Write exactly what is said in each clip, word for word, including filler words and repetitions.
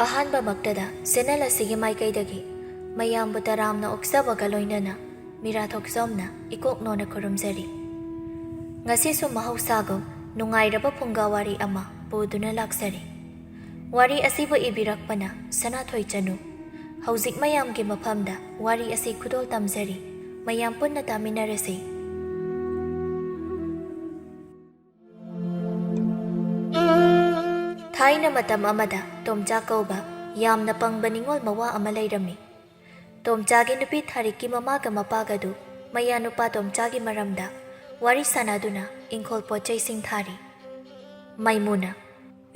ꯑꯍꯥꯟꯕꯃꯛꯇꯗ channel ꯑꯁꯤꯒꯤ ꯃꯥꯏꯀꯩꯗꯒꯤ ꯃꯌꯥꯝꯕꯨ ꯇꯔꯥꯝꯅ ꯑꯣꯛꯆꯕꯒ ꯂꯣꯏꯅꯅ ꯃꯤꯔꯥ ꯊꯣꯛꯆꯣꯝꯅ ꯏꯀꯣꯛ ꯅꯣꯟꯅ ꯈꯨꯔꯨꯝꯖꯔꯤ꯫ ꯉꯁꯤꯁꯨ ꯃꯍꯧꯁꯥꯒꯨꯝ ꯅꯨꯡꯉꯥꯏꯔꯕ ꯐꯨꯡꯒꯥ ꯋꯥꯔꯤ ꯑꯃ ꯄꯨꯗꯨꯅ ꯂꯥꯛꯆꯔꯤ꯫ ꯋꯥꯔꯤ ꯑꯁꯤꯕꯨ ꯏꯕꯤꯔꯛꯄꯅ ꯁꯅꯥꯊꯣꯏ ꯆꯅꯨ꯫ ꯍꯧꯖꯤꯛ ꯃꯌꯥꯝꯒꯤ ꯃꯐꯝꯗ ꯋꯥꯔꯤ ꯑꯁꯤ ꯈꯨꯗꯣꯜ ꯇꯝꯖꯔꯤ꯫ ꯃꯌꯥꯝ ꯄꯨꯟꯅ ꯇꯥꯃꯤꯟꯅꯔꯁꯤ꯫ ꯊꯥꯏꯅ ꯃꯇꯝ ꯑꯃꯗ ꯇꯣꯝꯆꯥ ꯀꯧꯕ ꯌꯥꯝꯅ ꯄꯪꯕ ꯅꯤꯡꯉꯣꯜ ꯃꯋꯥ ꯑꯃ ꯂꯩꯔꯝꯃꯤ꯫ ꯇꯣꯝꯆꯥꯒꯤ ꯅꯨꯄꯤ ꯊꯥꯔꯤꯛꯀꯤ ꯃꯃꯥꯒ ꯃꯄꯥꯒꯗꯨ ꯃꯌꯥꯅꯨꯄꯥ ꯇꯣꯝꯆꯥꯒꯤ ꯃꯔꯝꯗ ꯋꯥꯔꯤ ꯁꯥꯟꯅꯗꯨꯅ ꯏꯪꯈꯣꯜ ꯄꯣꯠ ꯆꯩꯁꯤꯡ ꯊꯥꯔꯤ꯫ ꯃꯥꯏꯃꯨꯅ,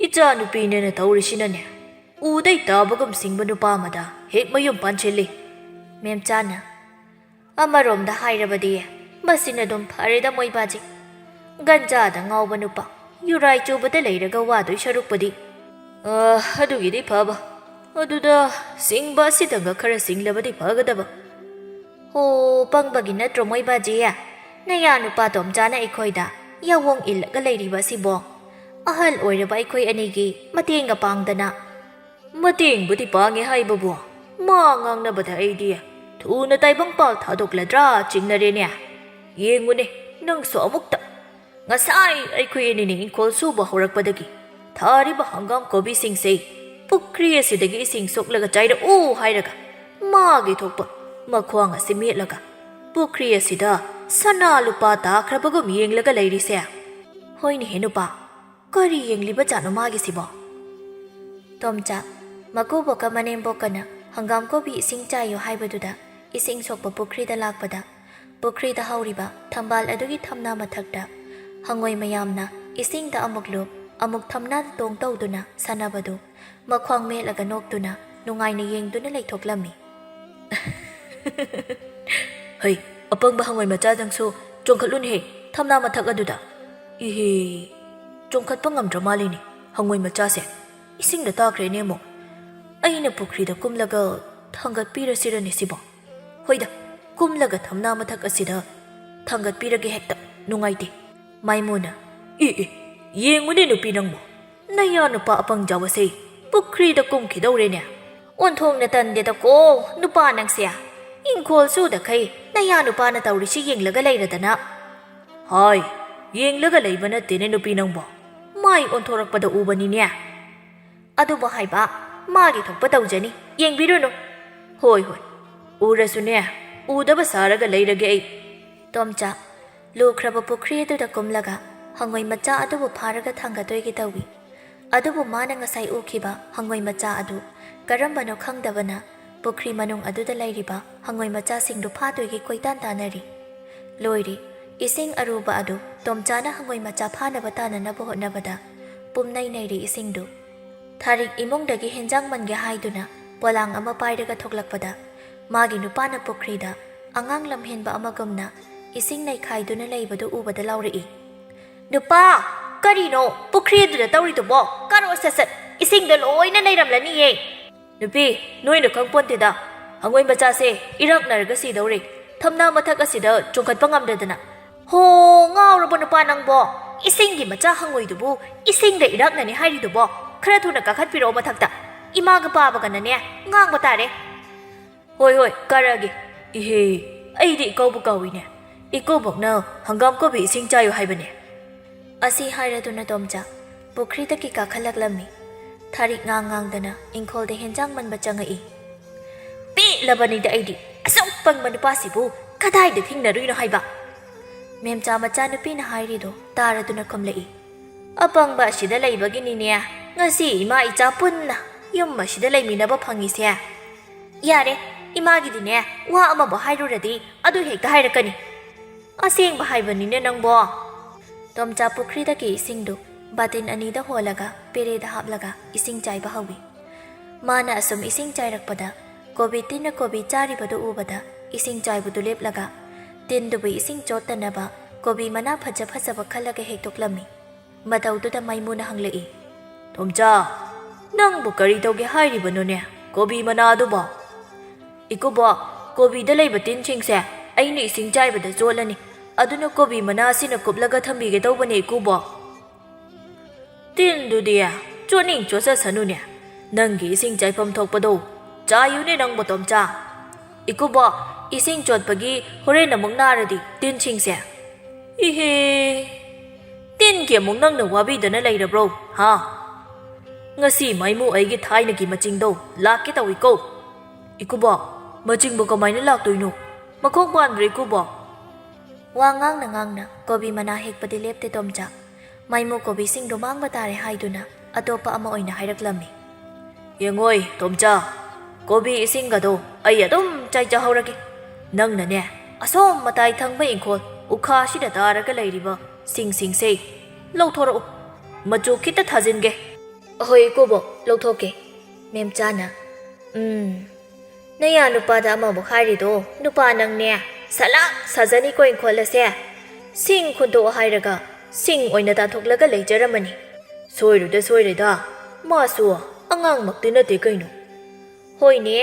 "ꯏꯆꯥ ꯅꯨꯄꯤꯅꯦꯅ ꯇꯧꯔꯤꯁꯤꯅꯅꯦ, ꯎꯗꯩ ꯇꯥꯕꯒꯨꯝ ꯁꯤꯡꯕ ꯅꯨꯄꯥ ꯑꯃꯗ ꯍꯦꯛ ꯃꯌꯨꯝ ꯄꯥꯟꯁꯤꯜꯂꯤ꯫" ꯃꯦꯝꯆꯥꯅ, "ꯑꯃꯔꯣꯝꯗ ꯍꯥꯏꯔꯕꯗꯤ ꯃꯁꯤꯅ ꯑꯗꯨꯝ ꯐꯔꯦꯗ ꯃꯣꯏꯕꯥꯖꯤ꯫ ꯒꯟꯖꯥꯗ ꯉꯥꯎꯕ ꯅꯨꯄꯥ, ꯌꯨꯔꯥꯏ ꯆꯨꯕꯗ ꯂꯩꯔꯒ ꯋꯥꯗꯣꯏ ꯁꯔꯨꯛꯄꯨꯗꯤ꯫ ꯑ, ꯑꯗꯨꯒꯤꯗꯤ ꯐꯕ꯫ ꯑꯗꯨꯗ ꯁꯤꯡꯕ ꯑꯁꯤꯗꯒ ꯈꯔ ꯁꯤꯡꯂꯕꯗꯤ ꯐꯒꯗꯕ꯫" "ꯍꯣ, ꯄꯪꯕꯒꯤ ꯅꯠꯇ꯭ꯔꯣ ꯃꯣꯏꯕꯥꯖꯤ? ꯅꯌꯥ ꯅꯨꯄꯥ ꯇꯣꯝꯆꯥꯅ ꯑꯩꯈꯣꯏꯗ ꯌꯥꯋꯣꯡ ꯏꯜꯂꯒ ꯂꯩꯔꯤꯕ ꯑꯁꯤꯕꯣ? ꯑꯍꯜ ꯑꯣꯏꯔꯕ ꯑꯩꯈꯣꯏ ꯑꯅꯤꯒꯤ ꯃꯇꯦꯡꯒ ꯄꯥꯡꯗꯅ꯫" "ꯃꯇꯦꯡꯕꯨꯗꯤ ꯄꯥꯡꯉꯦ ꯍꯥꯏꯕꯕꯨ, ꯃꯥ ꯉꯥꯡꯅꯕꯗ ꯑꯩꯗꯤ ꯊꯨꯅ ꯇꯥꯏꯕꯪ ꯄꯥꯜ ꯊꯥꯗꯣꯛꯂꯗ꯭ꯔꯥ ꯆꯤꯡꯅꯔꯦꯅꯦ꯫ ꯌꯦꯡꯉꯨꯅꯦ, ꯅꯪꯁꯨ ꯑꯃꯨꯛꯇ꯫ ꯉꯁꯥꯏ ꯑꯩꯈꯣꯏ ꯑꯅꯤꯅ ꯏꯪꯈꯣꯜ ꯁꯨꯕ ꯍꯧꯔꯛꯄꯗꯒꯤ ꯊꯥꯔꯤꯕ ꯍꯪꯒꯥꯝ ꯀꯣꯕꯤꯁꯤꯡꯁꯦ ꯄꯨꯈ꯭ꯔꯤ ꯑꯁꯤꯗꯒꯤ ꯏꯁꯤꯡ ꯁꯣꯛꯂꯒ ꯆꯥꯏꯔꯛꯎ ꯍꯥꯏꯔꯒ ꯃꯥꯒꯤ ꯊꯣꯛꯄ ꯃꯈ꯭ꯋꯥꯡ ꯑꯁꯤ ꯃꯦꯠꯂꯒ ꯄꯨꯈ꯭ꯔꯤ ꯑꯁꯤꯗ ꯁꯅꯥ ꯂꯨꯄꯥ ꯇꯥꯈ꯭ꯔꯕꯒꯨꯝ ꯌꯦꯡꯂꯒ ꯂꯩꯔꯤꯁꯦ꯫ ꯍꯣꯏꯅꯦꯍꯦ ꯅꯨꯄꯥ, ꯀꯔꯤ ꯌꯦꯡꯂꯤꯕꯖꯥꯠꯅꯣ ꯃꯥꯒꯤꯁꯤꯕꯣ?" ꯇꯣꯝꯆꯥ, ꯃꯀꯨꯕꯣꯛꯀ ꯃꯅꯦꯝꯕꯣꯛꯀꯅ ꯍꯪꯒꯥꯝ ꯀꯣꯕꯤ ꯏꯁꯤꯡ ꯆꯥꯏꯌꯨ ꯍꯥꯏꯕꯗꯨꯗ ꯏꯁꯤꯡ ꯁꯣꯛꯄ ꯄꯨꯈ꯭ꯔꯤꯗ ꯂꯥꯛꯄꯗ, ꯄꯨꯈ꯭ꯔꯤꯗ ꯍꯧꯔꯤꯕ ꯊꯝꯕꯥꯜ ꯑꯗꯨꯒꯤ ꯊꯝꯅꯥ ꯃꯊꯛꯇ ꯍꯪꯉꯣꯏ ꯃꯌꯥꯝꯅ ꯏꯁꯤꯡꯗ ꯑꯃꯨꯛ ꯂꯨꯞ, ꯑꯃꯨꯛ ꯊꯝꯅꯥꯗ ꯇꯣꯡ ꯇꯧꯗꯨꯅ ꯁꯥꯟꯅꯕꯗꯨ ꯃꯈ꯭ꯋꯥꯡ ꯃꯦꯠꯂꯒ ꯅꯣꯛꯇꯨꯅ ꯅꯨꯡꯉꯥꯏꯅ ꯌꯦꯡꯗꯨꯅ ꯂꯩꯊꯣꯛꯂꯝꯃꯤ꯫ "ꯍꯩ, ꯑꯄꯪꯕ ꯍꯪꯉꯣꯏ ꯃꯆꯥ ꯅꯪꯁꯨ ꯆꯣꯡꯈꯠꯂꯨꯅꯦꯍꯦ, ꯊꯝꯅꯥ ꯃꯊꯛ ꯑꯗꯨꯗ꯫ ꯏꯍꯦ, ꯆꯣꯡꯈꯠꯄ ꯉꯝꯗ꯭ꯔ ꯃꯥꯜꯂꯤꯅꯦ ꯍꯪꯉꯣꯏ ꯃꯆꯥꯁꯦ꯫ ꯏꯁꯤꯡꯗ ꯇꯥꯈ꯭ꯔꯦꯅꯦ ꯑꯃꯨꯛ꯫ ꯑꯩꯅ ꯄꯨꯈ꯭ꯔꯤꯗ ꯀꯨꯝꯂꯒ ꯊꯥꯡꯒꯠꯄꯤꯔꯁꯤꯔꯅꯦ ꯁꯤꯕꯣ? ꯍꯣꯏꯗ, ꯀꯨꯝꯂꯒ ꯊꯝꯅꯥ ꯃꯊꯛ ꯑꯁꯤꯗ ꯊꯥꯡꯒꯠꯄꯤꯔꯒꯦ ꯍꯦꯛꯇ, ꯅꯨꯡꯉꯥꯏꯇꯦ꯫" ꯃꯥꯏꯃꯨꯅ, "ꯑꯦ, ꯑꯦ, ꯌꯦꯡꯉꯨꯅꯦ ꯅꯨꯄꯤ ꯅꯪꯕꯨ, ꯅꯌꯥ ꯅꯨꯄꯥ ꯑꯄꯪ ꯖꯥꯎ ꯑꯁꯦ ꯄꯨꯈ꯭ꯔꯤꯗ ꯀꯨꯝꯈꯤꯗꯧꯔꯦꯅꯦ꯫ ꯑꯣꯟꯊꯣꯛꯅ ꯇꯟꯗꯦꯗꯀꯣ, ꯅꯨꯄꯥ ꯅꯪꯁꯦ꯫ ꯏꯪꯈꯣꯜ ꯁꯨꯗꯈꯩ ꯅꯌꯥ ꯅꯨꯄꯥꯅ ꯇꯧꯔꯤꯁꯤ ꯌꯦꯡꯂꯒ ꯂꯩꯔꯗꯅ꯫ ꯍꯥꯏ, ꯌꯦꯡꯂꯒ ꯂꯩꯕ ꯅꯠꯇꯦꯅꯦ ꯅꯨꯄꯤ ꯅꯪꯕꯣ꯫ ꯃꯥꯏ ꯑꯣꯟꯊꯣꯔꯛꯄꯗ ꯎꯕꯅꯤꯅꯦ꯫ ꯑꯗꯨꯕꯨ ꯍꯥꯏꯕ, ꯃꯥꯒꯤ ꯊꯣꯛꯄ ꯇꯧꯖꯅꯤ, ꯌꯦꯡꯕꯤꯔꯨꯅꯨ꯫ ꯍꯣꯏ, ꯍꯣꯏ, ꯎꯔꯁꯨꯅꯦ, ꯎꯗꯕ ꯁꯥꯔꯒ ꯂꯩꯔꯒꯦ ꯑꯩ꯫ ꯇꯣꯝꯆꯥ ꯂꯨꯈ꯭ꯔꯕ ꯄꯨꯈ꯭ꯔꯤ ꯑꯗꯨꯗ ꯀꯨꯝꯂꯒ ꯍꯪꯉꯣꯏ ꯃꯆꯥ ꯑꯗꯨꯕꯨ ꯐꯥꯔꯒ ꯊꯥꯡꯒꯠꯇꯣꯏꯒꯦ ꯇꯧꯏ꯫ ꯑꯗꯨꯕꯨ ꯃꯥꯅ ꯉꯁꯥꯏ ꯎꯈꯤꯕ ꯍꯪꯉꯣꯏ ꯃꯆꯥ ꯑꯗꯨ ꯀꯔꯝꯕꯅꯣ ꯈꯪꯗꯕꯅ ꯄꯨꯈ꯭ꯔꯤ ꯃꯅꯨꯡ ꯑꯗꯨꯗ ꯂꯩꯔꯤꯕ ꯍꯪꯉꯣꯏ ꯃꯆꯥꯁꯤꯡꯗꯨ ꯐꯥꯗꯣꯏꯒꯤ ꯀꯣꯏꯇꯥꯟ ꯇꯥꯟꯅꯔꯤ꯫ ꯂꯣꯏꯔꯦ, ꯏꯁꯤꯡ ꯑꯔꯨꯕ ꯑꯗꯨ ꯇꯣꯝꯆꯥꯅ ꯍꯪꯉꯣꯏ ꯃꯆꯥ ꯐꯥꯅꯕ ꯇꯥꯟꯅꯅꯕ ꯍꯣꯠꯅꯕꯗ ꯄꯨꯝꯅꯩ ꯅꯩꯔꯦ ꯏꯁꯤꯡꯗꯨ꯫ ꯊꯥꯔꯤꯛ ꯏꯃꯨꯡꯗꯒꯤ ꯍꯦꯟꯖꯥꯡ ꯃꯟꯒꯦ ꯍꯥꯏꯗꯨꯅ ꯄꯣꯂꯥꯡ ꯑꯃ ꯄꯥꯏꯔꯒ ꯊꯣꯛꯂꯛꯄꯗ ꯃꯥꯒꯤ ꯅꯨꯄꯥꯅ ꯄꯨꯈ꯭ꯔꯤꯗ ꯑꯉꯥꯡ ꯂꯝꯍꯦꯟꯕ ꯑꯃꯒꯨꯝꯅ ꯏꯁꯤꯡ ꯅꯩꯈꯥꯏꯗꯨꯅ ꯂꯩꯕꯗꯨ ꯎꯕꯗ ꯂꯥꯎꯔꯛꯏ꯫ "ꯅꯨꯄꯥ, ꯀꯔꯤꯅꯣ ꯄꯨꯈ꯭ꯔꯤ ꯑꯗꯨꯗ ꯇꯧꯔꯤꯗꯨꯕꯣ? ꯀꯥꯔꯛꯑꯣ ꯁꯠ ꯁꯠ, ꯏꯁꯤꯡꯗ ꯂꯣꯏꯅ ꯅꯩꯔꯝꯂꯅꯤꯌꯦ!" "ꯅꯨꯄꯤ, ꯅꯣꯏꯅ ꯈꯪꯄꯣꯟꯇꯦꯗ, ꯍꯪꯉꯣꯏ ꯃꯆꯥꯁꯦ ꯏꯔꯥꯛꯅꯔꯒ ꯁꯤꯗꯧꯔꯦ, ꯊꯝꯅꯥ ꯃꯊꯛ ꯑꯁꯤꯗ ꯆꯣꯡꯈꯠꯄ ꯉꯝꯗꯗꯅ꯫" "ꯍꯣ, ꯉꯥꯎꯔꯕꯣ ꯅꯨꯄꯥ ꯅꯪꯕꯣ? ꯏꯁꯤꯡꯒꯤ ꯃꯆꯥ ꯍꯪꯉꯣꯏꯗꯨꯕꯨ ꯏꯁꯤꯡꯗ ꯏꯔꯥꯛꯅꯅꯤ ꯍꯥꯏꯔꯤꯗꯨꯕꯣ? ꯈꯔ ꯊꯨꯅ ꯀꯥꯈꯠꯄꯤꯔꯛꯑꯣ ꯃꯊꯛꯇ, ꯏꯃꯥꯒ ꯄꯥꯕꯒꯅꯅꯦ ꯉꯥꯡꯕ ꯇꯥꯔꯦ꯫" "ꯍꯣꯏ, ꯍꯣꯏ, ꯀꯥꯔꯛꯑꯒꯦ꯫ ꯏꯍꯦ, ꯑꯩꯗꯤ ꯏꯀꯧꯕ ꯀꯥꯎꯏꯅꯦ꯫ ꯏꯀꯨꯕꯣꯛꯅ ꯍꯪꯒꯥꯝ ꯀꯣꯕꯤ ꯏꯁꯤꯡ ꯆꯥꯏꯌꯨ ꯍꯥꯏꯕꯅꯦ꯫" ꯑꯁꯤ ꯍꯥꯏꯔꯗꯨꯅ ꯇꯣꯝꯆꯥ ꯄꯨꯈ꯭ꯔꯤꯗꯒꯤ ꯀꯥꯈꯠꯂꯛꯂꯝꯃꯤ꯫ ꯊꯥꯔꯤꯛ ꯉꯥꯡ ꯉꯥꯡꯗꯅ ꯏꯪꯈꯣꯜꯗ ꯍꯦꯟꯖꯥꯡ ꯃꯟꯕ ꯆꯪꯉꯛꯏ꯫ "ꯄꯦꯜꯂꯕꯅꯤꯗ ꯑꯩꯗꯤ, ꯑꯁꯨꯛ ꯄꯪꯕ ꯅꯨꯄꯥꯁꯤꯕꯨ ꯀꯗꯥꯏꯗ ꯊꯦꯡꯅꯔꯨꯏꯅꯣ ꯍꯥꯏꯕ?" ꯃꯦꯝꯆꯥ ꯃꯆꯥꯅꯨꯄꯤꯅ ꯍꯥꯏꯔꯤꯗꯨ ꯇꯥꯔꯗꯨꯅ ꯈꯨꯝꯂꯛꯏ꯫ "ꯑꯄꯪꯕ ꯑꯁꯤꯗ ꯂꯩꯕꯒꯤꯅꯤꯅꯦ ꯉꯁꯤ ꯏꯃꯥ ꯏꯆꯥ ꯄꯨꯟꯅ ꯌꯨꯝ ꯑꯁꯤꯗ ꯂꯩꯃꯤꯟꯅꯕ ꯐꯪꯉꯤꯁꯦ꯫ ꯌꯥꯔꯦ, ꯏꯃꯥꯒꯤꯗꯤꯅꯦ ꯋꯥ ꯑꯃꯕꯨ ꯍꯥꯏꯔꯨꯔꯗꯤ ꯑꯗꯨ ꯍꯦꯛꯇ ꯍꯥꯏꯔꯛꯀꯅꯤ꯫ ꯑꯁꯦꯡꯕ ꯍꯥꯏꯕꯅꯤꯅꯦ ꯅꯪꯕꯣ꯫" ꯇꯣꯝꯆꯥ ꯄꯨꯈ꯭ꯔꯤꯗꯒꯤ ꯏꯁꯤꯡꯗꯨ ꯕꯥꯇꯤꯟ ꯑꯅꯤꯗ ꯍꯣꯜꯂꯒ ꯄꯦꯔꯦꯗ ꯍꯥꯞꯂꯒ ꯏꯁꯤꯡ ꯆꯥꯏꯕ ꯍꯧꯏ꯫ ꯃꯥꯅ ꯑꯁꯨꯝ ꯏꯁꯤꯡ ꯆꯥꯏꯔꯛꯄꯗ ꯀꯣꯕꯤ ꯇꯤꯟꯅ ꯀꯣꯕꯤ ꯆꯥꯔꯤꯕꯗꯨ ꯎꯕꯗ ꯏꯁꯤꯡ ꯆꯥꯏꯕꯗꯨ ꯂꯦꯞꯂꯒ ꯇꯤꯟꯗꯨꯕꯨ ꯏꯁꯤꯡ ꯆꯣꯠꯇꯅꯕ ꯀꯣꯕꯤ ꯃꯅꯥ ꯐꯖ ꯐꯖꯕ ꯈꯜꯂꯒ ꯍꯦꯛꯇꯣꯛꯂꯝꯃꯤ꯫ ꯃꯇꯧꯗꯨꯗ ꯃꯩꯃꯨꯅ ꯍꯪꯂꯛꯏ꯫ "ꯇꯣꯝꯆꯥ, ꯅꯪꯕꯨ ꯀꯔꯤ ꯇꯧꯒꯦ ꯍꯥꯏꯔꯤꯕꯅꯣꯅꯦ ꯀꯣꯕꯤ ꯃꯅꯥꯗꯨꯕꯣ?" "ꯏꯀꯨꯕꯣꯛ, ꯀꯣꯕꯤꯗ ꯂꯩꯕ ꯇꯤꯟꯁꯤꯡꯁꯦ ꯑꯩꯅ ꯏꯁꯤꯡ ꯆꯥꯏꯕꯗ ꯆꯣꯠꯂꯅꯤ, ꯑꯗꯨꯅ ꯀꯣꯕꯤ ꯃꯅꯥ ꯑꯁꯤꯅ ꯀꯨꯞꯂꯒ ꯊꯝꯕꯤꯒꯦ ꯇꯧꯕꯅꯦ ꯏꯀꯨꯕꯣꯛ꯫" "ꯇꯤꯟꯗꯨꯗꯤ ꯆꯣꯠꯅꯤꯡ ꯆꯣꯠꯆꯁꯅꯨꯅꯦ, "ꯅꯪꯒꯤ ꯏꯁꯤꯡ ꯆꯥꯏꯐꯝ ꯊꯣꯛꯄꯗꯣ ꯆꯥꯏꯌꯨꯅꯦ ꯅꯪꯕꯣ, ꯇꯣꯝꯆꯥ꯫ ꯏꯀꯨꯕꯣꯛ, ꯏꯁꯤꯡ ꯆꯣꯠꯄꯒꯤ ꯍꯣꯔꯦꯟ ꯑꯃꯨꯛ ꯅꯥꯔꯗꯤ ꯇꯤꯟꯁꯤꯡꯁꯦ꯫ ꯏꯍꯦ, ꯇꯤꯟꯒꯤ ꯑꯃꯨꯛ ꯅꯪꯅ ꯋꯥꯕꯤꯗꯅ ꯂꯩꯔꯕ꯭ꯔꯣ, ꯍꯥ? ꯉꯁꯤ ꯃꯥꯏꯃꯨ ꯑꯩꯒꯤ ꯊꯥꯏꯅꯒꯤ ꯃꯆꯤꯡꯗꯣ ꯂꯥꯛꯀꯦ ꯇꯧꯏꯀꯣ꯫ ꯏꯀꯨꯕꯣꯛ, ꯃꯆꯤꯡꯕꯨ ꯀꯃꯥꯏꯅ ꯂꯥꯛꯇꯣꯏꯅꯣ? ꯃꯈꯣꯡ ꯄꯥꯟꯕ꯭ꯔꯥ, ꯏꯀꯨꯕꯣꯛ?" ꯋꯥ ꯉꯥꯡꯅ ꯉꯥꯡꯅ ꯀꯣꯕꯤ ꯃꯅꯥ ꯍꯦꯛꯄꯗꯤ ꯂꯦꯞꯇꯦ ꯇꯣꯝꯆꯥ꯫ ꯃꯥꯏꯃꯨ ꯀꯣꯕꯤꯁꯤꯡꯗꯣ ꯃꯥꯡꯕ ꯇꯥꯔꯦ ꯍꯥꯏꯗꯨꯅ ꯑꯇꯣꯞꯄ ꯑꯃ ꯑꯣꯏꯅ ꯍꯥꯏꯔꯛꯂꯝꯃꯤ꯫ "ꯌꯦꯡꯉꯣꯏ, ꯇꯣꯝꯆꯥ, ꯀꯣꯕꯤ ꯏꯁꯤꯡꯒꯗꯣ ꯑꯩ ꯑꯗꯨꯝ ꯆꯥꯏꯖꯍꯧꯔꯒꯦ꯫ ꯅꯪꯅꯅꯦ, ꯑꯁꯣꯝ ꯃꯇꯥꯏ ꯊꯪꯕ ꯏꯪꯈꯣꯜ ꯎꯈꯥꯁꯤꯗ ꯇꯥꯔꯒ ꯂꯩꯔꯤꯕ ꯁꯤꯡꯁꯤꯡꯁꯦ ꯂꯧꯊꯣꯔꯛꯎ꯫ ꯃꯆꯨ ꯈꯤꯇ ꯊꯥꯖꯤꯟꯒꯦ꯫" "ꯑꯍꯣꯏ ꯏꯀꯨꯕꯣꯛ, ꯂꯧꯊꯣꯛꯀꯦ꯫" ꯃꯦꯝꯆꯥꯅ, "ꯎꯝ, ꯅꯌꯥ ꯅꯨꯄꯥꯗ ꯑꯃꯃꯨꯛ ꯍꯥꯏꯔꯤꯗꯣ, ꯅꯨꯄꯥ ꯅꯪꯅꯦ, ꯁꯂꯥꯛ ꯁꯥꯖꯅꯤꯀꯣ ꯏꯪꯈꯣꯜ ꯑꯁꯦ꯫ ꯁꯤꯡ ꯈꯨꯟꯗꯣꯛ ꯍꯥꯏꯔꯒ ꯁꯤꯡ ꯑꯣꯏꯅ ꯇꯥꯟꯊꯣꯛꯂꯒ ꯂꯩꯖꯔꯝꯃꯅꯤ꯫ ꯁꯣꯏꯔꯨꯗ ꯁꯣꯏꯔꯦꯗ, ꯃꯥꯁꯨ ꯑꯉꯥꯡꯃꯛꯇꯤ ꯅꯠꯇꯦ ꯀꯩꯅꯣ꯫" "ꯍꯣꯏꯅꯦ,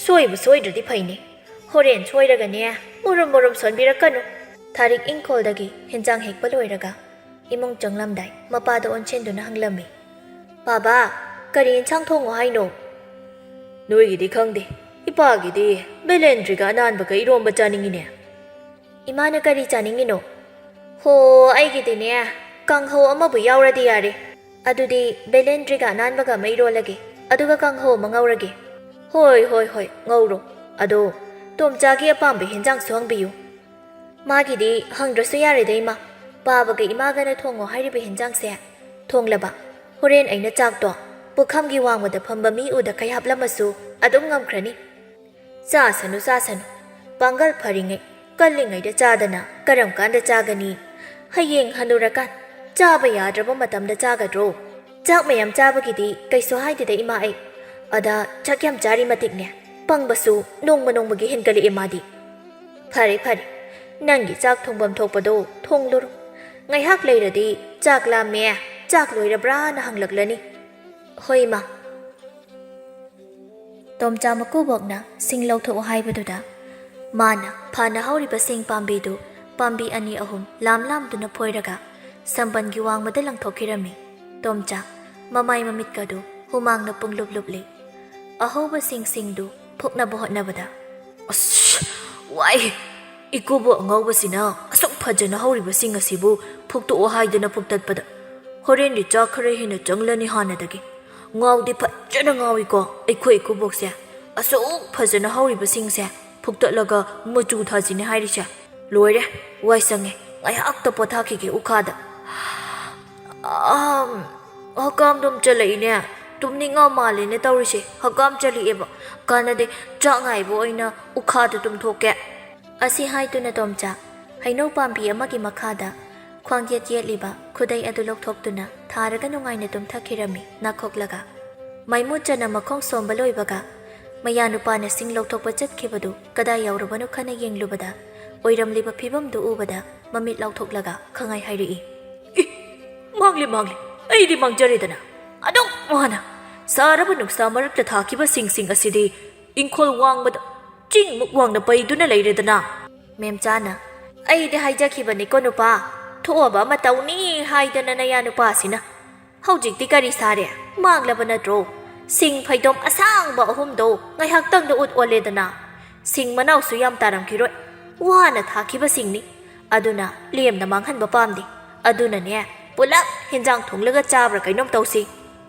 ꯁꯣꯏꯕꯨ ꯁꯣꯏꯗ꯭ꯔꯗꯤ ꯐꯩꯅꯦ꯫ ꯍꯣꯔꯦꯟ ꯁꯣꯏꯔꯒꯅꯦ, ꯃꯨꯔꯨꯝ ꯃꯨꯔꯨꯝ ꯁꯣꯟꯕꯤꯔꯛꯀꯅꯨ꯫" ꯊꯥꯔꯤꯛ ꯏꯪꯈꯣꯜꯗꯒꯤ ꯍꯦꯟꯖꯥꯡ ꯍꯦꯛꯄ ꯂꯣꯏꯔꯒ ꯏꯃꯨꯡ ꯆꯪꯂꯝꯗꯥꯏ ꯃꯄꯥꯗ ꯑꯣꯟꯁꯤꯟꯗꯨꯅ ꯍꯪꯂꯝꯃꯤ, "ꯄꯥꯕ, ꯀꯔꯤ ꯏꯟꯁꯥꯡ ꯊꯣꯡꯉꯣ ꯍꯥꯏꯅꯣ?" "ꯅꯣꯏꯒꯤꯗꯤ ꯈꯪꯗꯦ, ꯏꯄꯥꯒꯤꯗꯤ ꯕꯦꯂꯦꯟꯗ꯭ꯔꯤꯒ ꯑꯅꯥꯟꯕꯒ ꯏꯔꯣꯝꯕ ꯆꯥꯅꯤꯡꯉꯤꯅꯦ꯫" "ꯏꯃꯥꯅ ꯀꯔꯤ ꯆꯥꯅꯤꯡꯉꯤꯅꯣ?" "ꯍꯣ, ꯑꯩꯒꯤꯗꯤꯅꯦ, ꯀꯥꯡꯍꯧ ꯑꯃꯕꯨ ꯌꯥꯎꯔꯗꯤ ꯌꯥꯔꯦ꯫ ꯑꯗꯨꯗꯤ ꯕꯦꯂꯦꯟꯗ꯭ꯔꯤꯒ ꯑꯅꯥꯟꯕꯒ ꯑꯃ ꯏꯔꯣꯜꯂꯒꯦ, ꯑꯗꯨꯒ ꯀꯥꯡꯍꯧ ꯑꯃ ꯉꯧꯔꯒꯦ꯫" "ꯍꯣꯏ, ꯍꯣꯏ, ꯍꯣꯏ, ꯉꯧꯔꯣ꯫ ꯑꯗꯣ ꯇꯣꯝꯆꯥꯒꯤ ꯑꯄꯥꯝꯕ ꯍꯦꯟꯖꯥꯡꯁꯨ ꯍꯪꯕꯤꯌꯨ꯫" "ꯃꯥꯒꯤꯗꯤ ꯍꯪꯗ꯭ꯔꯁꯨ ꯌꯥꯔꯦꯗ ꯏꯃꯥ꯫ ꯄꯥꯕꯒ ꯏꯃꯥꯒꯅ ꯊꯣꯡꯉꯣ ꯍꯥꯏꯔꯤꯕ ꯍꯦꯟꯖꯥꯡꯁꯦ ꯊꯣꯡꯂꯕ? ꯍꯣꯔꯦꯟ ꯑꯩꯅ ꯆꯥꯛꯇꯣ ꯄꯨꯈꯝꯒꯤ ꯋꯥꯡꯃꯗ ꯐꯝꯕ ꯃꯤ ꯎꯗꯈꯩ ꯍꯥꯞꯂꯝꯃꯁꯨ ꯑꯗꯨꯝ ꯉꯝꯈ꯭ꯔꯅꯤ꯫" "ꯆꯥꯁꯅꯨ, ꯆꯥꯁꯅꯨ꯫ ꯄꯥꯡꯒꯜ ꯐꯔꯤꯉꯩ, ꯀꯜꯂꯤꯉꯩꯗ ꯆꯥꯗꯅ ꯀꯔꯝ ꯀꯥꯟꯗ ꯆꯥꯒꯅꯤ? ꯍꯌꯦꯡ ꯍꯅꯨꯔꯀꯥꯟ ꯆꯥꯕ ꯌꯥꯗ꯭ꯔꯕ ꯃꯇꯝꯗ ꯆꯥꯒꯗ꯭ꯔꯣ? ꯆꯥꯛ ꯃꯌꯥꯝ ꯆꯥꯕꯒꯤꯗꯤ ꯀꯩꯁꯨ ꯍꯥꯏꯗꯦꯗ ꯏꯃꯥ ꯑꯩ꯫ ꯑꯗ ꯆꯥꯛ ꯌꯥꯝ ꯆꯥꯔꯤ ꯃꯇꯤꯛꯅꯦ, ꯄꯪꯕꯁꯨ ꯅꯣꯡꯃ ꯅꯣꯡꯃꯒꯤ ꯍꯦꯟꯒꯠꯂꯛꯑꯦ ꯃꯥꯗꯤ꯫" "ꯐꯔꯦ, ꯐꯔꯦ, ꯅꯪꯒꯤ ꯆꯥꯛ ꯊꯣꯡꯐꯝ ꯊꯣꯛꯄꯗꯣ ꯊꯣꯡꯂꯨꯔꯣ꯫ ꯉꯥꯏꯍꯥꯛ ꯂꯩꯔꯗꯤ ꯆꯥꯛ ꯂꯥꯝꯃꯦ, ꯆꯥꯛ ꯂꯣꯏꯔꯕ꯭ꯔꯥꯅ ꯍꯪꯂꯛꯂꯅꯤ꯫" "ꯍꯣꯏ, ꯏꯃꯥ꯫" ꯇꯣꯝꯆꯥ ꯃꯀꯨꯕꯣꯛꯅ ꯁꯤꯡ ꯂꯧꯊꯣꯛꯎ ꯍꯥꯏꯕꯗꯨꯗ ꯃꯥꯅ ꯐꯅ ꯍꯧꯔꯤꯕ ꯁꯤꯡ ꯄꯥꯝꯕꯤꯗꯨ ꯄꯥꯝꯕꯤ ꯑꯅꯤ ꯑꯍꯨꯝ ꯂꯥꯝ ꯂꯥꯝꯗꯨꯅ ꯐꯣꯏꯔꯒ ꯁꯝꯕꯟꯒꯤ ꯋꯥꯡꯃꯗ ꯂꯪꯊꯣꯛꯈꯤꯔꯝꯃꯤ꯫ ꯇꯣꯝꯆꯥ ꯃꯃꯥꯏ ꯃꯃꯤꯠꯀꯗꯨ ꯍꯨꯃꯥꯡꯅ ꯄꯨꯡꯂꯨꯞ ꯂꯨꯞꯂꯤ꯫ ꯑꯍꯧꯕ ꯁꯤꯡꯁꯤꯡꯗꯨ ꯐꯨꯛꯅꯕ ꯍꯣꯠꯅꯕꯗ, "ꯑꯁ, ꯋꯥꯏ! ꯏꯀꯨꯕꯣꯛ ꯑꯉꯧꯕꯁꯤꯅ ꯑꯁꯨꯛ ꯐꯖꯅ ꯍꯧꯔꯤꯕ ꯁꯤꯡ ꯑꯁꯤꯕꯨ ꯐꯨꯛꯇꯣꯛꯑꯣ ꯍꯥꯏꯗꯅ ꯐꯨꯛꯇꯠꯄꯗ, ꯍꯣꯔꯦꯟꯗꯤ ꯆꯥꯛ ꯈꯔ ꯍꯦꯟꯅ ꯆꯪꯂꯅꯤ ꯍꯥꯟꯅꯗꯒꯤ꯫ ꯉꯥꯎꯗꯤ ꯐꯖꯅ ꯉꯥꯎꯏꯀꯣ ꯑꯩꯈꯣꯏ ꯏꯀꯨꯕꯣꯛꯁꯦ꯫ ꯑꯁꯨꯛ ꯐꯖꯅ ꯍꯧꯔꯤꯕ ꯁꯤꯡꯁꯦ ꯐꯨꯛꯇꯠꯂꯒ ꯃꯆꯨ ꯊꯥꯁꯤꯅꯦ ꯍꯥꯏꯔꯤꯁꯦ꯫ ꯂꯣꯏꯔꯦ, ꯋꯥꯏ ꯁꯪꯉꯦ꯫ ꯉꯥꯏꯍꯥꯛꯇ ꯄꯣꯊꯥꯈꯤꯒꯦ ꯎꯈꯥꯗ꯫ ꯑꯝ, ꯍꯀꯥꯝꯗꯨꯝ ꯆꯜꯂꯛꯏꯅꯦ꯫ ꯇꯨꯝꯅꯤꯡꯉ ꯃꯥꯜꯂꯦꯅꯦ ꯇꯧꯔꯤꯁꯦ꯫ ꯍꯀꯥꯝ ꯆꯜꯂꯛꯑꯦꯕ꯫ ꯀꯥꯟꯅꯗꯦ, ꯆꯥꯛ ꯉꯥꯏꯕ ꯑꯣꯏꯅ ꯎꯈꯥꯗ ꯇꯨꯝꯊꯣꯛꯀꯦ꯫" ꯑꯁꯤ ꯍꯥꯏꯗꯨꯅ ꯇꯣꯝꯆꯥ ꯍꯩꯅꯧ ꯄꯥꯝꯕꯤ ꯑꯃꯒꯤ ꯃꯈꯥꯗ ꯈ꯭ꯋꯥꯡ ꯌꯦꯠ ꯌꯦꯠꯂꯤꯕ ꯈꯨꯗꯩ ꯑꯗꯨ ꯂꯧꯊꯣꯛꯇꯨꯅ ꯊꯥꯔꯒ ꯅꯨꯡꯉꯥꯏꯅ ꯇꯨꯝꯊꯈꯤꯔꯝꯃꯤ ꯅꯥꯈꯣꯛꯂꯒ꯫ ꯃꯩꯃꯨꯠꯆꯅ ꯃꯈꯣꯡ ꯁꯣꯝꯕ ꯂꯣꯏꯕꯒ ꯃꯌꯥꯅꯨꯄꯥꯅ ꯁꯤꯡ ꯂꯧꯊꯣꯛꯄ ꯆꯠꯈꯤꯕꯗꯨ ꯀꯗꯥꯏ ꯌꯧꯔꯕꯅꯣ ꯈꯟꯅ ꯌꯦꯡꯂꯨꯕꯗ, ꯑꯣꯏꯔꯝꯂꯤꯕ ꯐꯤꯕꯝꯗꯨ ꯎꯕꯗ ꯃꯃꯤꯠ ꯂꯥꯎꯊꯣꯛꯂꯒ ꯈꯪꯍꯥꯏ ꯍꯥꯏꯔꯛꯏ꯫ "ꯏ! ꯃꯥꯡꯂꯦ, ꯃꯥꯡꯂꯦ! ꯑꯩꯗꯤ ꯃꯥꯡꯖꯔꯦꯗꯅ! ꯑꯗꯨꯛ ꯋꯥꯅ ꯁꯥꯔꯕ ꯅꯨꯡꯁꯥ ꯃꯔꯛꯇ ꯊꯥꯈꯤꯕ ꯁꯤꯡꯁꯤꯡ ꯑꯁꯤꯗꯤ ꯏꯪꯈꯣꯜ ꯋꯥꯡꯃꯗ ꯆꯤꯡꯃꯨꯛ ꯋꯥꯡꯅ ꯄꯩꯗꯨꯅ ꯂꯩꯔꯦꯗꯅ!" ꯃꯦꯝꯆꯥꯅ, "ꯑꯩꯗꯤ ꯍꯥꯏꯖꯈꯤꯕꯅꯤꯀꯣ ꯅꯨꯄꯥ, ꯊꯣꯛꯑꯕ ꯑꯃ ꯇꯧꯅꯤ ꯍꯥꯏꯗꯅ ꯅꯌꯥ ꯅꯨꯄꯥꯁꯤꯅ꯫ ꯍꯧꯖꯤꯛꯇꯤ ꯀꯔꯤ ꯁꯥꯔꯦ? ꯃꯥꯡꯂꯕ ꯅꯠꯇ꯭ꯔꯣ? ꯁꯤꯡ ꯐꯩꯗꯣꯝ ꯑꯁꯥꯡꯕ ꯑꯍꯨꯝꯗꯣ ꯉꯥꯏꯍꯥꯛꯇꯪꯗ ꯎꯠ ꯑꯣꯜꯂꯦꯗꯅ꯫ ꯁꯤꯡ ꯃꯅꯥꯎꯁꯨ ꯌꯥꯝ ꯇꯥꯔꯝꯈꯤꯔꯣꯏ꯫ ꯋꯥꯅ ꯊꯥꯈꯤꯕ ꯁꯤꯡꯅꯤ꯫ ꯑꯗꯨꯅ ꯂꯦꯝꯅ ꯃꯥꯡꯍꯟꯕ ꯄꯥꯝꯗꯦ꯫ ꯑꯗꯨꯅꯅꯦ, ꯄꯨꯂꯞ ꯍꯦꯟꯖꯥꯡ ꯊꯣꯡꯂꯒ ꯆꯥꯕ꯭ꯔꯥ ꯀꯩꯅꯣꯝ ꯇꯧꯁꯤ꯫"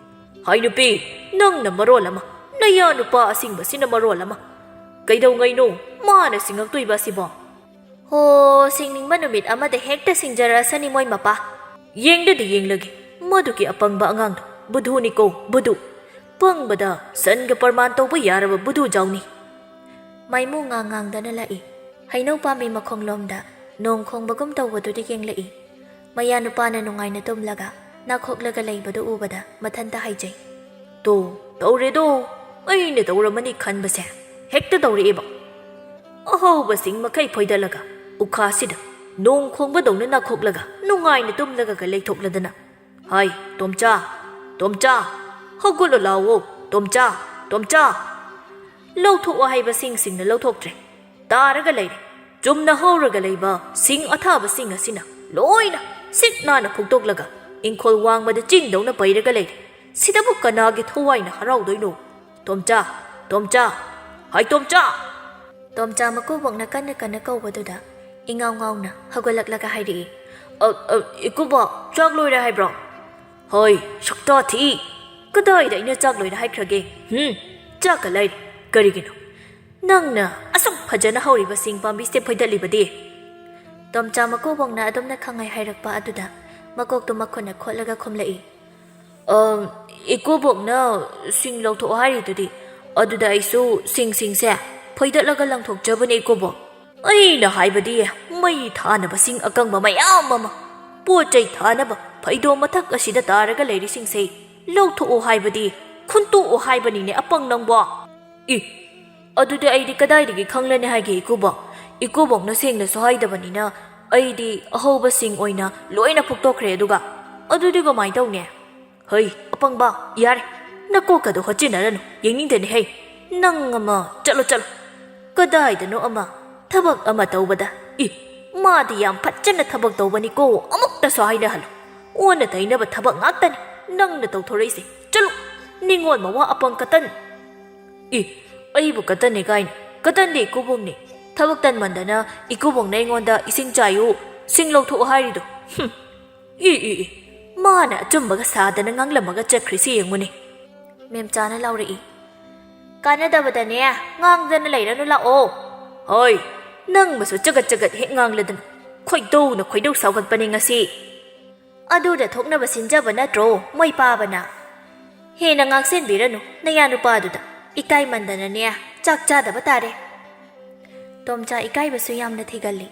"ꯍꯥꯏ ꯅꯨꯄꯤ, ꯅꯪꯅ ꯃꯔꯣꯜ ꯑꯃ, ꯅꯌꯥ ꯅꯨꯄꯥ ꯑꯁꯤꯡꯕꯁꯤꯅ ꯃꯔꯣꯜ ꯑꯃ꯫ ꯀꯩꯗꯧꯉꯩꯅꯣ ꯃꯥꯅ ꯁꯤꯡꯉꯛꯇꯣꯏꯕ ꯑꯁꯤꯕꯣ?" "ꯍꯣ, ꯁꯤꯡꯅꯤꯡꯕ ꯅꯨꯃꯤꯠ ꯑꯃꯗ ꯍꯦꯛꯇ ꯁꯤꯡꯖꯔꯛꯑꯁꯅꯤ ꯃꯣꯏ ꯃꯄꯥ꯫" "ꯌꯦꯡꯗꯗꯤ ꯌꯦꯡꯂꯒꯦ, ꯃꯗꯨꯒꯤ ꯑꯄꯪꯕ ꯑꯉꯥꯡꯗꯣ꯫ ꯕꯨꯙꯨꯅꯤꯀꯣ, ꯕꯨꯙꯨ꯫ ꯄꯪꯕꯗ ꯁꯟꯒ ꯄ꯭ꯔꯃꯥꯟ ꯇꯧꯕ ꯌꯥꯔꯕ ꯕꯨꯙꯨ ꯖꯥꯎꯅꯤ꯫" ꯃꯥꯏꯃꯨ ꯉꯥꯡ ꯉꯥꯡꯗꯅ ꯂꯥꯛꯏ꯫ ꯍꯩꯅꯧ ꯄꯥꯝꯕꯤ ꯃꯈꯣꯡꯂꯣꯝꯗ ꯅꯣꯡ ꯈꯣꯡꯕꯒꯨꯝ ꯇꯧꯕꯗꯨꯗ ꯌꯦꯡꯂꯛꯏ꯫ ꯃꯌꯥ ꯅꯨꯄꯥꯅ ꯅꯨꯡꯉꯥꯏꯅ ꯇꯨꯝꯂꯒ ꯅꯥꯈꯣꯛꯂꯒ ꯂꯩꯕꯗꯨ ꯎꯕꯗ ꯃꯊꯟꯇ ꯍꯥꯏꯖꯩ꯫ "ꯇꯣ, ꯇꯧꯔꯦꯗꯣ, ꯑꯩꯅ ꯇꯧꯔꯝꯃꯅꯤ ꯈꯟꯕꯁꯦ ꯍꯦꯛꯇ ꯇꯧꯔꯛꯑꯦꯕ꯫ ꯑꯍꯧꯕ ꯁꯤꯡ ꯃꯈꯩ ꯐꯣꯏꯗꯠꯂꯒ ꯎꯈꯥꯁꯤꯗ ꯅꯣꯡ ꯈꯣꯡꯕꯗꯧꯅ ꯅꯥꯈꯣꯛꯂꯒ ꯅꯨꯡꯉꯥꯏꯅ ꯇꯨꯝꯂꯒ ꯂꯩꯊꯣꯛꯂꯗꯅ꯫ ꯍꯥꯏ, ꯇꯣꯝꯆꯥ, ꯇꯣꯝꯆꯥ, ꯍꯧꯒꯠꯂꯣ ꯂꯥꯎꯋꯣ, ꯇꯣꯝꯆꯥ, ꯇꯣꯝꯆꯥ꯫ ꯂꯧꯊꯣꯛꯑꯣ ꯍꯥꯏꯕ ꯁꯤꯡꯁꯤꯡꯅ ꯂꯧꯊꯣꯛꯇ꯭ꯔꯦ꯫ ꯇꯥꯔꯒ ꯂꯩꯔꯦ꯫ ꯆꯨꯝꯅ ꯍꯧꯔꯒ ꯂꯩꯕ ꯁꯤꯡ ꯑꯊꯥꯕꯁꯤꯡ ꯑꯁꯤꯅ ꯂꯣꯏꯅ ꯁꯤꯠ ꯅꯥꯟꯅ ꯐꯨꯛꯇꯣꯛꯂꯒ ꯏꯪꯈꯣꯜ ꯋꯥꯡꯃꯗ ꯆꯤꯡꯗꯧꯅ ꯄꯩꯔꯒ ꯂꯩꯔꯦ꯫ ꯁꯤꯗꯕꯨ ꯀꯅꯥꯒꯤ ꯊꯋꯥꯏꯅ ꯍꯔꯥꯎꯗꯣꯏꯅꯣ? ꯇꯣꯝꯆꯥ, ꯇꯣꯝꯆꯥ, ꯍꯥꯏ ꯇꯣꯝꯆꯥ!" ꯇꯣꯝꯆꯥ ꯃꯀꯨꯕꯣꯛꯅ ꯀꯟꯅ ꯀꯟꯅ ꯀꯧꯕꯗꯨꯗ ꯏꯉꯥꯎ ꯉꯥꯎꯅ ꯍꯧꯒꯠꯂꯛꯂꯒ ꯍꯥꯏꯔꯛꯏ, "ꯑ, ꯑ, ꯏꯀꯨꯕꯣꯛ, ꯆꯥꯛ ꯂꯣꯏꯔꯦ ꯍꯥꯏꯕ꯭ꯔꯣ?" "ꯍꯣꯏ, ꯁꯛꯇꯥ ꯊꯤ! ꯀꯗꯥꯏꯗ ꯑꯩꯅ ꯆꯥꯛ ꯂꯣꯏꯔꯦ ꯍꯥꯏꯈ꯭ꯔꯒꯦ? ꯍꯨꯝ, ꯆꯥꯛꯀ ꯂꯩꯔꯦ꯫ ꯀꯔꯤꯒꯤꯅꯣ? ꯅꯪꯅ ꯑꯁꯨꯛ ꯐꯖꯅ ꯍꯧꯔꯤꯕ ꯁꯤꯡ ꯄꯥꯝꯕꯤꯁꯦ ꯐꯣꯏꯗꯠꯂꯤꯕꯗꯤ?" ꯇꯣꯝꯆꯥ ꯃꯀꯨꯕꯣꯛꯅ ꯑꯗꯨꯝꯅ ꯈꯪꯍꯥꯏ ꯍꯥꯏꯔꯛꯄ ꯑꯗꯨꯗ ꯃꯀꯣꯛꯇꯨ ꯃꯈꯨꯠꯅ ꯈꯣꯠꯂꯒ ꯈꯨꯝꯂꯛꯏ, "ꯑ, ꯏꯀꯨꯕꯣꯛꯅ ꯁꯤꯡ ꯂꯧꯊꯣꯛꯑꯣ ꯍꯥꯏꯔꯤꯗꯨꯗꯤ, ꯑꯗꯨꯗ ꯑꯩꯁꯨ ꯁꯤꯡꯁꯤꯡꯁꯦ ꯐꯣꯏꯗꯠꯂꯒ ꯂꯪꯊꯣꯛꯆꯕꯅꯦ ꯏꯀꯨꯕꯣꯛ꯫ ꯑꯩꯅ ꯍꯥꯏꯕꯗꯤ ꯃꯩ ꯊꯥꯅꯕ ꯁꯤꯡ ꯑꯀꯪꯕ ꯃꯌꯥꯝ ꯑꯃ, ꯄꯣꯠ ꯆꯩ ꯊꯥꯅꯕ ꯐꯩꯗꯣꯝ ꯃꯊꯛ ꯑꯁꯤꯗ ꯇꯥꯔꯒ ꯂꯩꯔꯤꯁꯤꯡꯁꯦ ꯂꯧꯊꯣꯛꯑꯣ ꯍꯥꯏꯕꯗꯤ ꯈꯨꯟꯇꯣꯛꯑꯣ ꯍꯥꯏꯕꯅꯤꯅꯦ ꯑꯄꯪ ꯅꯪꯕꯣ!" "ꯏ, ꯑꯗꯨꯗꯤ ꯑꯩꯗꯤ ꯀꯗꯥꯏꯗꯒꯤ ꯈꯪꯂꯅꯤ ꯍꯥꯏꯒꯦ ꯏꯀꯨꯕꯣꯛ? ꯏꯀꯨꯕꯣꯛꯅ ꯁꯦꯡꯅꯁꯨ ꯍꯥꯏꯗꯕꯅꯤꯅ ꯑꯩꯗꯤ ꯑꯍꯧꯕꯁꯤꯡ ꯑꯣꯏꯅ ꯂꯣꯏꯅ ꯐꯨꯛꯇꯣꯛꯈ꯭ꯔꯦ ꯑꯗꯨꯒ꯫ ꯑꯗꯨꯗꯤ ꯀꯃꯥꯏꯅ ꯇꯧꯅꯤ?" "ꯍꯩ, ꯑꯄꯪꯕ, ꯌꯥꯔꯦ꯫ ꯅꯀꯣꯛꯀꯗꯣ ꯍꯣꯠꯆꯤꯟꯅꯔꯅꯨ, ꯌꯦꯡꯅꯤꯡꯗꯦꯅꯦ ꯍꯩ꯫ ꯅꯪ ꯑꯃ, ꯆꯠꯂꯣ, ꯆꯠꯂꯣ꯫ ꯀꯗꯥꯏꯗꯅꯣ ꯑꯃ ꯊꯕꯛ ꯑꯃ ꯇꯧꯕꯗ, ꯏ, ꯃꯥꯗꯤ ꯌꯥꯝ ꯐꯠꯖꯅ ꯊꯕꯛ ꯇꯧꯕꯅꯤꯀꯣ, ꯑꯃꯨꯛꯇꯁꯨ ꯍꯥꯏꯅꯍꯜꯂꯨ꯫ ꯑꯣꯟꯅ ꯇꯩꯅꯕ ꯊꯕꯛ ꯉꯥꯛꯇꯅꯤ ꯅꯪꯅ ꯇꯧꯊꯣꯔꯛꯏꯁꯦ꯫ ꯆꯠꯂꯨ, ꯅꯤꯡꯉꯣꯜ ꯃꯋꯥ ꯑꯄꯪ ꯀꯇꯟ!" "ꯏ, ꯑꯩꯕꯨ ꯀꯇꯟꯅꯦ ꯀꯥꯏꯅ? ꯀꯇꯟꯗꯤ ꯏꯀꯨꯕꯣꯛꯅꯦ꯫ ꯊꯕꯛ ꯇꯟꯃꯟꯗꯅ ꯏꯀꯨꯕꯣꯛꯅ ꯑꯩꯉꯣꯟꯗ ꯏꯁꯤꯡ ꯆꯥꯏꯌꯨ, ꯁꯤꯡ ꯂꯧꯊꯣꯛꯎ ꯍꯥꯏꯔꯤꯗꯣ꯫ ꯍꯨꯝ꯫ E, E, E. ꯃꯥꯅ ꯑꯆꯨꯝꯕꯒ ꯁꯥꯗꯅ ꯉꯥꯡꯂꯝꯃꯒ ꯆꯠꯈ꯭ꯔꯤꯁꯤ ꯌꯦꯡꯉꯨꯅꯦ꯫" ꯃꯦꯝꯆꯥꯅ ꯂꯥꯎꯔꯛꯏ, "ꯀꯥꯟꯅꯗꯕꯗꯅꯦ, ꯉꯥꯡꯗꯅ ꯂꯩꯔꯅꯨ, ꯂꯥꯛꯑꯣ꯫" "ꯍꯣꯏ, ꯅꯪ ꯃꯁꯨ ꯆꯒꯠ ꯆꯒꯠ ꯍꯦꯛ ꯉꯥꯡꯂꯗꯅ ꯈꯣꯏꯗꯧꯅ ꯈꯣꯏꯗꯧ ꯁꯥꯎꯒꯠꯄꯅꯦ ꯉꯁꯤ꯫" "ꯑꯗꯨꯗ ꯊꯣꯛꯅꯕ ꯁꯤꯟꯖꯕ ꯅꯠꯇ꯭ꯔꯣ ꯃꯣꯏ ꯄꯥꯕꯅ?" "ꯍꯦꯟꯅ ꯉꯥꯛꯁꯦꯟꯕꯤꯔꯅꯨ ꯅꯌꯥ ꯅꯨꯄꯥꯗꯨꯗ꯫ ꯏꯀꯥꯏꯃꯟꯗꯅꯅꯦ, ꯆꯥꯛ ꯆꯥꯗꯕ ꯇꯥꯔꯦ꯫" ꯇꯣꯝꯆꯥ ꯏꯀꯥꯏꯕꯁꯨ ꯌꯥꯝꯅ ꯊꯤꯒꯜꯂꯤ꯫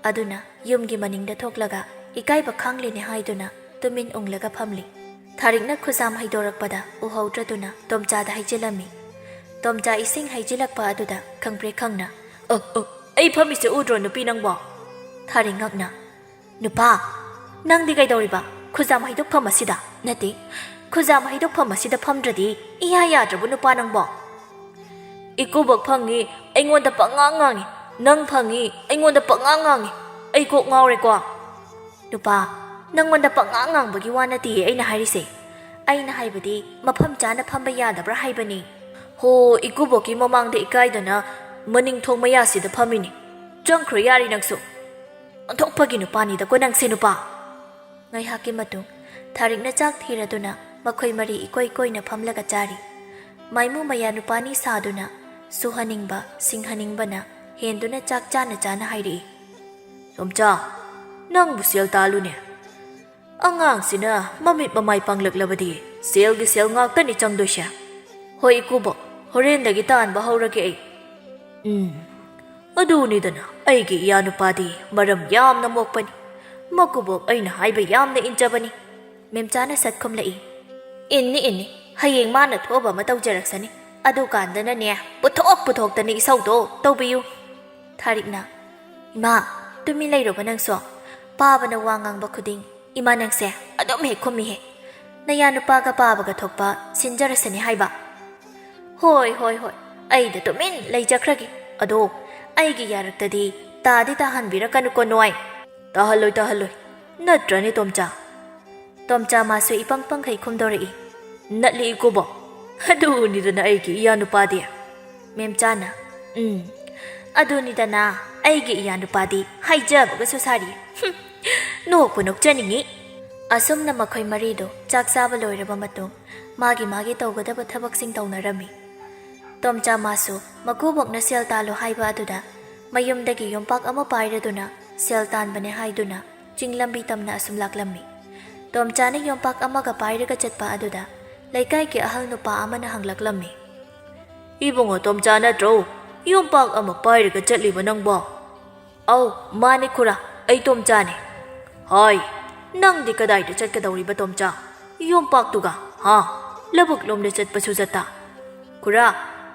ꯑꯗꯨꯅ ꯌꯨꯝꯒꯤ ꯃꯅꯤꯡꯗ ꯊꯣꯛꯂꯒ ꯏꯀꯥꯏꯕ ꯈꯥꯡꯂꯤꯅꯦ ꯍꯥꯏꯗꯨꯅ ꯇꯨꯃꯤꯟ ꯎꯪꯂꯒ ꯐꯝꯂꯤ꯫ ꯊꯥꯔꯤꯛꯅ ꯈꯨꯖꯥꯝ ꯍꯩꯗꯣꯔꯛꯄꯗ ꯎꯍꯧꯗ꯭ꯔꯗꯨꯅ ꯇꯣꯝꯆꯥꯗ ꯍꯩꯖꯤꯜꯂꯝꯃꯤ꯫ ꯇꯣꯝꯆꯥ ꯏꯁꯤꯡ ꯍꯩꯖꯤꯜꯂꯛꯄ ꯑꯗꯨꯗ ꯈꯪꯄ꯭ꯔꯦꯛ ꯈꯪꯅ, "ꯑ, ꯑ, ꯑꯩ ꯐꯝꯃꯤꯁꯦ ꯎꯗ꯭ꯔꯣ ꯅꯨꯄꯤ ꯅꯪꯕꯣ?" ꯊꯥꯔꯤꯛ ꯉꯛꯅ, "ꯅꯨꯄꯥ, ꯅꯪꯗꯤ ꯀꯩꯗꯧꯔꯤꯕ? ꯈꯨꯖꯥꯝ ꯍꯩꯗꯣꯛꯐꯝ ꯑꯁꯤꯗ, ꯅꯠꯇꯦ, ꯈꯨꯖꯥꯝ ꯍꯩꯗꯣꯛꯐꯝ ꯑꯁꯤꯗ ꯐꯝꯗ꯭ꯔꯗꯤ ꯏꯌꯥ ꯌꯥꯗ꯭ꯔꯕ ꯅꯨꯄꯥ ꯅꯪꯕꯣ?" "ꯏꯀꯨꯕꯣꯛ ꯐꯪꯉꯤ, ꯑꯩꯉꯣꯟꯗ ꯄꯪꯉꯥꯡ ꯉꯥꯡꯉꯤ꯫ ꯅꯪ ꯐꯪꯉꯤ, ꯑꯩꯉꯣꯟꯗ ꯄꯪꯉꯥꯡ ꯉꯥꯡꯉꯤ꯫ ꯑꯩ ꯀꯣꯛ ꯉꯥꯎꯔꯦꯀꯣ꯫" "ꯅꯨꯄꯥ, ꯅꯪꯉꯣꯟꯗ ꯄꯪꯉꯥꯡ ꯉꯥꯡꯕꯒꯤ ꯋꯥ ꯅꯠꯇꯤꯌꯦ ꯑꯩꯅ ꯍꯥꯏꯔꯤꯁꯦ꯫ ꯑꯩꯅ ꯍꯥꯏꯕꯗꯤ ꯃꯐꯝ ꯆꯥꯅ ꯐꯝꯕ ꯌꯥꯗꯕ꯭ꯔꯥ ꯍꯥꯏꯕꯅꯤ꯫ ꯍꯣ, ꯏꯀꯨꯕꯣꯛꯀꯤ ꯃꯃꯥꯡꯗ ꯏꯀꯥꯏꯗꯅ ꯃꯅꯤꯡ ꯊꯣꯡ ꯃꯌꯥꯁꯤꯗ ꯐꯝꯃꯤꯅꯤ꯫ ꯆꯪꯈ꯭ꯔꯣ ꯌꯥꯔꯦ ꯅꯪꯁꯨ꯫ ꯑꯣꯟꯊꯣꯛꯄꯒꯤ ꯅꯨꯄꯥꯅꯤꯗꯀꯣ ꯅꯪꯁꯦ ꯅꯨꯄꯥ꯫ ꯉꯥꯏꯍꯥꯛꯀꯤ ꯃꯇꯨꯡ ꯊꯥꯔꯤꯛꯅ ꯆꯥꯛ ꯊꯤꯔꯗꯨꯅ ꯃꯈꯣꯏ ꯃꯔꯤ ꯏꯀꯣꯏ ꯀꯣꯏꯅ ꯐꯝꯂꯒ ꯆꯥꯔꯤ꯫ ꯃꯥꯏꯃꯨ ꯃꯌꯥ ꯅꯨꯄꯥꯅꯤ ꯁꯥꯗꯨꯅ ꯁꯨꯍꯟꯅꯤꯡꯕ, ꯁꯤꯡꯍꯟꯅꯤꯡꯕꯅ ꯍꯦꯟꯗꯨꯅ ꯆꯥꯛ ꯆꯥꯅ ꯆꯥꯅ ꯍꯥꯏꯔꯛꯏ꯫ "ꯇꯣꯝꯆꯥ, ꯅꯪꯕꯨ ꯁꯦꯜ ꯇꯥꯜꯂꯨꯅꯦ꯫ ꯑꯉꯥꯡꯁꯤꯅ ꯃꯃꯤꯠ ꯃꯃꯥꯏ ꯄꯥꯡꯂꯛꯂꯕꯗꯤ ꯁꯦꯜꯒꯤ ꯁꯦꯜ ꯉꯥꯛꯇꯅꯤ ꯆꯪꯗꯣꯏꯁꯦ꯫ ꯍꯣꯏ ꯏꯀꯨꯕꯣꯛ, ꯍꯣꯔꯦꯟꯗꯒꯤ ꯇꯥꯟꯕ ꯍꯧꯔꯒꯦ ꯑꯩ꯫ ꯎꯝ, ꯑꯗꯨꯅꯤꯗꯅ ꯑꯩꯒꯤ ꯏꯌꯥꯅꯨꯄꯥꯗꯤ ꯃꯔꯝ ꯌꯥꯝꯅ ꯃꯣꯛꯄꯅꯤ꯫ ꯃꯀꯨꯕꯣꯛ ꯑꯩꯅ ꯍꯥꯏꯕ ꯌꯥꯝꯅ ꯏꯟꯖꯕꯅꯤ꯫" ꯃꯦꯝꯆꯥꯅ ꯁꯠ ꯈꯨꯝꯂꯛꯏ꯫ "ꯏꯟꯅꯤ ꯏꯟꯅꯤ, ꯍꯌꯦꯡ ꯃꯥꯅ ꯊꯣꯛꯑꯕ ꯑꯃ ꯇꯧꯖꯔꯛꯁꯅꯤ꯫ ꯑꯗꯨꯀꯥꯟꯗꯅꯅꯦ ꯄꯨꯊꯣꯛ ꯄꯨꯊꯣꯛꯇꯅ ꯏꯁꯧꯗꯣ ꯇꯧꯕꯤꯌꯨ꯫" ꯊꯥꯔꯤꯛꯅ, "ꯏꯃꯥ, ꯇꯨꯃꯤꯟ ꯂꯩꯔꯣꯕ ꯅꯪꯁꯨ꯫ ꯄꯥꯕꯅ ꯋꯥ ꯉꯥꯡꯕ ꯈꯨꯗꯤꯡ ꯏꯃꯥ ꯅꯪꯁꯦ ꯑꯗꯨꯝ ꯍꯦꯛ ꯈꯨꯝꯃꯤꯍꯦ꯫ ꯅꯌꯥ ꯅꯨꯄꯥꯒ ꯄꯥꯕꯒ ꯊꯣꯛꯄ ꯁꯤꯟꯖꯔꯁꯅꯤ ꯍꯥꯏꯕ꯫" "ꯍꯣꯏ ꯍꯣꯏ ꯍꯣꯏ, ꯑꯩꯗ ꯇꯨꯃꯤꯟ ꯂꯩꯖꯈ꯭ꯔꯒꯦ꯫ ꯑꯗꯣ ꯑꯩꯒꯤ ꯌꯥꯔꯛꯇꯗꯤ ꯇꯥꯗꯤ ꯇꯥꯍꯟꯕꯤꯔꯛꯀꯅꯨꯀꯣ ꯅꯣꯏ꯫" "ꯇꯥꯍꯜꯂꯣꯏ ꯇꯥꯍꯜꯂꯣꯏ, ꯅꯠꯇ꯭ꯔꯅꯦ ꯇꯣꯝꯆꯥ?" ꯇꯣꯝꯆꯥ ꯃꯥꯁꯨ ꯏꯄꯪ ꯄꯪꯈꯩ ꯈꯨꯝꯗꯣꯔꯛꯏ꯫ "ꯅꯠꯂꯤ ꯏꯀꯨꯕꯣꯛ, ꯑꯗꯨꯅꯤꯗꯅ ꯑꯩꯒꯤ ꯏꯌꯥ ꯅꯨꯄꯥꯗꯤ꯫" ꯃꯦꯝꯆꯥꯅ, "ꯎꯝ, ꯑꯗꯨꯅꯤꯗꯅ ꯑꯩꯒꯤ ꯏꯌꯥ ꯅꯨꯄꯥꯗꯤ ꯍꯥꯏꯖꯕꯒꯁꯨ ꯁꯥꯔꯤ꯫ ꯍꯨꯝ, ꯅꯣꯛꯄꯨ ꯅꯣꯛꯆꯅꯤꯡꯉꯤ꯫" ꯑꯁꯨꯝꯅ ꯃꯈꯣꯏ ꯃꯔꯤꯗꯣ ꯆꯥꯛ ꯆꯥꯕ ꯂꯣꯏꯔꯕ ꯃꯇꯨꯡ ꯃꯥꯒꯤ ꯃꯥꯒꯤ ꯇꯧꯒꯗꯕ ꯊꯕꯛꯁꯤꯡ ꯇꯧꯅꯔꯝꯃꯤ꯫ ꯇꯣꯝꯆꯥ ꯃꯥꯁꯨ ꯃꯀꯨꯕꯣꯛꯅ ꯁꯦꯜ ꯇꯥꯜꯂꯨ ꯍꯥꯏꯕ ꯑꯗꯨꯗ ꯃꯌꯨꯝꯗꯒꯤ ꯌꯣꯝꯄꯥꯛ ꯑꯃ ꯄꯥꯏꯔꯗꯨꯅ ꯁꯦꯜ ꯇꯥꯟꯕꯅꯦ ꯍꯥꯏꯗꯨꯅ ꯆꯤꯡ ꯂꯝꯕꯤ ꯇꯝꯅ ꯑꯁꯨꯝ ꯂꯥꯛꯂꯝꯃꯤ꯫ ꯇꯣꯝꯆꯥꯅ ꯌꯣꯝꯄꯥꯛ ꯑꯃꯒ ꯄꯥꯏꯔꯒ ꯆꯠꯄ ꯑꯗꯨꯗ ꯂꯩꯀꯥꯏꯒꯤ ꯑꯍꯜ ꯅꯨꯄꯥ ꯑꯃꯅ ꯍꯪꯂꯛꯂꯝꯃꯤ꯫ "ꯏꯕꯨꯡꯉꯣ ꯇꯣꯝꯆꯥ ꯅꯠꯇ꯭ꯔꯣ? ꯌꯣꯝꯄꯥꯛ ꯑꯃ ꯄꯥꯏꯔꯒ ꯆꯠꯂꯤꯕ ꯅꯪꯕꯣ?" "ꯑꯧ, ꯃꯥꯅꯦ ꯈꯨꯔꯥ, ꯑꯩ ꯇꯣꯝꯆꯥꯅꯦ꯫" "ꯍꯥꯏ, ꯅꯪꯗꯤ ꯀꯗꯥꯏꯗ ꯆꯠꯀꯗꯧꯔꯤꯕ ꯇꯣꯝꯆꯥ? ꯌꯣꯝꯄꯥꯛꯇꯨꯒ, ꯍꯥ? ꯂꯧꯕꯨꯛ ꯂꯣꯝꯗ ꯆꯠꯄꯁꯨ ꯆꯠꯇ?" "ꯈꯨꯔꯥ,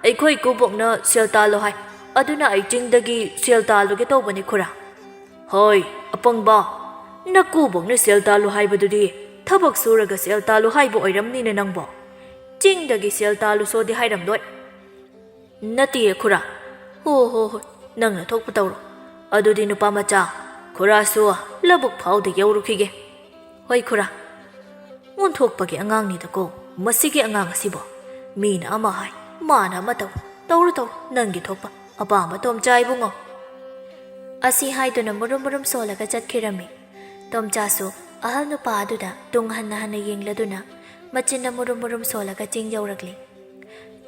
ꯑꯩꯈꯣꯏ ꯏꯀꯨꯕꯣꯛꯅ ꯁꯦꯜ ꯇꯥꯜꯂꯣ ꯍꯥꯏ, ꯑꯗꯨꯅ ꯑꯩ ꯆꯤꯡꯗꯒꯤ ꯁꯦꯜ ꯇꯥꯜꯂꯨꯒꯦ ꯇꯧꯕꯅꯦ ꯈꯨꯔꯥ꯫" "ꯍꯣꯏ, ꯑꯄꯪꯕ, ꯅꯀꯨꯕꯣꯛꯅ ꯁꯦꯜ ꯇꯥꯜꯂꯨ ꯍꯥꯏꯕꯗꯨꯗꯤ ꯊꯕꯛ ꯁꯨꯔꯒ ꯁꯦꯜ ꯇꯥꯜꯂꯨ ꯍꯥꯏꯕ ꯑꯣꯏꯔꯝꯅꯤꯅꯦ ꯅꯪꯕꯣ꯫ ꯆꯤꯡꯗꯒꯤ ꯁꯦꯜ ꯇꯥꯜꯂꯨꯁꯣꯗꯤ ꯍꯥꯏꯔꯝꯂꯣꯏ꯫" "ꯅꯠꯇꯤꯌꯦ ꯈꯨꯔꯥ꯫ ꯍꯣ ꯍꯣ ꯍꯣꯏ, ꯅꯪꯅ ꯊꯣꯛꯄ ꯇꯧꯔꯣ꯫ ꯑꯗꯨꯗꯤ ꯅꯨꯄꯥ ꯃꯆꯥ, ꯈꯨꯔꯥꯁꯨ ꯂꯧꯕꯨꯛ ꯐꯥꯎꯗ ꯌꯧꯔꯨꯈꯤꯒꯦ꯫" "ꯍꯣꯏ ꯈꯨꯔꯥ꯫" "ꯑꯣꯟꯊꯣꯛꯄꯒꯤ ꯑꯉꯥꯡꯅꯤꯗꯀꯣ ꯃꯁꯤꯒꯤ ꯑꯉꯥꯡ ꯑꯁꯤꯕꯣ꯫ ꯃꯤꯅ ꯑꯃ ꯍꯥꯏ, ꯃꯥꯅ ꯑꯃ ꯇꯧ꯫ ꯇꯧꯔꯨ ꯇꯧꯔꯨ, ꯅꯪꯒꯤ ꯊꯣꯛꯄ ꯑꯄꯥꯝꯕ ꯇꯣꯝꯆꯥ ꯏꯕꯨꯡꯉꯣ"꯫ ꯑꯁꯤ ꯍꯥꯏꯗꯨꯅ ꯃꯨꯔꯨꯝ ꯃꯨꯔꯨꯝ ꯁꯣꯜꯂꯒ ꯆꯠꯈꯤꯔꯝꯃꯤ꯫ ꯇꯣꯝꯆꯥꯁꯨ ꯑꯍꯜ ꯅꯨꯄꯥ ꯑꯗꯨꯗ ꯇꯨꯡ ꯍꯟꯅ ꯍꯟꯅ ꯌꯦꯡꯂꯗꯨꯅ ꯃꯆꯤꯟꯅ ꯃꯨꯔꯨꯝ ꯃꯨꯔꯨꯝ ꯁꯣꯜꯂꯒ ꯆꯤꯡ ꯌꯧꯔꯛꯂꯤ꯫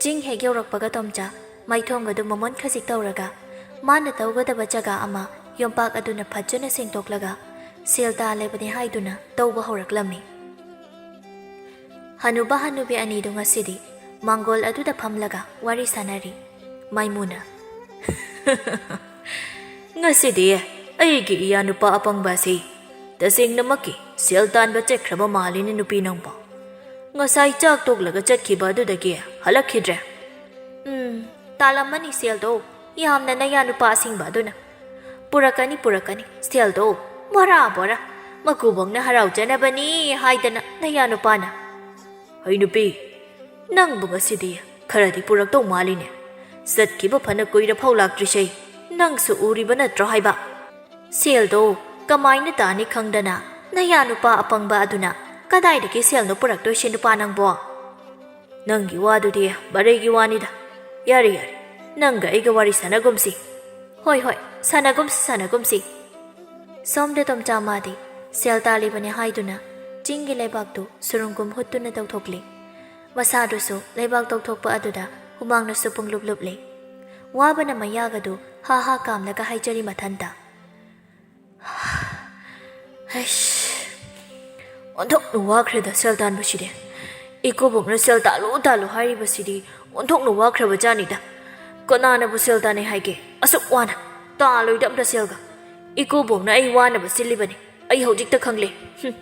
ꯆꯤꯡ ꯍꯦꯛ ꯌꯧꯔꯛꯄꯒ ꯇꯣꯝꯆꯥ ꯃꯥꯏꯊꯣꯡ ꯑꯗꯨ ꯃꯃꯣꯟ ꯈꯖꯤꯛ ꯇꯧꯔꯒ ꯃꯥꯅ ꯇꯧꯒꯗꯕ ꯖꯒꯥ ꯑꯃ ꯌꯣꯝꯄꯥꯛ ꯑꯗꯨꯅ ꯐꯖꯅ ꯁꯦꯡꯗꯣꯛꯂꯒ ꯁꯦꯜ ꯇꯥꯜꯂꯤꯕꯅꯤ ꯍꯥꯏꯗꯨꯅ ꯇꯧꯕ ꯍꯧꯔꯛꯂꯝꯃꯤ꯫ ꯍꯅꯨꯕ ꯍꯅꯨꯕꯤ ꯑꯅꯤꯗꯨ ꯉꯁꯤꯗꯤ ꯃꯥꯡꯒꯣꯜ ꯑꯗꯨꯗ ꯐꯝꯂꯒ ꯋꯥꯔꯤ ꯁꯥꯟꯅꯔꯤ꯫ ꯃꯥꯏꯃꯨꯅ, "ꯉꯁꯤꯗꯤ ꯑꯩꯒꯤ ꯏꯌꯥ ꯅꯨꯄꯥ ꯑꯄꯪꯕ ꯑꯁꯤ ꯇꯁꯦꯡꯅꯃꯛꯀꯤ ꯁꯦꯜ ꯇꯥꯟꯕ ꯆꯠꯈ꯭ꯔꯕ ꯃꯥꯜꯂꯤꯅꯦ ꯅꯨꯄꯤ ꯅꯪꯕꯣ꯫ ꯉꯁꯥꯏ ꯆꯥꯛ ꯇꯣꯛꯂꯒ ꯆꯠꯈꯤꯕ ꯑꯗꯨꯗꯒꯤ ꯍꯜꯂꯛꯈꯤꯗ꯭ꯔꯦ"꯫ "ꯎꯝ, ꯇꯥꯜꯂꯝꯃꯅꯤ ꯁꯦꯜꯗꯣ, ꯌꯥꯝꯅ ꯅꯌꯥ ꯅꯨꯄꯥ ꯑꯁꯤꯡꯕ ꯑꯗꯨꯅ꯫ ꯄꯨꯔꯛꯀꯅꯤ, ꯄꯨꯔꯛꯀꯅꯤ ꯁꯦꯜꯗꯣ, ꯕꯣꯔꯥ ꯕꯣꯔꯥ꯫ ꯃꯀꯨꯕꯣꯛꯅ ꯍꯔꯥꯎꯖꯅꯕꯅꯤ ꯍꯥꯏꯗꯅ ꯅꯌꯥ ꯅꯨꯄꯥꯅ"꯫ "ꯍꯩ ꯅꯨꯄꯤ, ꯅꯪꯕꯨ ꯉꯁꯤꯗꯤ ꯈꯔꯗꯤ ꯄꯨꯔꯛꯇꯧ ꯃꯥꯜꯂꯤꯅꯦ꯫ ꯆꯠꯈꯤꯕ ꯐꯅ ꯀꯨꯏꯔ ꯐꯥꯎ ꯂꯥꯛꯇ꯭ꯔꯤꯁꯦ ꯅꯪꯁꯨ ꯎꯔꯤꯕ ꯅꯠꯇ꯭ꯔꯣ ꯍꯥꯏꯕ?" "ꯁꯦꯜꯗꯣ ꯀꯃꯥꯏꯅ ꯇꯥꯅꯤ ꯈꯪꯗꯅ ꯅꯌꯥ ꯅꯨꯄꯥ ꯑꯄꯪꯕ ꯑꯗꯨꯅ ꯀꯗꯥꯏꯗꯒꯤ ꯁꯦꯜꯅꯣ ꯄꯨꯔꯛꯇꯣꯏꯁꯦ ꯅꯨꯄꯥ ꯅꯪꯕꯣ?" "ꯅꯪꯒꯤ ꯋꯥꯗꯨꯗꯤ ꯃꯔꯩꯒꯤ ꯋꯥꯅꯤꯗ꯫ ꯌꯥꯔꯦ, ꯌꯥꯔꯦ, ꯅꯪꯒ ꯑꯩꯒ ꯋꯥꯔꯤ ꯁꯥꯟꯅꯒꯨꯝꯁꯤ"꯫ "ꯍꯣꯏ, ꯍꯣꯏ, ꯁꯥꯟꯅꯒꯨꯝꯁꯤ, ꯁꯥꯟꯅꯒꯨꯝꯁꯤ"꯫ ꯁꯣꯝꯗ ꯇꯣꯝꯆꯥ ꯃꯥꯗꯤ ꯁꯦꯜ ꯇꯥꯜꯂꯤꯕꯅꯤ ꯍꯥꯏꯗꯨꯅ ꯆꯤꯡꯒꯤ ꯂꯩꯕꯥꯛꯇꯨ ꯁꯨꯔꯨꯡꯒꯨꯝ ꯍꯨꯠꯇꯨꯅ ꯇꯧꯊꯣꯛꯂꯤ꯫ ꯃꯁꯥꯗꯨꯁꯨ ꯂꯩꯕꯥꯛ ꯇꯧꯊꯣꯛꯄ ꯑꯗꯨꯗ ꯍꯨꯃꯥꯡꯅꯁꯨ ꯄꯨꯡꯂꯨꯞ ꯂꯨꯞꯂꯤ꯫ ꯋꯥꯕꯅ ꯃꯌꯥꯒꯗꯨ ꯍꯥ ꯍꯥ ꯀꯥꯝꯂꯒ ꯍꯥꯏꯖꯔꯤ ꯃꯊꯟꯇ꯫ ꯍꯩꯁ, ꯑꯣꯟꯊꯣꯛꯅ ꯋꯥꯈ꯭ꯔꯦꯗ ꯁꯦꯜ ꯇꯥꯟꯕꯁꯤꯗꯤ꯫ ꯏꯀꯨꯕꯣꯛꯅ ꯁꯦꯜ ꯇꯥꯜꯂꯨ ꯇꯥꯜꯂꯨ ꯍꯥꯏꯔꯤꯕꯁꯤꯗꯤ ꯑꯣꯟꯊꯣꯛꯅ ꯋꯥꯈ꯭ꯔꯕ ꯖꯥꯠꯅꯤꯗ꯫ ꯀꯅꯥꯅꯕꯨ ꯁꯦꯜ ꯇꯥꯟꯅꯩ ꯍꯥꯏꯒꯦ? ꯑꯁꯨꯛ ꯋꯥꯅ ꯇꯥꯜꯂꯣꯏꯗ ꯑꯝꯇ ꯁꯦꯜꯒ꯫ ꯏꯀꯨꯕꯣꯛꯅ ꯑꯩ ꯋꯥꯅꯕ ꯁꯤꯜꯂꯤꯕꯅꯤ꯫ ꯑꯩ ꯍꯧꯖꯤꯛꯇ ꯈꯪꯂꯦ꯫ ꯍꯨꯝ꯫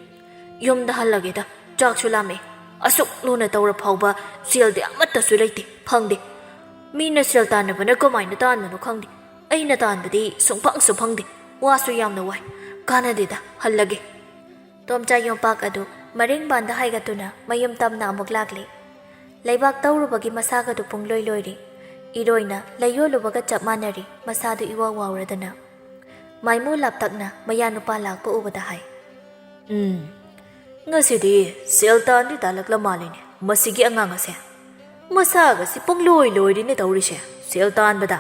ꯌꯨꯝꯗ ꯍꯜꯂꯒꯦꯗ, ꯆꯥꯛꯁꯨ ꯂꯥꯝꯃꯦ꯫ ꯑꯁꯨꯛ ꯂꯨꯅ ꯇꯧꯔ ꯐꯥꯎꯕ ꯁꯦꯜꯗꯤ ꯑꯃꯠꯇꯁꯨ ꯂꯩꯇꯦ, ꯐꯪꯗꯦ꯫ ꯃꯤꯅ ꯁꯦꯜ ꯇꯥꯟꯅꯕꯅ ꯀꯃꯥꯏꯅ ꯇꯥꯟꯕꯅꯣ ꯈꯪꯗꯦ꯫ ꯑꯩꯅ ꯇꯥꯟꯕꯗꯤ ꯁꯨꯡꯐꯪꯁꯨ ꯐꯪꯗꯦ, ꯋꯥꯁꯨ ꯌꯥꯝꯅ ꯋꯥꯏ꯫ ꯀꯥꯟꯅꯗꯦꯗ, ꯍꯜꯂꯒꯦ꯫ ꯇꯣꯝꯆꯥ ꯌꯣꯝꯄꯥꯛ ꯑꯗꯨ ꯃꯔꯤꯡꯕꯥꯟꯗ ꯍꯥꯏꯒꯠꯇꯨꯅ ꯃꯌꯨꯝ ꯇꯝꯅ ꯑꯃꯨꯛ ꯂꯥꯛꯂꯤ꯫ ꯂꯩꯕꯥꯛ ꯇꯧꯔꯨꯕꯒꯤ ꯃꯁꯥꯒꯗꯨ ꯄꯨꯡꯂꯣꯏ ꯂꯣꯏꯔꯤ꯫ ꯏꯔꯣꯏꯅ ꯂꯩꯌꯣꯜꯂꯨꯕꯒ ꯆꯞ ꯃꯥꯟꯅꯔꯤ, ꯃꯁꯥꯗꯨ ꯏꯋꯥꯎ ꯋꯥꯎꯔꯗꯅ꯫ ꯃꯥꯏꯃꯨ ꯂꯥꯞꯇꯛꯅ ꯃꯌꯥ ꯅꯨꯄꯥ ꯂꯥꯛꯄ ꯎꯕꯗ ꯍꯥꯏ, "ꯎꯝ, "ꯉꯁꯤꯗꯤ ꯁꯦꯜ ꯇꯥꯟꯗꯤ ꯇꯥꯜꯂꯛꯂ ꯃꯥꯜꯂꯤꯅꯦ ꯃꯁꯤꯒꯤ ꯑꯉꯥꯡ ꯑꯁꯦ꯫ ꯃꯁꯥꯒꯁꯤ ꯄꯨꯡꯂꯣꯏ ꯂꯣꯏꯔꯤꯅꯦ ꯇꯧꯔꯤꯁꯦ ꯁꯦꯜ ꯇꯥꯟꯕꯗ꯫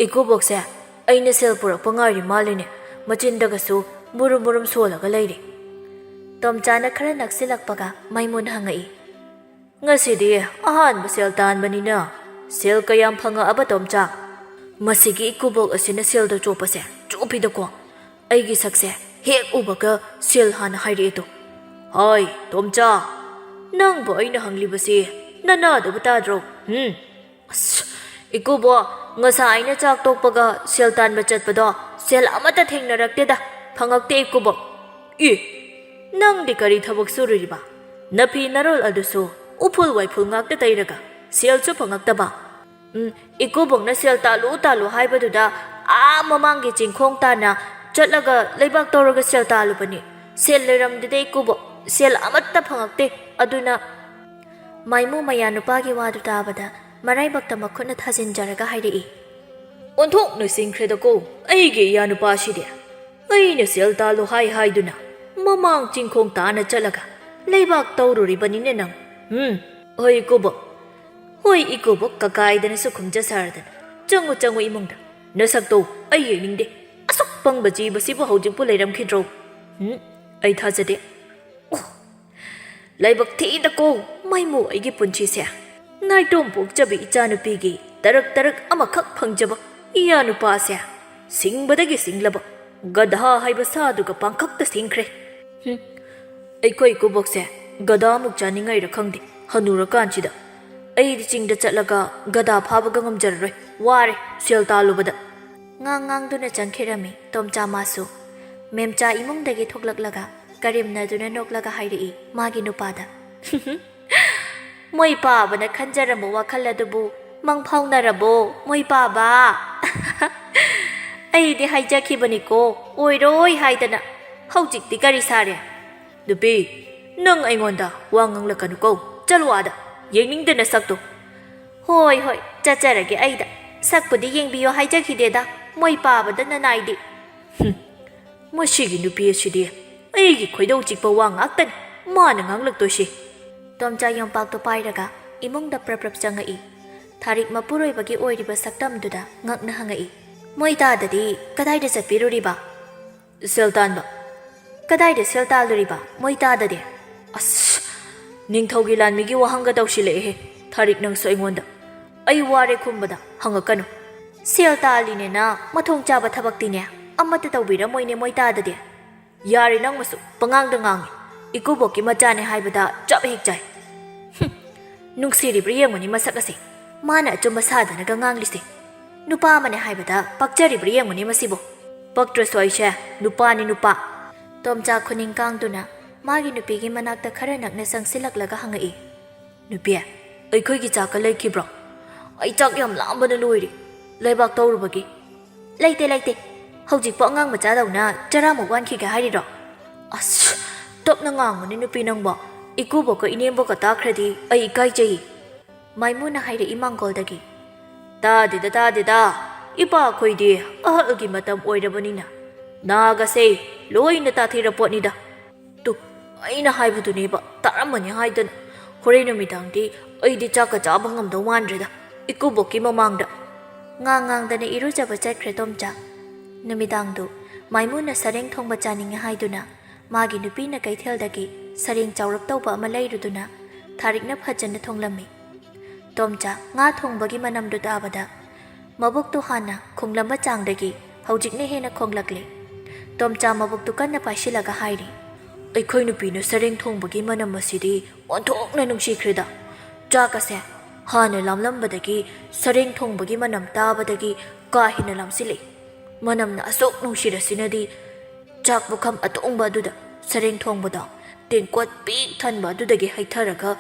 ꯏꯀꯨꯕꯣꯛꯁꯦ ꯑꯩꯅ ꯁꯦꯜ ꯄꯨꯔꯛꯄ ꯉꯥꯏꯔꯤ ꯃꯥꯜꯂꯤꯅꯦ, ꯃꯆꯤꯟꯗꯒꯁꯨ ꯃꯨꯔꯨꯝ ꯃꯨꯔꯨꯝ ꯁꯣꯜꯂꯒ ꯂꯩꯔꯤ꯫" ꯇꯣꯝꯆꯥꯅ ꯈꯔ ꯅꯛꯁꯤꯜꯂꯛꯄꯒ ꯃꯥꯏꯃꯨꯅ ꯍꯪꯉꯛꯏ꯫ "ꯉꯁꯤꯗꯤ ꯑꯍꯥꯟꯕ ꯁꯦꯜ ꯇꯥꯟꯕꯅꯤꯅ ꯁꯦꯜ ꯀꯌꯥꯝ ꯐꯪꯉꯛꯑꯕ ꯇꯣꯝꯆꯥ?" "ꯃꯁꯤꯒꯤ ꯏꯀꯨꯕꯣꯛ ꯑꯁꯤꯅ ꯁꯦꯜꯗ ꯆꯣꯞꯄꯁꯦ ꯆꯣꯞꯄꯤꯗꯀꯣ꯫ ꯑꯩꯒꯤ ꯁꯛꯁꯦ ꯍꯦꯛ ꯎꯕꯒ ꯁꯦꯜ ꯍꯥꯟꯅ ꯍꯥꯏꯔꯛꯑꯦꯗꯣ꯫ ꯍꯣꯏ ꯇꯣꯝꯆꯥ, ꯅꯪꯕꯨ ꯑꯩꯅ ꯍꯪꯂꯤꯕꯁꯤ ꯅꯅꯥꯗꯕꯨ ꯇꯥꯗ꯭ꯔꯣ? ꯎꯝ꯫ ꯑꯁ, ꯏꯀꯨꯕꯣꯛ, ꯉꯁꯥꯏ ꯑꯩꯅ ꯆꯥꯛ ꯇꯣꯛꯄꯒ ꯁꯦꯜ ꯇꯥꯟꯕ ꯆꯠꯄꯗꯣ ꯁꯦꯜ ꯑꯃꯠꯇ ꯊꯦꯡꯅꯔꯛꯇꯦꯗ꯫ ꯐꯪꯉꯛꯇꯦ ꯏꯀꯨꯕꯣꯛ꯫" "ꯏ, ꯅꯪꯗꯤ ꯀꯔꯤ ꯊꯕꯛ ꯁꯨꯔꯨꯔꯤꯕ? ꯅꯐꯤ ꯅꯔꯣꯜ ꯑꯗꯨꯁꯨ ꯎꯐꯨꯜ ꯋꯥꯏꯐꯨꯜ ꯉꯥꯛꯇ ꯇꯩꯔꯒ ꯁꯦꯜꯁꯨ ꯐꯪꯉꯛꯇꯕ?" "ꯎꯝ, ꯏꯀꯨꯕꯣꯛꯅ ꯁꯦꯜ ꯇꯥꯜꯂꯨ ꯇꯥꯜꯂꯨ ꯍꯥꯏꯕꯗꯨꯗ ꯑꯥ ꯃꯃꯥꯡꯒꯤ ꯆꯤꯡꯈꯣꯡ ꯇꯥꯟꯅ ꯆꯠꯂꯒ ꯂꯩꯕꯥꯛ ꯇꯧꯔꯒ ꯁꯦꯜ ꯇꯥꯜꯂꯨꯕꯅꯤ꯫ ꯁꯦꯜ ꯂꯩꯔꯝꯗꯦꯗ ꯏꯀꯨꯕꯣꯛ, ꯁꯦꯜ ꯑꯃꯠꯇ ꯐꯪꯉꯛꯇꯦ꯫ ꯑꯗꯨꯅ" ꯃꯥꯏꯃꯨ ꯃꯌꯥ ꯅꯨꯄꯥꯒꯤ ꯋꯥꯗꯨ ꯇꯥꯕꯗ ꯃꯔꯥꯏꯕꯛꯇ ꯃꯈꯨꯠꯅ ꯊꯥꯖꯤꯟꯖꯔꯒ ꯍꯥꯏꯔꯛꯏ꯫ "ꯑꯣꯟꯊꯣꯛꯅ ꯁꯤꯡꯈ꯭ꯔꯦꯗꯀꯣ ꯑꯩꯒꯤ ꯏꯌꯥ ꯅꯨꯄꯥꯁꯤꯗꯤ꯫ ꯑꯩꯅ ꯁꯦꯜ ꯇꯥꯜꯂꯨ ꯍꯥꯏ ꯍꯥꯏꯗꯨꯅ ꯃꯃꯥꯡ ꯆꯤꯡꯈꯣꯡ ꯇꯥꯅ ꯆꯠꯂꯒ ꯂꯩꯕꯥꯛ ꯇꯧꯔꯨꯔꯤꯕꯅꯤꯅꯦ ꯅꯪ꯫ ꯎꯝ, ꯍꯣꯏ ꯏꯀꯨꯕꯣꯛ, ꯍꯣꯏ ꯏꯀꯨꯕꯣꯛ ꯀꯀꯥꯏꯗꯅꯁꯨ ꯈꯨꯝꯖ ꯁꯥꯔꯗꯅ꯫ ꯆꯪꯉꯨ, ꯆꯪꯉꯨ ꯏꯃꯨꯡꯗ꯫ ꯅꯁꯛꯇꯣ ꯑꯩ ꯌꯦꯡꯅꯤꯡꯗꯦ꯫ ꯑꯁꯨꯛ ꯄꯪꯕ ꯖꯤꯕꯁꯤꯕꯨ ꯍꯧꯖꯤꯛꯄꯨ ꯂꯩꯔꯝꯈꯤꯗ꯭ꯔꯣ? ꯎꯝ, ꯑꯩ ꯊꯥꯖꯗꯦ꯫ ꯑꯣ, ꯂꯥꯏꯕꯛ ꯊꯤꯗꯀꯣ ꯃꯥꯏꯃꯨ ꯑꯩꯒꯤ ꯄꯨꯟꯁꯤꯁꯦ꯫ ꯅꯥꯏꯇꯣꯝ ꯄꯣꯛꯆꯕꯤ ꯏꯆꯥꯅꯨꯄꯤꯒꯤ ꯇꯔꯛ ꯇꯔꯛ ꯑꯃꯈꯛ ꯐꯪꯖꯕ ꯏꯌꯥ ꯅꯨꯄꯥꯁꯦ ꯁꯤꯡꯕꯗꯒꯤ ꯁꯤꯡꯂꯕ ꯒꯙꯥ ꯍꯥꯏꯕ ꯁꯥꯗꯨꯒ ꯄꯥꯡꯈꯛꯇ ꯁꯤꯡꯈ꯭ꯔꯦ꯫ ꯍꯨꯝ, ꯑꯩꯈꯣꯏ ꯏꯀꯨꯕꯣꯛꯁꯦ ꯒꯙꯥꯃꯨꯛ ꯆꯥꯅꯤꯡꯉꯥꯏꯔ ꯈꯪꯗꯦ ꯍꯅꯨꯔꯀꯥꯟꯁꯤꯗ꯫ ꯑꯩꯗꯤ ꯆꯤꯡꯗ ꯆꯠꯂꯒ ꯒꯙꯥ ꯐꯥꯕꯒ ꯉꯝꯖꯔꯔꯣꯏ, ꯋꯥꯔꯦ ꯁꯦꯜ ꯇꯥꯜꯂꯨꯕꯗ꯫" ꯉꯥꯡ ꯉꯥꯡꯗꯨꯅ ꯆꯪꯈꯤꯔꯝꯃꯤ ꯇꯣꯝꯆꯥ ꯃꯥꯁꯨ꯫ ꯃꯦꯝꯆꯥ ꯏꯃꯨꯡꯗꯒꯤ ꯊꯣꯛꯂꯛꯂꯒ ꯀꯔꯦꯝꯅꯗꯨꯅ ꯅꯣꯛꯂꯒ ꯍꯥꯏꯔꯛꯏ ꯃꯥꯒꯤ ꯅꯨꯄꯥꯗ꯫ "ꯃꯣꯏ ꯄꯥꯕꯅ ꯈꯟꯖꯔꯝꯕ ꯋꯥꯈꯜ ꯑꯗꯨꯕꯨ ꯃꯪ ꯐꯥꯎꯅꯔꯕꯣ, ꯃꯣꯏ ꯄꯥꯕ?" "ꯑꯩꯗꯤ ꯍꯥꯏꯖꯈꯤꯕꯅꯤꯀꯣ, ꯑꯣꯏꯔꯣꯏ ꯍꯥꯏꯗꯅ꯫ ꯍꯧꯖꯤꯛꯇꯤ ꯀꯔꯤ ꯁꯥꯔꯦ?" "ꯅꯨꯄꯤ, ꯅꯪ ꯑꯩꯉꯣꯟꯗ ꯋꯥ ꯉꯥꯡꯂꯛꯀꯅꯨꯀꯣ꯫ ꯆꯠꯂꯣ ꯑꯥꯗ, ꯌꯦꯡꯅꯤꯡꯗꯦ ꯅꯁꯛꯇꯣ꯫" "ꯍꯣꯏ, ꯍꯣꯏ, ꯆꯠꯆꯔꯒꯦ ꯑꯩꯗ꯫ ꯁꯛꯄꯨꯗꯤ ꯌꯦꯡꯕꯤꯌꯣ ꯍꯥꯏꯖꯈꯤꯗꯦꯗ, ꯃꯣꯏ ꯄꯥꯕꯗ ꯅꯅꯥꯏꯗꯤ꯫" "ꯍꯨꯝ, ꯃꯁꯤꯒꯤ ꯅꯨꯄꯤ ꯑꯁꯤꯗꯤ ꯑꯩꯒꯤ ꯈꯣꯏꯗꯧ ꯆꯤꯛꯄ ꯋꯥ ꯉꯥꯛꯇꯅꯤ ꯃꯥꯅ ꯉꯥꯡꯂꯛꯇꯣꯏꯁꯤ꯫ ꯇꯣꯝꯆꯥ ꯌꯣꯝꯄꯥꯛꯇꯣ ꯄꯥꯏꯔꯒ ꯏꯃꯨꯡꯗ ꯄ꯭ꯔꯞ ꯄ꯭ꯔꯞ ꯆꯪꯉꯛꯏ꯫ ꯊꯥꯔꯤꯛ ꯃꯄꯨꯔꯣꯏꯕꯒꯤ ꯑꯣꯏꯔꯤꯕ ꯁꯛꯇꯝꯗꯨꯗ ꯉꯛꯅ ꯍꯪꯉꯛꯏ꯫ "ꯃꯣꯏ ꯇꯥꯗꯗꯤ ꯀꯗꯥꯏꯗ ꯆꯠꯄꯤꯔꯨꯔꯤꯕ?" "ꯁꯦꯜ ꯇꯥꯟꯕ꯫" "ꯀꯗꯥꯏꯗ ꯁꯦꯜ ꯇꯥꯜꯂꯨꯔꯤꯕ ꯃꯣꯏ ꯇꯥꯗꯗꯤ?" "ꯑꯁ, ꯅꯤꯡꯊꯧꯒꯤ ꯂꯥꯟꯃꯤꯒꯤ ꯋꯥꯍꯪꯒ ꯇꯧꯁꯤꯜꯂꯛꯑꯦꯍꯦ꯫ ꯊꯥꯔꯤꯛ, ꯅꯪꯁꯨ ꯑꯩꯉꯣꯟꯗ꯫ ꯑꯩ ꯋꯥꯔꯦ ꯈꯨꯝꯕꯗ ꯍꯪꯉꯛꯀꯅꯨ꯫ ꯁꯦꯜ ꯇꯥꯜꯂꯤꯅꯦꯅ ꯃꯊꯣꯡ ꯆꯥꯕ ꯊꯕꯛꯇꯤꯅꯦ ꯑꯃꯠꯇ ꯇꯧꯕꯤꯔꯝꯃꯣꯏꯅꯦ ꯃꯣꯏ ꯇꯥꯗꯗꯤ꯫ ꯌꯥꯔꯦ, ꯅꯪꯃꯁꯨ ꯄꯉꯥꯡꯗ ꯉꯥꯡꯉꯤ꯫ ꯏꯀꯨꯕꯣꯛꯀꯤ ꯃꯆꯥꯅꯦ ꯍꯥꯏꯕꯗ ꯆꯞ ꯍꯦꯛ ꯆꯥꯏ꯫ ꯍꯨꯝ, ꯅꯨꯡꯁꯤꯔꯤꯕ꯭ꯔꯥ ꯌꯦꯡꯉꯨꯅꯦ ꯃꯁꯛ ꯑꯁꯦ꯫ ꯃꯥꯅ ꯑꯆꯨꯝꯕ ꯁꯥꯗꯅꯒ ꯉꯥꯡꯂꯤꯁꯦ꯫ ꯅꯨꯄꯥ ꯑꯃꯅꯦ ꯍꯥꯏꯕꯗ ꯄꯛꯆꯔꯤꯕ꯭ꯔꯥ ꯌꯦꯡꯉꯨꯅꯦ ꯃꯁꯤꯕꯨ꯫ ꯄꯛꯇ꯭ꯔꯁꯨ ꯑꯩꯁꯦ ꯅꯨꯄꯥꯅꯤ, ꯅꯨꯄꯥ꯫" ꯇꯣꯝꯆꯥ ꯈꯨꯅꯤꯡ ꯀꯥꯡꯗꯨꯅ ꯃꯥꯒꯤ ꯅꯨꯄꯤꯒꯤ ꯃꯅꯥꯛꯇ ꯈꯔ ꯅꯛꯅ ꯆꯪꯁꯤꯜꯂꯛꯂꯒ ꯍꯪꯉꯛꯏ꯫ "ꯅꯨꯄꯤ, ꯑꯩꯈꯣꯏꯒꯤ ꯆꯥꯛꯀ ꯂꯩꯈꯤꯕ꯭ꯔꯣ? ꯑꯩ ꯆꯥꯛ ꯌꯥꯝ ꯂꯥꯝꯕꯅ ꯂꯣꯏꯔꯦ, ꯂꯩꯕꯥꯛ ꯇꯧꯔꯨꯕꯒꯤ꯫" "ꯂꯩꯇꯦ, ꯂꯩꯇꯦ꯫ ꯍꯧꯖꯤꯛꯄꯨ ꯑꯉꯥꯡ ꯃꯆꯥꯗꯧꯅ ꯆꯔꯥꯃꯨꯛ ꯋꯥꯟꯈꯤꯒꯦ ꯍꯥꯏꯔꯤꯔꯣ?" "ꯑꯁ, ꯇꯞꯅ ꯉꯥꯡꯉꯨꯅꯦ ꯅꯨꯄꯤ ꯅꯪꯕꯣ꯫ ꯏꯀꯨꯕꯣꯛꯀ ꯏꯅꯦꯝꯕꯣꯛꯀ ꯇꯥꯈ꯭ꯔꯗꯤ ꯑꯩ ꯏꯀꯥꯏꯖꯩ꯫" ꯃꯥꯏꯃꯨꯅ ꯍꯥꯏꯔꯛꯏ ꯃꯥꯡꯒꯣꯜꯗꯒꯤ꯫ "ꯇꯥꯗꯦꯗ, ꯇꯥꯗꯦꯗ꯫ ꯏꯄꯥꯈꯣꯏꯗꯤ ꯑꯍꯜꯒꯤ ꯃꯇꯝ ꯑꯣꯏꯔꯕꯅꯤꯅ ꯅꯥꯒꯁꯦ ꯂꯣꯏꯅ ꯇꯥꯊꯤꯔ ꯄꯣꯠꯅꯤꯗ꯫ ꯇꯨ, ꯑꯩꯅ ꯍꯥꯏꯕꯗꯨꯅꯦꯕ, ꯇꯥꯔꯝꯃꯅꯤ ꯍꯥꯏꯗꯅ꯫ ꯍꯣꯔꯦꯟ ꯅꯨꯃꯤꯗꯥꯡꯗꯤ ꯑꯩꯗꯤ ꯆꯥꯛꯀ ꯆꯥꯕ ꯉꯝꯗꯧ ꯃꯥꯟꯗ꯭ꯔꯦꯗ, ꯏꯀꯨꯕꯣꯛꯀꯤ ꯃꯃꯥꯡꯗ꯫" ꯉꯥꯡ ꯉꯥꯡꯗꯅ ꯏꯔꯨꯖꯕ ꯆꯠꯈ꯭ꯔꯦ ꯇꯣꯝꯆꯥ꯫ ꯅꯨꯃꯤꯗꯥꯡꯗꯨ ꯃꯥꯏꯃꯨꯅ ꯁꯔꯦꯡ ꯊꯣꯡꯕ ꯆꯥꯅꯤꯡꯉꯦ ꯍꯥꯏꯗꯨꯅ ꯃꯥꯒꯤ ꯅꯨꯄꯤꯅ ꯀꯩꯊꯦꯜꯗꯒꯤ ꯁꯔꯦꯡ ꯆꯥꯎꯔꯞ ꯇꯧꯕ ꯑꯃ ꯂꯩꯔꯨꯗꯨꯅ ꯊꯥꯔꯤꯛꯅ ꯐꯖꯅ ꯊꯣꯡꯂꯝꯃꯤ꯫ ꯇꯣꯝꯆꯥ ꯉꯥ ꯊꯣꯡꯕꯒꯤ ꯃꯅꯝꯗꯨ ꯇꯥꯕꯗ ꯃꯕꯨꯛꯇꯨ ꯍꯥꯟꯅ ꯈꯣꯡꯂꯝꯕ ꯆꯥꯡꯗꯒꯤ ꯍꯧꯖꯤꯛꯅ ꯍꯦꯟꯅ ꯈꯣꯡꯂꯛꯂꯦ꯫ ꯇꯣꯝꯆꯥ ꯃꯕꯨꯛꯇꯨ ꯀꯟꯅ ꯄꯥꯏꯁꯤꯜꯂꯒ ꯍꯥꯏꯔꯤ, "ꯑꯩꯈꯣꯏ ꯅꯨꯄꯤꯅ ꯁꯔꯦꯡ ꯊꯣꯡꯕꯒꯤ ꯃꯅꯝ ꯑꯁꯤꯗꯤ ꯑꯣꯟꯊꯣꯛꯅ ꯅꯨꯡꯁꯤꯈ꯭ꯔꯦꯗ꯫ ꯆꯥꯛ ꯑꯁꯦ ꯍꯥꯟꯅ ꯂꯥꯝꯂꯝꯕꯗꯒꯤ ꯁꯔꯦꯡ ꯊꯣꯡꯕꯒꯤ ꯃꯅꯝ ꯇꯥꯕꯗꯒꯤ ꯀꯥ ꯍꯦꯟꯅ ꯂꯥꯝꯁꯤꯜꯂꯛꯏ꯫ ꯃꯅꯝꯅ ꯑꯁꯨꯛ ꯅꯨꯡꯁꯤꯔꯁꯤꯅꯗꯤ ꯆꯥꯛ ꯄꯨꯈꯝ ꯑꯇꯣꯡꯕ ꯑꯗꯨꯗ ꯁꯔꯦꯡ ꯊꯣꯡꯕꯗꯣ ꯇꯦꯡꯀꯣꯠ ꯄꯤꯛ ꯊꯟꯕ ꯑꯗꯨꯗꯒꯤ ꯍꯩꯊꯔꯒ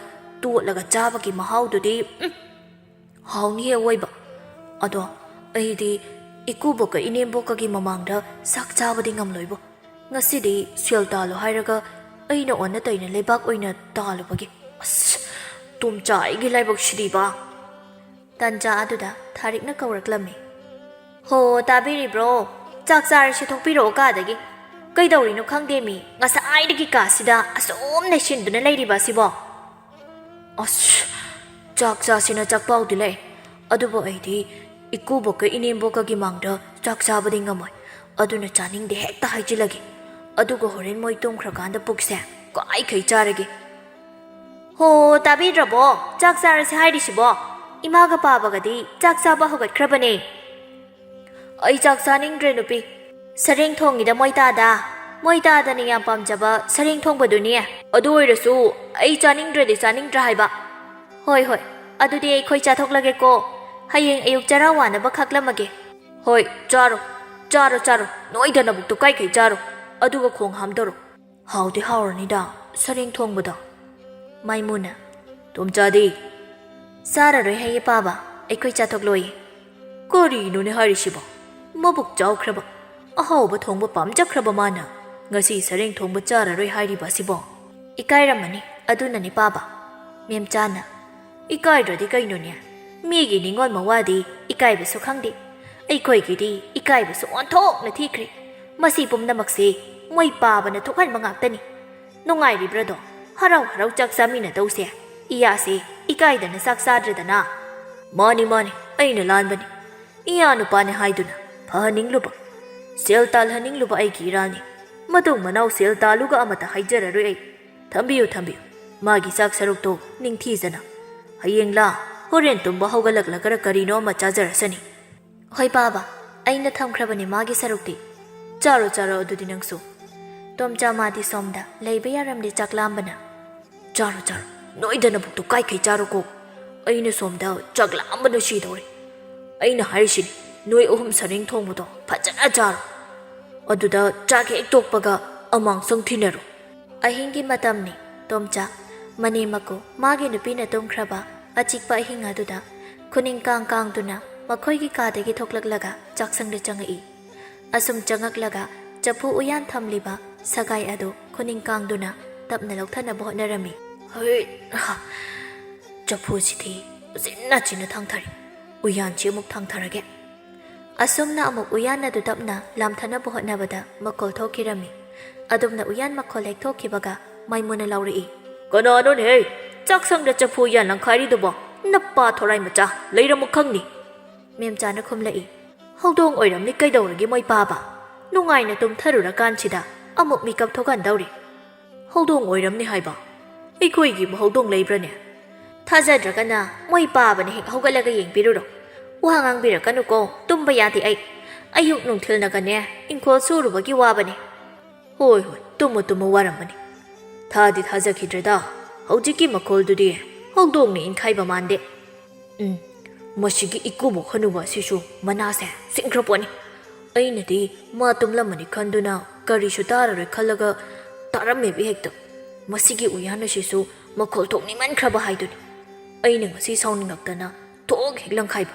ꯇꯣꯠꯂꯒ ꯆꯥꯕꯒꯤ ꯃꯍꯥꯎꯗꯨꯗꯤ, ꯎꯝ, ꯍꯥꯎꯅꯤꯍꯦ ꯑꯋꯣꯏꯕ꯫ ꯑꯗꯣ ꯑꯩꯗꯤ ꯏꯀꯨꯕꯣꯛꯀ ꯏꯅꯦꯝꯕꯣꯛꯀꯒꯤ ꯃꯃꯥꯡꯗ ꯆꯥꯛ ꯆꯥꯕꯗꯤ ꯉꯝꯂꯣꯏꯕꯣ꯫ ꯉꯁꯤꯗꯤ ꯁꯦꯜ ꯇꯥꯜꯂꯣ ꯍꯥꯏꯔꯒ ꯑꯩꯅ ꯑꯣꯟꯅ ꯇꯩꯅ ꯂꯩꯕꯥꯛ ꯑꯣꯏꯅ ꯇꯥꯜꯂꯨꯕꯒꯤ꯫ ꯑꯁ, ꯇꯣꯝꯆꯥ, ꯑꯩꯒꯤ ꯂꯥꯏꯕꯛꯁꯤꯗꯤꯕ!" ꯇꯟꯖꯥ ꯑꯗꯨꯗ ꯊꯥꯔꯤꯛꯅ ꯀꯧꯔꯛꯂꯝꯃꯤ꯫ "ꯍꯣ, ꯇꯥꯕꯤꯔꯤꯕ꯭ꯔꯣ? ꯆꯥꯛ ꯆꯥꯔꯁꯤ, ꯊꯣꯛꯄꯤꯔꯛꯑꯣ ꯀꯥꯗꯒꯤ꯫ ꯀꯩꯗꯧꯔꯤꯅꯣ ꯈꯪꯗꯦ ꯃꯤ, ꯉꯁꯥꯏꯗꯒꯤ ꯀꯥꯁꯤꯗ ꯑꯁꯨꯝ ꯅꯩꯁꯤꯟꯗꯨꯅ ꯂꯩꯔꯤꯕ ꯑꯁꯤꯕꯣ? ꯑꯁ, ꯆꯥꯛ ꯆꯥꯁꯤꯅ ꯆꯥꯛꯄꯥꯎꯗꯤ ꯂꯩ, ꯑꯗꯨꯕꯨ ꯑꯩꯗꯤ ꯏꯀꯨꯕꯣꯛꯀ ꯏꯅꯦꯝꯕꯣꯛꯀꯒꯤ ꯃꯥꯡꯗ ꯆꯥꯛ ꯆꯥꯕꯗꯤ ꯉꯝꯃꯣꯏ, ꯑꯗꯨꯅ ꯆꯥꯅꯤꯡꯗꯦ ꯍꯦꯛꯇ ꯍꯥꯏꯖꯤꯜꯂꯒꯦ꯫ ꯑꯗꯨꯒ ꯍꯣꯔꯦꯟ ꯃꯣꯏ ꯇꯨꯝꯈ꯭ꯔꯀꯥꯟꯗ ꯄꯨꯛꯁꯦ ꯀꯥꯏꯈꯩ ꯆꯥꯔꯒꯦ꯫ ꯍꯣ, ꯇꯥꯕꯤꯗ꯭ꯔꯕꯣ? ꯆꯥꯛ ꯆꯥꯔꯁꯦ ꯍꯥꯏꯔꯤꯁꯤꯕꯣ? ꯏꯃꯥꯒ ꯄꯥꯕꯒꯗꯤ ꯆꯥꯛ ꯆꯥꯕ ꯍꯧꯒꯠꯈ꯭ꯔꯕꯅꯦ꯫ ꯑꯩ ꯆꯥꯛ ꯆꯥꯅꯤꯡꯗ꯭ꯔꯦ ꯅꯨꯄꯤ꯫ ꯁꯔꯦꯡ ꯊꯣꯡꯉꯤꯗ ꯃꯣꯏ ꯇꯥꯗ꯫ ꯃꯣꯏ ꯇꯥꯗꯅ ꯌꯥꯝ ꯄꯥꯝꯖꯕ ꯁꯔꯦꯡ ꯊꯣꯡꯕꯗꯨꯅꯤ꯫ ꯑꯗꯨ ꯑꯣꯏꯔꯁꯨ ꯑꯩ ꯆꯥꯅꯤꯡꯗ꯭ꯔꯗꯤ ꯆꯥꯅꯤꯡꯗ꯭ꯔꯥ ꯍꯥꯏꯕ꯫ ꯍꯣꯏ, ꯍꯣꯏ, ꯑꯗꯨꯗꯤ ꯑꯩꯈꯣꯏ ꯆꯥꯊꯣꯛꯂꯒꯦꯀꯣ꯫ ꯍꯌꯦꯡ ꯑꯌꯨꯛ ꯆꯔꯥ ꯋꯥꯅꯕ ꯈꯥꯛꯂꯝꯃꯒꯦ꯫ ꯍꯣꯏ, ꯆꯥꯔꯣ, ꯆꯥꯔꯣ, ꯆꯥꯔꯣ, ꯅꯣꯏꯗ ꯅꯕꯨꯛꯇꯨ ꯀꯥꯏꯈꯩ ꯆꯥꯔꯣ, ꯑꯗꯨꯒ ꯈꯣꯡ ꯍꯥꯝꯗꯔꯣ꯫ ꯍꯥꯎꯗꯤ ꯍꯥꯎꯔꯅꯤꯗ ꯁꯔꯦꯡ ꯊꯣꯡꯕꯗꯣ꯫ ꯃꯥꯏꯃꯨꯅ, ꯇꯣꯝꯆꯥꯗꯤ? ꯆꯥꯔꯔꯣꯏ ꯍꯥꯏꯌꯦ ꯄꯥꯕ, ꯑꯩꯈꯣꯏ ꯆꯥꯊꯣꯛꯂꯣꯏꯌꯦ꯫ ꯀꯔꯤꯅꯣꯅꯦ ꯍꯥꯏꯔꯤꯁꯤꯕꯣ? ꯃꯕꯨꯛ ꯆꯥꯎꯈ꯭ꯔꯕ, ꯑꯍꯥꯎꯕ ꯊꯣꯡꯕ ꯄꯥꯝꯖꯈ꯭ꯔꯕ ꯃꯥꯅ ꯉꯁꯤ ꯁꯔꯦꯡ ꯊꯣꯡꯕ ꯆꯥꯔꯔꯣꯏ ꯍꯥꯏꯔꯤꯕ ꯑꯁꯤꯕꯣ? ꯏꯀꯥꯏꯔꯝꯃꯅꯤ, ꯑꯗꯨꯅꯅꯤ ꯄꯥꯕ꯫ ꯃꯦꯝꯆꯥꯅ, ꯏꯀꯥꯏꯗ꯭ꯔꯗꯤ ꯀꯩꯅꯣꯅꯦ? ꯃꯤꯒꯤ ꯅꯤꯉꯣꯜ ꯃꯋꯥꯗꯤ ꯏꯀꯥꯏꯕꯁꯨ ꯈꯪꯗꯦ꯫ ꯑꯩꯈꯣꯏꯒꯤꯗꯤ ꯏꯀꯥꯏꯕꯁꯨ ꯑꯣꯟꯊꯣꯛꯅ ꯊꯤꯈ꯭ꯔꯦ꯫ ꯃꯁꯤ ꯄꯨꯝꯅꯃꯛꯁꯦ ꯃꯣꯏ ꯄꯥꯕꯅ ꯊꯣꯛꯍꯟꯕ ꯉꯥꯛꯇꯅꯤ꯫ ꯅꯨꯡꯉꯥꯏꯔꯤꯕ꯭ꯔꯗꯣ? ꯍꯔꯥꯎ ꯍꯔꯥꯎ ꯆꯥꯛ ꯆꯥꯃꯤꯟꯅꯗꯧꯁꯦ꯫ ꯏꯌꯥꯁꯦ ꯏꯀꯥꯏꯗꯅ ꯆꯥꯛ ꯆꯥꯗ꯭ꯔꯦꯗꯅ꯫ ꯃꯥꯅꯤ, ꯃꯥꯅꯤ, ꯑꯩꯅ ꯂꯥꯟꯕꯅꯤ꯫ ꯏꯌꯥ ꯅꯨꯄꯥꯅꯤ ꯍꯥꯏꯗꯨꯅ ꯐꯍꯟꯅꯤꯡꯂꯨꯕ, ꯁꯦꯜ ꯇꯥꯜꯍꯟꯅꯤꯡꯂꯨꯕ ꯑꯩꯒꯤ ꯏꯔꯥꯜꯅꯤ꯫ ꯃꯇꯨꯡ ꯃꯅꯥꯎ ꯁꯦꯜ ꯇꯥꯜꯂꯨꯒ ꯑꯃꯠꯇ ꯍꯥꯏꯖꯔꯔꯣꯏ ꯑꯩ꯫ ꯊꯝꯕꯤꯌꯨ, ꯊꯝꯕꯤꯌꯨ꯫ ꯃꯥꯒꯤ ꯆꯥꯛ ꯁꯔꯨꯛꯇꯣ ꯅꯤꯡꯊꯤꯖꯅ꯫ ꯍꯌꯦꯡꯂꯥ ꯍꯣꯔꯦꯟ ꯇꯨꯝꯕ ꯍꯧꯒꯠꯂꯛꯂꯒꯔ ꯀꯔꯤꯅꯣ ꯑꯃ ꯆꯥꯖꯔꯁꯅꯤ꯫ ꯍꯣꯏ ꯄꯥꯕ, ꯑꯩꯅ ꯊꯝꯈ꯭ꯔꯕꯅꯤ ꯃꯥꯒꯤ ꯁꯔꯨꯛꯇꯤ꯫ ꯆꯥꯔꯣ, ꯆꯥꯔꯣ ꯑꯗꯨꯗꯤ ꯅꯪꯁꯨ꯫ ꯇꯣꯝꯆꯥ ꯃꯥꯗꯤ ꯁꯣꯝꯗ ꯂꯩꯕ ꯌꯥꯔꯝꯗꯦ ꯆꯥꯛ ꯂꯥꯝꯕꯅ꯫ ꯆꯥꯔꯣ, ꯆꯥꯔꯣ, ꯅꯣꯏꯗ ꯅꯕꯨꯛꯇꯨ ꯀꯥꯏꯈꯩ ꯆꯥꯔꯣꯀꯣ꯫ ꯑꯩꯅ ꯁꯣꯝꯗ ꯆꯥꯛ ꯂꯥꯝꯕꯅ ꯁꯤꯗꯧꯔꯦ꯫ ꯑꯩꯅ ꯍꯥꯏꯔꯤꯁꯤꯅꯤ, ꯅꯣꯏ ꯑꯍꯨꯝ ꯁꯔꯦꯡ ꯊꯣꯡꯕꯗꯣ ꯐꯖꯅ ꯆꯥꯔꯣ꯫ ꯑꯗꯨꯗ ꯆꯥꯛ ꯍꯦꯛ ꯇꯣꯛꯄꯒ ꯑꯃꯥꯡꯁꯪ ꯊꯤꯟꯅꯔꯣ꯫ ꯑꯍꯤꯡꯒꯤ ꯃꯇꯝꯅꯤ꯫ ꯇꯣꯝꯆꯥ, ꯃꯅꯦꯝ ꯃꯀꯨ, ꯃꯥꯒꯤ ꯅꯨꯄꯤꯅ ꯇꯨꯝꯈ꯭ꯔꯕ ꯑꯆꯤꯛꯄ ꯑꯍꯤꯡ ꯑꯗꯨꯗ ꯈꯨꯅꯤꯡ ꯀꯥꯡ ꯀꯥꯡꯗꯨꯅ ꯃꯈꯣꯏꯒꯤ ꯀꯥꯗꯒꯤ ꯊꯣꯛꯂꯛꯂꯒ ꯆꯥꯛꯁꯪꯗ ꯆꯪꯉꯛꯏ꯫ ꯑꯁꯨꯝ ꯆꯪꯉꯛꯂꯒ ꯆꯐꯨ ꯎꯌꯥꯟ ꯊꯝꯂꯤꯕ ꯁꯒꯥꯏ ꯑꯗꯨ ꯈꯨꯅꯤꯡ ꯀꯥꯡꯗꯨꯅ ꯇꯞꯅ ꯂꯧꯊꯅꯕ ꯍꯣꯠꯅꯔꯝꯃꯤ꯫ ꯍꯩ, ꯍꯥ, ꯆꯐꯨꯁꯤꯗꯤ ꯎꯆꯤꯟ ꯅꯥꯆꯤꯟꯅ ꯊꯥꯡꯊꯔꯦ꯫ ꯎꯌꯥꯟꯁꯤ ꯑꯃꯨꯛ ꯊꯥꯡꯊꯔꯒꯦ꯫ ꯑꯁꯨꯝꯅ ꯑꯃꯨꯛ ꯎꯌꯥꯟ ꯑꯗꯨ ꯇꯞꯅ ꯂꯥꯝꯊꯅꯕ ꯍꯣꯠꯅꯕꯗ ꯃꯈꯣꯜ ꯊꯣꯛꯈꯤꯔꯝꯃꯤ꯫ ꯑꯗꯨꯝꯅ ꯎꯌꯥꯟ ꯃꯈꯣꯜ ꯍꯦꯛ ꯊꯣꯛꯈꯤꯕꯒ ꯃꯥꯏꯃꯨꯅ ꯂꯥꯎꯔꯛꯏ, "ꯀꯅꯥꯅꯣꯅꯦꯍꯦ? ꯆꯥꯛꯁꯪꯗ ꯆꯐꯨ ꯎꯌꯥꯟ ꯂꯪꯈꯥꯏꯔꯤꯗꯨꯕꯣ? ꯅꯄꯥ ꯊꯣꯔꯥꯏ ꯃꯆꯥ, ꯂꯩꯔꯝꯃꯨ ꯈꯪꯅꯤ!" ꯃꯦꯝꯆꯥꯅ ꯈꯨꯝꯂꯛꯏ, "ꯍꯧꯗꯣꯡ ꯑꯣꯏꯔꯝꯅꯤ ꯀꯩꯗꯧꯔꯒꯦ ꯃꯣꯏ ꯄꯥꯕ? ꯅꯨꯡꯉꯥꯏꯅ ꯇꯨꯝꯊꯔꯨꯔꯀꯥꯟꯁꯤꯗ ꯑꯃꯨꯛ ꯃꯤꯀꯞ ꯊꯣꯛꯍꯟꯗꯧꯔꯤ꯫" "ꯍꯧꯗꯣꯡ ꯑꯣꯏꯔꯝꯅꯤ ꯍꯥꯏꯕ? ꯑꯩꯈꯣꯏꯒꯤꯕꯨ ꯍꯧꯗꯣꯡ ꯂꯩꯕ꯭ꯔꯅꯦ?" "ꯊꯥꯖꯗ꯭ꯔꯒꯅ ꯃꯣꯏ ꯄꯥꯕꯅ ꯍꯦꯛ ꯍꯧꯒꯠꯂꯒ ꯌꯦꯡꯕꯤꯔꯨꯔꯣ꯫ ꯋꯥ ꯉꯥꯡꯕꯤꯔꯛꯀꯅꯨꯀꯣ, ꯇꯨꯝꯕ ꯌꯥꯗꯦ ꯑꯩ꯫ ꯑꯌꯨꯛ ꯅꯨꯡꯊꯤꯜꯅꯒꯅꯦ ꯏꯪꯈꯣꯜ ꯁꯨꯔꯨꯕꯒꯤ ꯋꯥꯕꯅꯦ꯫" "ꯍꯣꯏ ꯍꯣꯏ, ꯇꯨꯝꯃꯨ ꯇꯨꯝꯃꯨ, ꯋꯥꯔꯝꯃꯅꯤ꯫ ꯊꯥꯗꯤ ꯊꯥꯖꯈꯤꯗ꯭ꯔꯦꯗ, ꯍꯧꯖꯤꯛꯀꯤ ꯃꯈꯣꯜꯗꯨꯗꯤ ꯍꯧꯗꯣꯡꯅ ꯏꯟꯈꯥꯏꯕ ꯃꯥꯟꯗꯦ꯫ ꯎꯝ, ꯃꯁꯤꯒꯤ ꯏꯀꯨꯕꯣꯛ ꯍꯅꯨꯕ ꯑꯁꯤꯁꯨ ꯃꯅꯥꯁꯦ ꯁꯤꯡꯈ꯭ꯔ ꯄꯣꯠꯅꯤ꯫ ꯑꯩꯅꯗꯤ ꯃꯥ ꯇꯨꯝꯂꯝꯃꯅꯤ ꯈꯟꯗꯨꯅ ꯀꯔꯤꯁꯨ ꯇꯥꯔꯔꯣꯏ ꯈꯜꯂꯒ ꯇꯥꯔꯝꯃꯦꯕ ꯍꯦꯛꯇ꯫ ꯃꯁꯤꯒꯤ ꯎꯌꯥꯟ ꯑꯁꯤꯁꯨ ꯃꯈꯣꯜ ꯊꯣꯛꯅꯤꯡꯃꯟꯈ꯭ꯔꯕ ꯍꯥꯏꯗꯨꯅꯤ꯫ ꯑꯩꯅ ꯉꯁꯤ ꯁꯥꯎꯅꯤꯡꯂꯛꯇꯅ ꯊꯣꯛ ꯍꯦꯛ ꯂꯪꯈꯥꯏꯕ꯫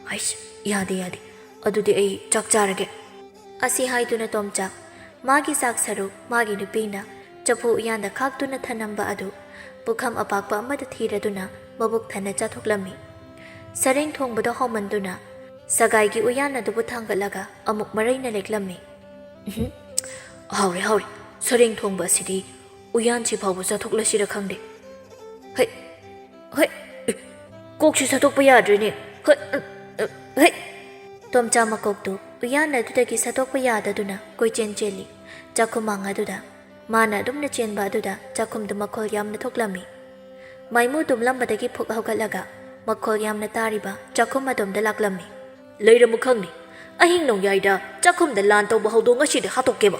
ꯍꯩꯁ, ꯌꯥꯗꯦ, ꯌꯥꯗꯦ꯫ ꯑꯗꯨꯗꯤ ꯑꯩ ꯆꯥꯛ ꯆꯥꯔꯒꯦ꯫" ꯑꯁꯤ ꯍꯥꯏꯗꯨꯅ ꯇꯣꯝꯆꯥ ꯃꯥꯒꯤ ꯆꯥꯛ ꯁꯔꯨꯛ ꯃꯥꯒꯤ ꯅꯨꯄꯤꯅ ꯆꯐꯨ ꯎꯌꯥꯟꯗ ꯈꯥꯛꯇꯨꯅ ꯊꯅꯝꯕ ꯑꯗꯨ ꯄꯨꯈꯝ ꯑꯄꯥꯛꯄ ꯑꯃꯗ ꯊꯤꯔꯗꯨꯅ ꯃꯕꯨꯛ ꯊꯟꯅ ꯆꯥꯊꯣꯛꯂꯝꯃꯤ꯫ ꯁꯔꯦꯡ ꯊꯣꯡꯕꯗ ꯍꯥꯎꯃꯟꯗꯨꯅ ꯁꯒꯥꯏꯒꯤ ꯎꯌꯥꯟ ꯑꯗꯨꯕꯨ ꯊꯥꯡꯒꯠꯂꯒ ꯑꯃꯨꯛ ꯃꯔꯩꯅ ꯂꯦꯛꯂꯝꯃꯤ꯫ "ꯎꯝꯍꯨꯝ, ꯍꯥꯎꯔꯦ, ꯍꯥꯎꯔꯦ꯫ ꯁꯔꯦꯡ ꯊꯣꯡꯕ ꯑꯁꯤꯗꯤ ꯎꯌꯥꯟꯁꯤ ꯐꯥꯎꯕ ꯆꯥꯊꯣꯛꯂꯁꯤꯔ ꯈꯪꯗꯦ꯫ ꯍꯩ, ꯍꯩ, ꯑꯦ, ꯀꯣꯛꯁꯤ ꯁꯥꯊꯣꯛꯄ ꯌꯥꯗ꯭ꯔꯦꯅꯦ꯫ ꯍꯩ, ꯑ, ꯑ, ꯍꯩ!" ꯇꯣꯝꯆꯥ ꯃꯀꯣꯛꯇꯨ ꯎꯌꯥꯟ ꯑꯗꯨꯗꯒꯤ ꯁꯥꯊꯣꯛꯄ ꯌꯥꯗꯗꯨꯅ ꯀꯣꯏꯆꯦꯟ ꯆꯦꯜꯂꯤ꯫ ꯆꯥꯛꯈꯨꯃꯥꯡ ꯑꯗꯨꯗ ꯃꯥꯅ ꯑꯗꯨꯝꯅ ꯆꯦꯟꯕ ꯑꯗꯨꯗ ꯆꯥꯛꯈꯨꯝꯗꯨ ꯃꯈꯣꯜ ꯌꯥꯝꯅ ꯊꯣꯛꯂꯝꯃꯤ꯫ ꯃꯩꯃꯨ ꯇꯨꯝꯂꯝꯕꯗꯒꯤ ꯐꯨꯛ ꯍꯧꯒꯠꯂꯒ ꯃꯈꯣꯜ ꯌꯥꯝꯅ ꯇꯥꯔꯤꯕ ꯆꯥꯛꯈꯨꯝ ꯑꯗꯣꯝꯗ ꯂꯥꯛꯂꯝꯃꯤ꯫ "ꯂꯩꯔꯝꯃꯨ ꯈꯪꯅꯤ꯫ ꯑꯍꯤꯡ ꯅꯣꯡꯌꯥꯏꯗ ꯆꯥꯛꯈꯨꯝꯗ ꯂꯥꯟ ꯇꯧꯕ ꯍꯧꯗꯣꯡ ꯑꯁꯤꯗꯤ ꯍꯥꯠꯇꯣꯛꯀꯦꯕ꯫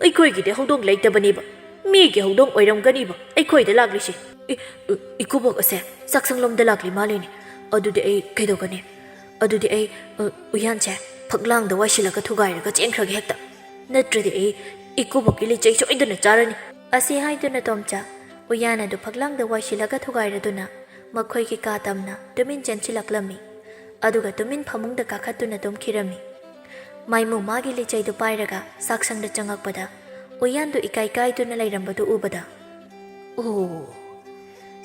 ꯑꯩꯈꯣꯏꯒꯤꯗꯤ ꯍꯧꯗꯣꯡ ꯂꯩꯇꯕꯅꯦꯕ꯫ ꯃꯤꯒꯤ ꯍꯧꯗꯣꯡ ꯑꯣꯏꯔꯝꯒꯅꯤꯕ ꯑꯩꯈꯣꯏꯗ ꯂꯥꯛꯂꯤꯁꯦ꯫ ꯏ-, ꯏ-, ꯏꯀꯨꯕꯣꯛ ꯑꯁꯦ ꯆꯥꯛꯁꯪꯂꯣꯝꯗ ꯂꯥꯛꯂꯤ ꯃꯥꯜꯂꯤꯅꯦ꯫ ꯑꯗꯨꯗꯤ ꯑꯩ ꯀꯩꯗꯧꯒꯅꯤ? ꯑꯗꯨꯗꯤ ꯑꯩ, ꯑ, ꯎꯌꯥꯟꯁꯦ ꯐꯛꯂꯥꯡꯗ ꯋꯥꯏꯁꯤꯜꯂꯒ ꯊꯨꯒꯥꯏꯔꯒ ꯆꯦꯟꯈ꯭ꯔꯒꯦ ꯍꯦꯛꯇ꯫ ꯅꯠꯇ꯭ꯔꯗꯤ ꯑꯩ ꯏꯀꯨꯕꯣꯛꯀꯤ ꯂꯤꯆꯩ ꯁꯣꯏꯗꯅ ꯆꯥꯔꯅꯤ꯫" ꯑꯁꯤ ꯍꯥꯏꯗꯨꯅ ꯇꯣꯝꯆꯥ ꯎꯌꯥꯟ ꯑꯗꯨ ꯐꯛꯂꯥꯡꯗ ꯋꯥꯏꯁꯤꯜꯂꯒ ꯊꯨꯒꯥꯏꯔꯗꯨꯅ ꯃꯈꯣꯏꯒꯤ ꯀꯥ ꯇꯝꯅ ꯇꯨꯃꯤꯟ ꯆꯦꯟꯁꯤꯜꯂꯛꯂꯝꯃꯤ꯫ ꯑꯗꯨꯒ ꯇꯨꯃꯤꯟ ꯐꯃꯨꯡꯗ ꯀꯥꯈꯠꯇꯨꯅ ꯇꯨꯝꯈꯤꯔꯝꯃꯤ꯫ ꯃꯥꯏꯃꯨ ꯃꯥꯒꯤ ꯂꯤꯆꯩꯗꯨ ꯄꯥꯏꯔꯒ ꯆꯥꯛꯁꯪꯗ ꯆꯪꯉꯛꯄꯗ ꯎꯌꯥꯟꯗꯨ ꯏꯀꯥꯏ ꯀꯥꯏꯗꯨꯅ ꯂꯩꯔꯝꯕꯗꯨ ꯎꯕꯗ, "ꯑꯣ,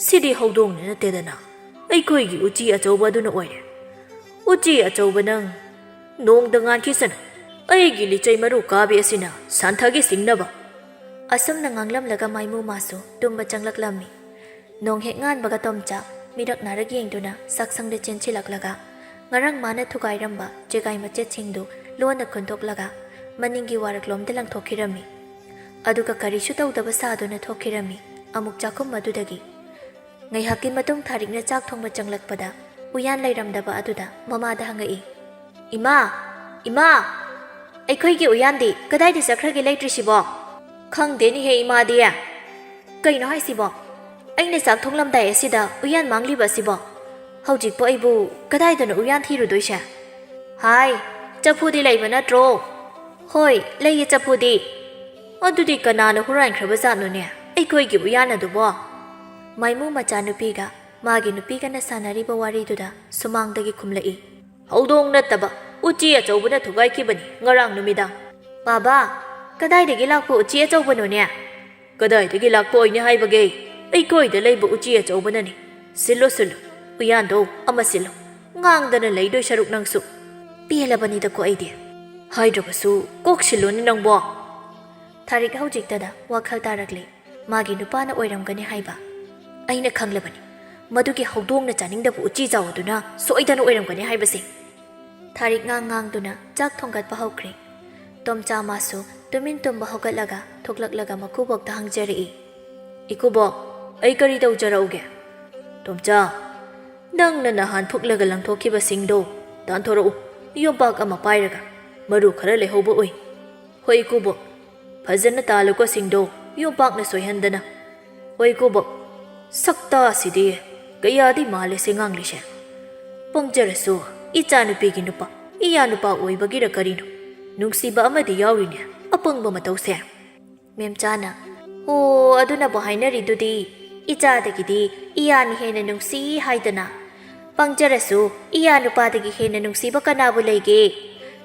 ꯁꯤꯗꯤ ꯍꯧꯗꯣꯡꯅ ꯅꯠꯇꯦꯗꯅ, ꯑꯩꯈꯣꯏꯒꯤ ꯎꯆꯤ ꯑꯆꯧꯕ ꯑꯗꯨꯅ ꯑꯣꯏꯔꯦ꯫ ꯎꯆꯤ ꯑꯆꯧꯕ ꯅꯪ, "ꯅꯣꯡꯗ ꯉꯥꯟꯈꯤꯁꯅꯨ, ꯑꯩꯒꯤ ꯂꯤꯆꯩ ꯃꯔꯨ ꯀꯥꯕꯤ ꯑꯁꯤꯅ ꯁꯟꯊꯒꯤ ꯁꯤꯡꯅꯕ!" ꯑꯁꯨꯝꯅ ꯉꯥꯡꯂꯝꯂꯒ ꯃꯥꯏꯃꯨ ꯃꯥꯁꯨ ꯇꯨꯝꯕ ꯆꯪꯂꯛꯂꯝꯃꯤ꯫ ꯅꯣꯡ ꯍꯦꯛ ꯉꯥꯟꯕꯒ ꯇꯣꯝꯆꯥ ꯃꯤꯔꯛ ꯅꯥꯔꯛ ꯌꯦꯡꯗꯨꯅ ꯆꯥꯛꯁꯪꯗ ꯆꯦꯟꯁꯤꯜꯂꯛꯂꯒ ꯉꯔꯥꯡ ꯃꯥꯅ ꯊꯨꯒꯥꯏꯔꯝꯕ ꯆꯦꯒꯥꯏ ꯃꯆꯦꯠꯁꯤꯡꯗꯨ ꯂꯣꯟꯅ ꯈꯨꯟꯗꯣꯛꯂꯒ ꯃꯅꯤꯡꯒꯤ ꯋꯥꯔꯛꯂꯣꯝꯗ ꯂꯪꯊꯣꯛꯈꯤꯔꯝꯃꯤ꯫ ꯑꯗꯨꯒ ꯀꯔꯤꯁꯨ ꯇꯧꯗꯕ ꯁꯥꯗꯨꯅ ꯊꯣꯛꯈꯤꯔꯝꯃꯤ꯫ ꯑꯃꯨꯛ ꯆꯥꯛꯈꯨꯝ ꯑꯗꯨꯗꯒꯤ ꯉꯥꯏꯍꯥꯛꯀꯤ ꯃꯇꯨꯡ ꯊꯥꯔꯤꯛꯅ ꯆꯥꯛ ꯊꯣꯡꯕ ꯆꯪꯂꯛꯄꯗ ꯎꯌꯥꯟ ꯂꯩꯔꯝꯗꯕ ꯑꯗꯨꯗ ꯃꯃꯥꯗ ꯍꯪꯉꯛꯏ, "ꯏꯃꯥ! ꯏꯃꯥ! ꯑꯩꯈꯣꯏꯒꯤ ꯎꯌꯥꯟꯗꯤ ꯀꯗꯥꯏꯗ ꯆꯠꯈ꯭ꯔꯒꯦ ꯂꯩꯇ꯭ꯔꯤꯁꯤꯕꯣ?" "ꯈꯪꯗꯦꯅꯦꯍꯦ ꯏꯃꯥꯗꯤ꯫ ꯀꯩꯅꯣ ꯍꯥꯏꯁꯤꯕꯣ? ꯑꯩꯅ ꯆꯥꯛ ꯊꯣꯡꯂꯝꯗꯥꯏ ꯑꯁꯤꯗ ꯎꯌꯥꯟ ꯃꯥꯡꯂꯤꯕ ꯑꯁꯤꯕꯣ? ꯍꯧꯖꯤꯛꯄꯨ ꯑꯩꯕꯨ ꯀꯗꯥꯏꯗꯅꯣ ꯎꯌꯥꯟ ꯊꯤꯔꯨꯗꯣꯏꯁꯦ? ꯍꯥꯏ, ꯆꯐꯨꯗꯤ ꯂꯩꯕ ꯅꯠꯇ꯭ꯔꯣ?" "ꯍꯣꯏ, ꯂꯩꯌꯦ ꯆꯐꯨꯗꯤ꯫" "ꯑꯗꯨꯗꯤ ꯀꯅꯥꯅ ꯍꯨꯔꯥꯟꯈ꯭ꯔꯕ ꯖꯥꯠꯅꯣꯅꯦ ꯑꯩꯈꯣꯏꯒꯤ ꯎꯌꯥꯟ ꯑꯗꯨꯕꯣ?" ꯃꯥꯏꯃꯨ ꯃꯆꯥꯅꯨꯄꯤꯒ ꯃꯥꯒꯤ ꯅꯨꯄꯤꯒꯅ ꯁꯥꯟꯅꯔꯤꯕ ꯋꯥꯔꯤꯗꯨꯗ ꯁꯨꯃꯥꯡꯗꯒꯤ ꯈꯨꯝꯂꯛꯏ, "ꯍꯧꯗꯣꯡ ꯅꯠꯇꯕ ꯎꯆꯤ ꯑꯆꯧꯕꯅ ꯊꯨꯒꯥꯏꯈꯤꯕꯅꯤ ꯉꯔꯥꯡ ꯅꯨꯃꯤꯗꯥꯡ꯫" "ꯕꯥꯕꯥ, ꯀꯗꯥꯏꯗꯒꯤ ꯂꯥꯛꯄ ꯎꯆꯤ ꯑꯆꯧꯕꯅꯣꯅꯦ?" "ꯀꯗꯥꯏꯗꯒꯤ ꯂꯥꯛꯄ ꯑꯣꯏꯅꯤ ꯍꯥꯏꯕꯒꯦ? ꯑꯩꯈꯣꯏꯗ ꯂꯩꯕ ꯎꯆꯤ ꯑꯆꯧꯕꯅꯅꯤ꯫ ꯁꯤꯜꯂꯣ, ꯁꯤꯜꯂꯣ, ꯎꯌꯥꯟꯗꯣ ꯑꯃ ꯁꯤꯜꯂꯣ꯫ ꯉꯥꯡꯗꯅ ꯂꯩꯗꯣꯏ ꯁꯔꯨꯛ ꯅꯪꯁꯨ꯫ ꯄꯦꯜꯂꯕꯅꯤꯗꯀꯣ ꯑꯩꯗꯤ꯫ ꯍꯥꯏꯗ꯭ꯔꯕꯁꯨ ꯀꯣꯛ ꯁꯤꯜꯂꯣꯅꯦ ꯅꯪꯕꯣ꯫" ꯊꯥꯔꯤꯛ ꯍꯧꯖꯤꯛꯇꯗ ꯋꯥꯈꯜ ꯇꯥꯔꯛꯂꯦ꯫ ꯃꯥꯒꯤ ꯅꯨꯄꯥꯅ ꯑꯣꯏꯔꯝꯒꯅꯤ ꯍꯥꯏꯕ꯫ ꯑꯩꯅ ꯈꯪꯂꯕꯅꯤ, ꯃꯗꯨꯒꯤ ꯍꯧꯗꯣꯡꯅ ꯆꯥꯅꯤꯡꯗꯕ ꯎꯆꯤ ꯆꯥꯎ ꯑꯗꯨꯅ ꯁꯣꯏꯗꯅ ꯑꯣꯏꯔꯝꯒꯅꯤ ꯍꯥꯏꯕꯁꯦ꯫ ꯊꯥꯔꯤꯛ ꯉꯥꯡ ꯉꯥꯡꯗꯨꯅ ꯆꯥꯛ ꯊꯣꯡꯒꯠꯄ ꯍꯧꯈ꯭ꯔꯦ꯫ ꯇꯣꯝꯆꯥ ꯃꯥꯁꯨ ꯇꯨꯃꯤꯟ ꯇꯨꯝꯕ ꯍꯧꯒꯠꯂꯒ ꯊꯣꯛꯂꯛꯂꯒ ꯃꯀꯨꯕꯣꯛꯇ ꯍꯪꯖꯔꯛꯏ, "ꯏꯀꯨꯕꯣꯛ, ꯑꯩ ꯀꯔꯤ ꯇꯧꯖꯔꯛꯎꯒꯦ?" "ꯇꯣꯝꯆꯥ, ꯅꯪꯅ ꯅꯍꯥꯟ ꯐꯨꯛꯂꯒ ꯂꯪꯊꯣꯛꯈꯤꯕꯁꯤꯡꯗꯣ ꯇꯥꯟꯊꯣꯔꯛꯎ꯫ ꯌꯣꯝꯄꯥꯛ ꯑꯃ ꯄꯥꯏꯔꯒ ꯃꯔꯨ ꯈꯔ ꯂꯩꯍꯧꯕ ꯎꯏ꯫" "ꯍꯣꯏ ꯏꯀꯨꯕꯣꯛ, ꯐꯖꯅ ꯇꯥꯜꯂꯨꯀꯣ ꯁꯤꯡꯗꯣ, ꯌꯣꯝꯄꯥꯛꯅ ꯁꯣꯏꯍꯟꯗꯅ꯫" "ꯍꯣꯏ ꯏꯀꯨꯕꯣꯛ, ꯁꯛꯇꯥꯁꯤꯗꯤ ꯀꯌꯥꯗꯤ ꯃꯥꯜꯂꯦ ꯁꯤ ꯉꯥꯡꯂꯤꯁꯦ꯫ ꯄꯪꯖꯔꯁꯨ ꯏꯆꯥꯅꯨꯄꯤꯒꯤ ꯅꯨꯄꯥ, ꯏꯌꯥ ꯅꯨꯄꯥ ꯑꯣꯏꯕꯒꯤꯔ ꯀꯔꯤꯅꯣ, ꯅꯨꯡꯁꯤꯕ ꯑꯃꯗꯤ ꯌꯥꯎꯔꯤꯅꯦ ꯑꯄꯪꯕ ꯃꯇꯧꯁꯦ꯫" ꯃꯦꯝꯆꯥꯅ, "ꯑꯣ, ꯑꯗꯨꯅꯕꯨ ꯍꯥꯏꯅꯔꯤꯗꯨꯗꯤ, ꯏꯆꯥꯗꯒꯤꯗꯤ ꯏꯌꯥꯅ ꯍꯦꯟꯅ ꯅꯨꯡꯁꯤ ꯍꯥꯏꯗꯅ꯫ ꯄꯪꯖꯔꯁꯨ ꯏꯌꯥ ꯅꯨꯄꯥꯗꯒꯤ ꯍꯦꯟꯅ ꯅꯨꯡꯁꯤꯕ ꯀꯅꯥꯕꯨ ꯂꯩꯒꯦ?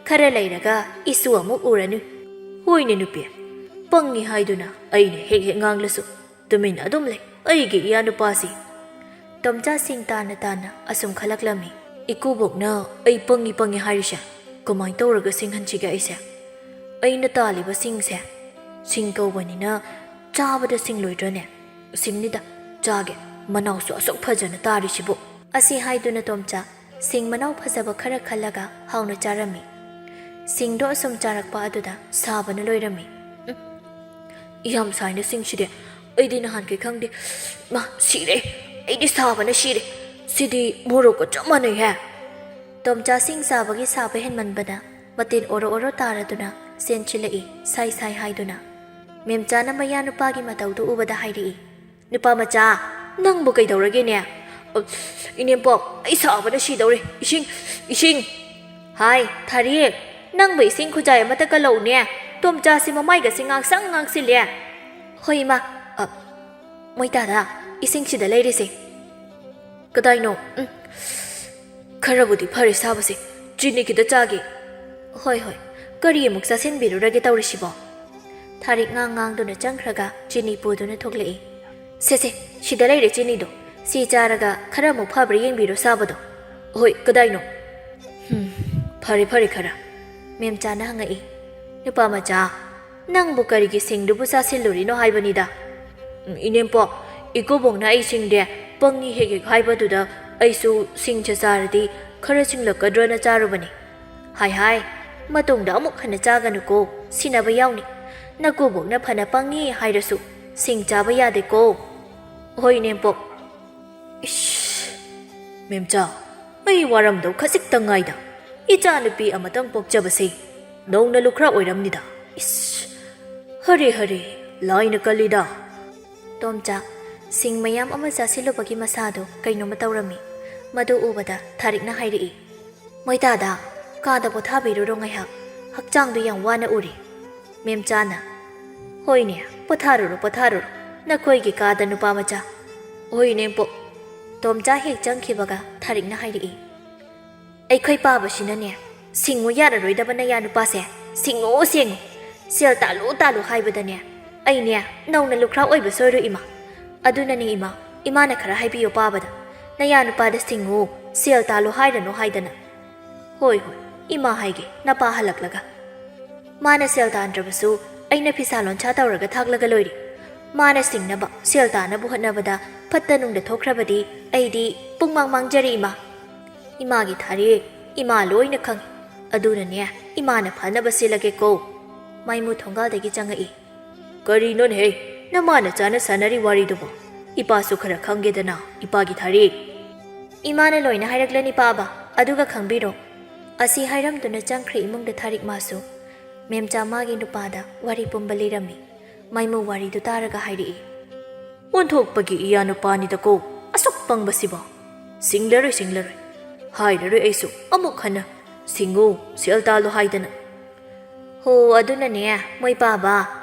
ꯈꯔ ꯂꯩꯔꯒ ꯏꯁꯨ ꯑꯃꯨꯛ ꯎꯔꯅꯤ꯫" "ꯍꯣꯏꯅꯦ ꯅꯨꯄꯤ, ꯄꯪꯉꯤ ꯍꯥꯏꯗꯨꯅ ꯑꯩꯅ ꯍꯦꯛ ꯍꯦꯛ ꯉꯥꯡꯂꯁꯨ ꯇꯨꯃꯤꯟ ꯑꯗꯨꯝ ꯂꯩ ꯑꯩꯒꯤ ꯏꯌꯥ ꯅꯨꯄꯥꯁꯤ꯫" ꯇꯣꯝꯆꯥ ꯁꯤꯡ ꯇꯥꯅ ꯇꯥꯅ ꯑꯁꯨꯝ ꯈꯜꯂꯛꯂꯝꯃꯤ, "ꯏꯀꯨꯕꯣꯛꯅ ꯑꯩ ꯄꯪꯉꯤ ꯄꯪꯉꯤ ꯍꯥꯏꯔꯤꯁꯦ ꯀꯃꯥꯏꯅ ꯇꯧꯔꯒ ꯁꯤꯡꯍꯟꯁꯤꯒꯦ ꯑꯩꯁꯦ? ꯑꯩꯅ ꯇꯥꯜꯂꯤꯕ ꯁꯤꯡꯁꯦ, ꯁꯤꯡ ꯀꯧꯕꯅꯤꯅ ꯆꯥꯕꯗ ꯁꯤꯡ ꯂꯣꯏꯗ꯭ꯔꯅꯦ? ꯁꯤꯡꯅꯤꯗ, ꯆꯥꯒꯦ꯫ ꯃꯅꯥꯎꯁꯨ ꯑꯁꯨꯛ ꯐꯖꯅ ꯇꯥꯔꯤꯁꯤꯕꯨ꯫ ꯑꯁꯤ ꯍꯥꯏꯗꯨꯅ ꯇꯣꯝꯆꯥ ꯁꯤꯡ ꯃꯅꯥꯎ ꯐꯖꯕ ꯈꯔ ꯈꯜꯂꯒ ꯍꯥꯎꯅ ꯆꯥꯔꯝꯃꯤ꯫ ꯁꯤꯡꯗꯣ ꯑꯁꯨꯝ ꯆꯥꯔꯛꯄ ꯑꯗꯨꯗ ꯁꯥꯕꯅ ꯂꯣꯏꯔꯝꯃꯤ꯫ ꯎꯝ, ꯌꯥꯝ ꯁꯥꯏꯅ ꯁꯤꯡꯁꯤꯗꯤ꯫ ꯑꯩꯗꯤ ꯅꯍꯥꯟꯈꯩ ꯈꯪꯗꯦ꯫ ꯃꯥ, ꯁꯤꯔꯦ꯫ ꯑꯩꯗꯤ ꯁꯥꯕꯅ ꯁꯤꯔꯦ꯫ ꯁꯤꯗꯤ ꯃꯣꯔꯣꯛꯀ ꯆꯞ ꯃꯥꯟꯅꯩꯍꯦ꯫ ꯇꯣꯝꯆꯥ ꯁꯤꯡ ꯆꯥꯕꯒꯤ ꯁꯥꯕ ꯍꯦꯟꯃꯟꯕꯅ ꯃꯇꯤꯟ ꯑꯣꯔꯣ ꯑꯣꯔꯣ ꯇꯥꯔꯗꯨꯅ ꯆꯦꯟꯁꯤꯜꯂꯛꯏ, ꯁꯥꯏ ꯁꯥꯏ ꯍꯥꯏꯗꯨꯅ꯫ ꯃꯦꯝꯆꯥꯅ ꯃꯌꯥ ꯅꯨꯄꯥꯒꯤ ꯃꯇꯧꯗꯨ ꯎꯕꯗ ꯍꯥꯏꯔꯛꯏ, "ꯅꯨꯄꯥ ꯃꯆꯥ, ꯅꯪꯕꯨ ꯀꯩꯗꯧꯔꯒꯦꯅꯦ? ꯑ, ꯏꯅꯦꯝꯄꯣꯛ, ꯑꯩ ꯁꯥꯕꯅ ꯁꯤꯗꯧꯔꯦ꯫ ꯏꯁꯤꯡ, ꯏꯁꯤꯡ!" "ꯍꯥꯏ, ꯊꯥꯔꯤ, ꯅꯪꯕꯨ ꯏꯁꯤꯡ ꯈꯨꯖꯥꯏ ꯑꯃꯇ ꯀꯜꯂꯛꯎꯅꯦ꯫ ꯇꯣꯝꯆꯥꯁꯤ ꯃꯃꯥꯏꯒꯁꯤ ꯉꯥꯡꯁꯪ ꯉꯥꯡꯁꯤꯜꯂꯦ꯫" "ꯍꯣꯏ, ꯏꯃꯥ꯫ ꯑ, ꯃꯣꯏ ꯇꯥꯗ, ꯏꯁꯤꯡꯁꯤꯗ ꯂꯩꯔꯤꯁꯦ꯫" "ꯀꯗꯥꯏꯅꯣ? ꯎꯝ, ꯈꯔꯕꯨꯗꯤ ꯐꯔꯦ ꯁꯥꯕꯁꯦ꯫ ꯆꯤꯅꯤ ꯈꯤꯇ ꯆꯥꯒꯦ꯫" "ꯍꯣꯏ, ꯍꯣꯏ꯫ ꯀꯔꯤ ꯑꯃꯨꯛ ꯆꯥꯁꯤꯟꯕꯤꯔꯨꯔꯒꯦ ꯇꯧꯔꯤꯁꯤꯕꯣ?" ꯊꯥꯔꯤꯛ ꯉꯥꯡ ꯉꯥꯡꯗꯨꯅ ꯆꯪꯈ꯭ꯔꯒ ꯆꯤꯅꯤ ꯄꯨꯗꯨꯅ ꯊꯣꯛꯂꯛꯏ꯫ "ꯁꯦ, ꯁꯦ, ꯁꯤꯗ ꯂꯩꯔꯦ ꯆꯤꯅꯤꯗꯣ꯫ ꯁꯤ ꯆꯥꯔꯒ ꯈꯔ ꯑꯃꯨꯛ ꯐꯕ꯭ꯔꯥ ꯌꯦꯡꯕꯤꯔꯣ ꯁꯥꯕꯗꯣ꯫" "ꯍꯣꯏ, ꯀꯗꯥꯏꯅꯣ?" "ꯍꯨꯝ, ꯐꯔꯦ, ꯐꯔꯦ ꯈꯔ꯫" ꯃꯦꯝꯆꯥꯅ ꯍꯪꯉꯛꯏ꯫ "ꯅꯨꯄꯥ ꯃꯆꯥ, ꯅꯪꯕꯨ ꯀꯔꯤꯒꯤ ꯁꯤꯡꯗꯨꯕꯨ ꯆꯥꯁꯤꯜꯂꯨꯔꯤꯅꯣ ꯍꯥꯏꯕꯅꯤꯗ?" "ꯎꯝ, ꯏꯅꯦꯝꯄꯣꯛ, ꯏꯀꯨꯕꯣꯛꯅ ꯑꯩ ꯁꯤꯡꯗꯦ ꯄꯪꯉꯤ ꯍꯦꯛ ꯍꯦꯛ ꯍꯥꯏꯕꯗꯨꯗ ꯑꯩꯁꯨ ꯁꯤꯡꯁꯦ ꯆꯥꯔꯗꯤ ꯈꯔ ꯁꯤꯡꯂꯛꯀꯗ꯭ꯔꯅ ꯆꯥꯔꯨꯕꯅꯤ꯫ ꯍꯥꯏ ꯍꯥꯏ, ꯃꯇꯨꯡꯗ ꯑꯃꯨꯛ ꯍꯟꯅ ꯆꯥꯒꯅꯨꯀꯣ, ꯁꯤꯅꯕ ꯌꯥꯎꯅꯤ꯫ ꯅꯀꯨꯕꯣꯛꯅ ꯐꯅ ꯄꯪꯉꯤ ꯍꯥꯏꯔꯁꯨ ꯁꯤꯡ ꯆꯥꯕ ꯌꯥꯗꯦꯀꯣ꯫" "ꯍꯣꯏ, ꯏꯅꯦꯝꯄꯣꯛ꯫" "ꯏꯁ, ꯃꯦꯝꯆꯥ, ꯑꯩ ꯋꯥꯔꯝꯗꯧ ꯈꯖꯤꯛꯇ ꯉꯥꯏꯗ꯫ ꯏꯆꯥꯅꯨꯄꯤ ꯑꯃꯇꯪ ꯄꯣꯛꯆꯕꯁꯦ ꯅꯧꯅ ꯂꯨꯈ꯭ꯔꯥ ꯑꯣꯏꯔꯝꯅꯤꯗ꯫ ꯏꯁ, ꯍꯔꯦ ꯍꯔꯦ, ꯂꯥꯏꯅ ꯀꯜꯂꯤꯗ꯫" ꯇꯣꯝꯆꯥ ꯁꯤꯡ ꯃꯌꯥꯝ ꯑꯃ ꯆꯥꯁꯤꯜꯂꯨꯕꯒꯤ ꯃꯁꯥꯗꯣ ꯀꯩꯅꯣꯝꯃ ꯇꯧꯔꯝꯃꯤ꯫ ꯃꯗꯨ ꯎꯕꯗ ꯊꯥꯔꯤꯛꯅ ꯍꯥꯏꯔꯛꯏ, "ꯃꯣꯏꯇꯥꯗ, ꯀꯥꯗ ꯄꯣꯊꯥꯕꯤꯔꯨꯔꯣ ꯉꯥꯏꯍꯥꯛ꯫ ꯍꯛꯆꯥꯡꯗꯣ ꯌꯥꯝ ꯋꯥꯅ ꯎꯔꯦ꯫" ꯃꯦꯝꯆꯥꯅ, "ꯍꯣꯏꯅꯦ, ꯄꯣꯊꯥꯔꯨꯔꯣ, ꯄꯣꯊꯥꯔꯨꯔꯣ, ꯅꯈꯣꯏꯒꯤ ꯀꯥꯗ, ꯅꯨꯄꯥ ꯃꯆꯥ꯫" "ꯍꯣꯏ, ꯏꯅꯦꯝꯄꯣꯛ꯫" ꯇꯣꯝꯆꯥ ꯍꯦꯛ ꯆꯪꯈꯤꯕꯒ ꯊꯥꯔꯤꯛꯅ ꯍꯥꯏꯔꯛꯏ, "ꯑꯩꯈꯣꯏ ꯄꯥꯕꯁꯤꯅꯅꯦ, ꯁꯤꯡꯉꯨ ꯌꯥꯔꯔꯣꯏꯗꯕ ꯅꯌꯥ ꯅꯨꯄꯥꯁꯦ, ꯁꯤꯡꯉꯨ, ꯁꯤꯡꯉꯨ, ꯁꯦꯜ ꯇꯥꯜꯂꯨ, ꯇꯥꯜꯂꯨ ꯍꯥꯏꯕꯗꯅꯦ, ꯑꯩꯅꯦ, ꯅꯧꯅ ꯂꯨꯈ꯭ꯔꯥ ꯑꯣꯏꯕ ꯁꯣꯏꯔꯣꯏ, ꯏꯃꯥ꯫ ꯑꯗꯨꯅꯅꯦ, ꯏꯃꯥ, ꯏꯃꯥꯅ ꯈꯔ ꯍꯥꯏꯕꯤꯌꯣ ꯄꯥꯕꯗ, ꯅꯌꯥ ꯅꯨꯄꯥꯗ ꯁꯤꯡꯉꯨ, ꯁꯦꯜ ꯇꯥꯜꯂꯨ ꯍꯥꯏꯔꯅꯨ ꯍꯥꯏꯗꯅ꯫" "ꯍꯣꯏ, ꯍꯣꯏ, "ꯏꯃꯥ ꯍꯥꯏꯒꯦ, ꯅꯄꯥ ꯍꯜꯂꯛꯂꯒ꯫ ꯃꯥꯅ ꯁꯦꯜ ꯇꯥꯟꯗ꯭ꯔꯕꯁꯨ ꯑꯩꯅ ꯐꯤꯁꯥ ꯂꯣꯟꯁꯥ ꯇꯧꯔꯒ ꯊꯥꯛꯂꯒ ꯂꯣꯏꯔꯦ꯫ ꯃꯥꯅ ꯁꯤꯡꯅꯕ ꯁꯦꯜ ꯇꯥꯅꯕ ꯍꯣꯠꯅꯕꯗ ꯐꯠꯇ ꯅꯨꯡꯗ ꯊꯣꯛꯈ꯭ꯔꯕꯗꯤ ꯑꯩꯗꯤ ꯄꯨꯡꯃꯥꯡ ꯃꯥꯡꯖꯔꯦ ꯏꯃꯥ꯫ ꯏꯃꯥꯒꯤ ꯊꯥꯔꯦ, ꯏꯃꯥ ꯂꯣꯏꯅ ꯈꯪꯏ꯫ ꯑꯗꯨꯅꯅꯦ, ꯏꯃꯥꯅ ꯐꯅꯕ ꯁꯤꯜꯂꯒꯦꯀꯣ꯫" ꯃꯥꯏꯃꯨ ꯊꯣꯡꯒꯥꯜꯗꯒꯤ ꯆꯪꯉꯛꯏ꯫ "ꯀꯔꯤꯅꯣꯅꯦꯍꯦ, ꯅꯃꯥ ꯅꯆꯥꯅ ꯁꯥꯟꯅꯔꯤ ꯋꯥꯔꯤꯗꯨꯕꯣ? ꯏꯄꯥꯁꯨ ꯈꯔ ꯈꯪꯒꯦꯗꯅ, ꯏꯄꯥꯒꯤ ꯊꯥꯔꯦ꯫" "ꯏꯃꯥꯅ ꯂꯣꯏꯅ ꯍꯥꯏꯔꯛꯂꯅꯤ ꯄꯥꯕ, ꯑꯗꯨꯒ ꯈꯪꯕꯤꯔꯣ꯫" ꯑꯁꯤ ꯍꯥꯏꯔꯝꯗꯨꯅ ꯆꯪꯈ꯭ꯔꯦ ꯏꯃꯨꯡꯗ ꯊꯥꯔꯤꯛ ꯃꯥꯁꯨ꯫ ꯃꯦꯝꯆꯥ ꯃꯥꯒꯤ ꯅꯨꯄꯥꯗ ꯋꯥꯔꯤ ꯄꯨꯝꯕ ꯂꯤꯔꯝꯃꯤ꯫ ꯃꯥꯏꯃꯨ ꯋꯥꯔꯤꯗꯨ ꯇꯥꯔꯒ ꯍꯥꯏꯔꯛꯏ꯫ "ꯑꯣꯟꯊꯣꯛꯄꯒꯤ ꯏꯌꯥ ꯅꯨꯄꯥꯅꯤꯗꯀꯣ, ꯑꯁꯨꯛ ꯄꯪꯕꯁꯤꯕꯣ꯫ ꯁꯤꯡꯂꯔꯣꯏ, ꯁꯤꯡꯂꯔꯣꯏ꯫ ꯍꯥꯏꯔꯔꯣꯏ ꯑꯩꯁꯨ ꯑꯃꯨꯛ ꯍꯟꯅ꯫ ꯁꯤꯡꯉꯨ, ꯁꯦꯜ ꯇꯥꯜꯂꯨ ꯍꯥꯏꯗꯅ꯫" "ꯍꯣ, ꯑꯗꯨꯅꯅꯦ, ꯃꯣꯏ ꯄꯥꯕ,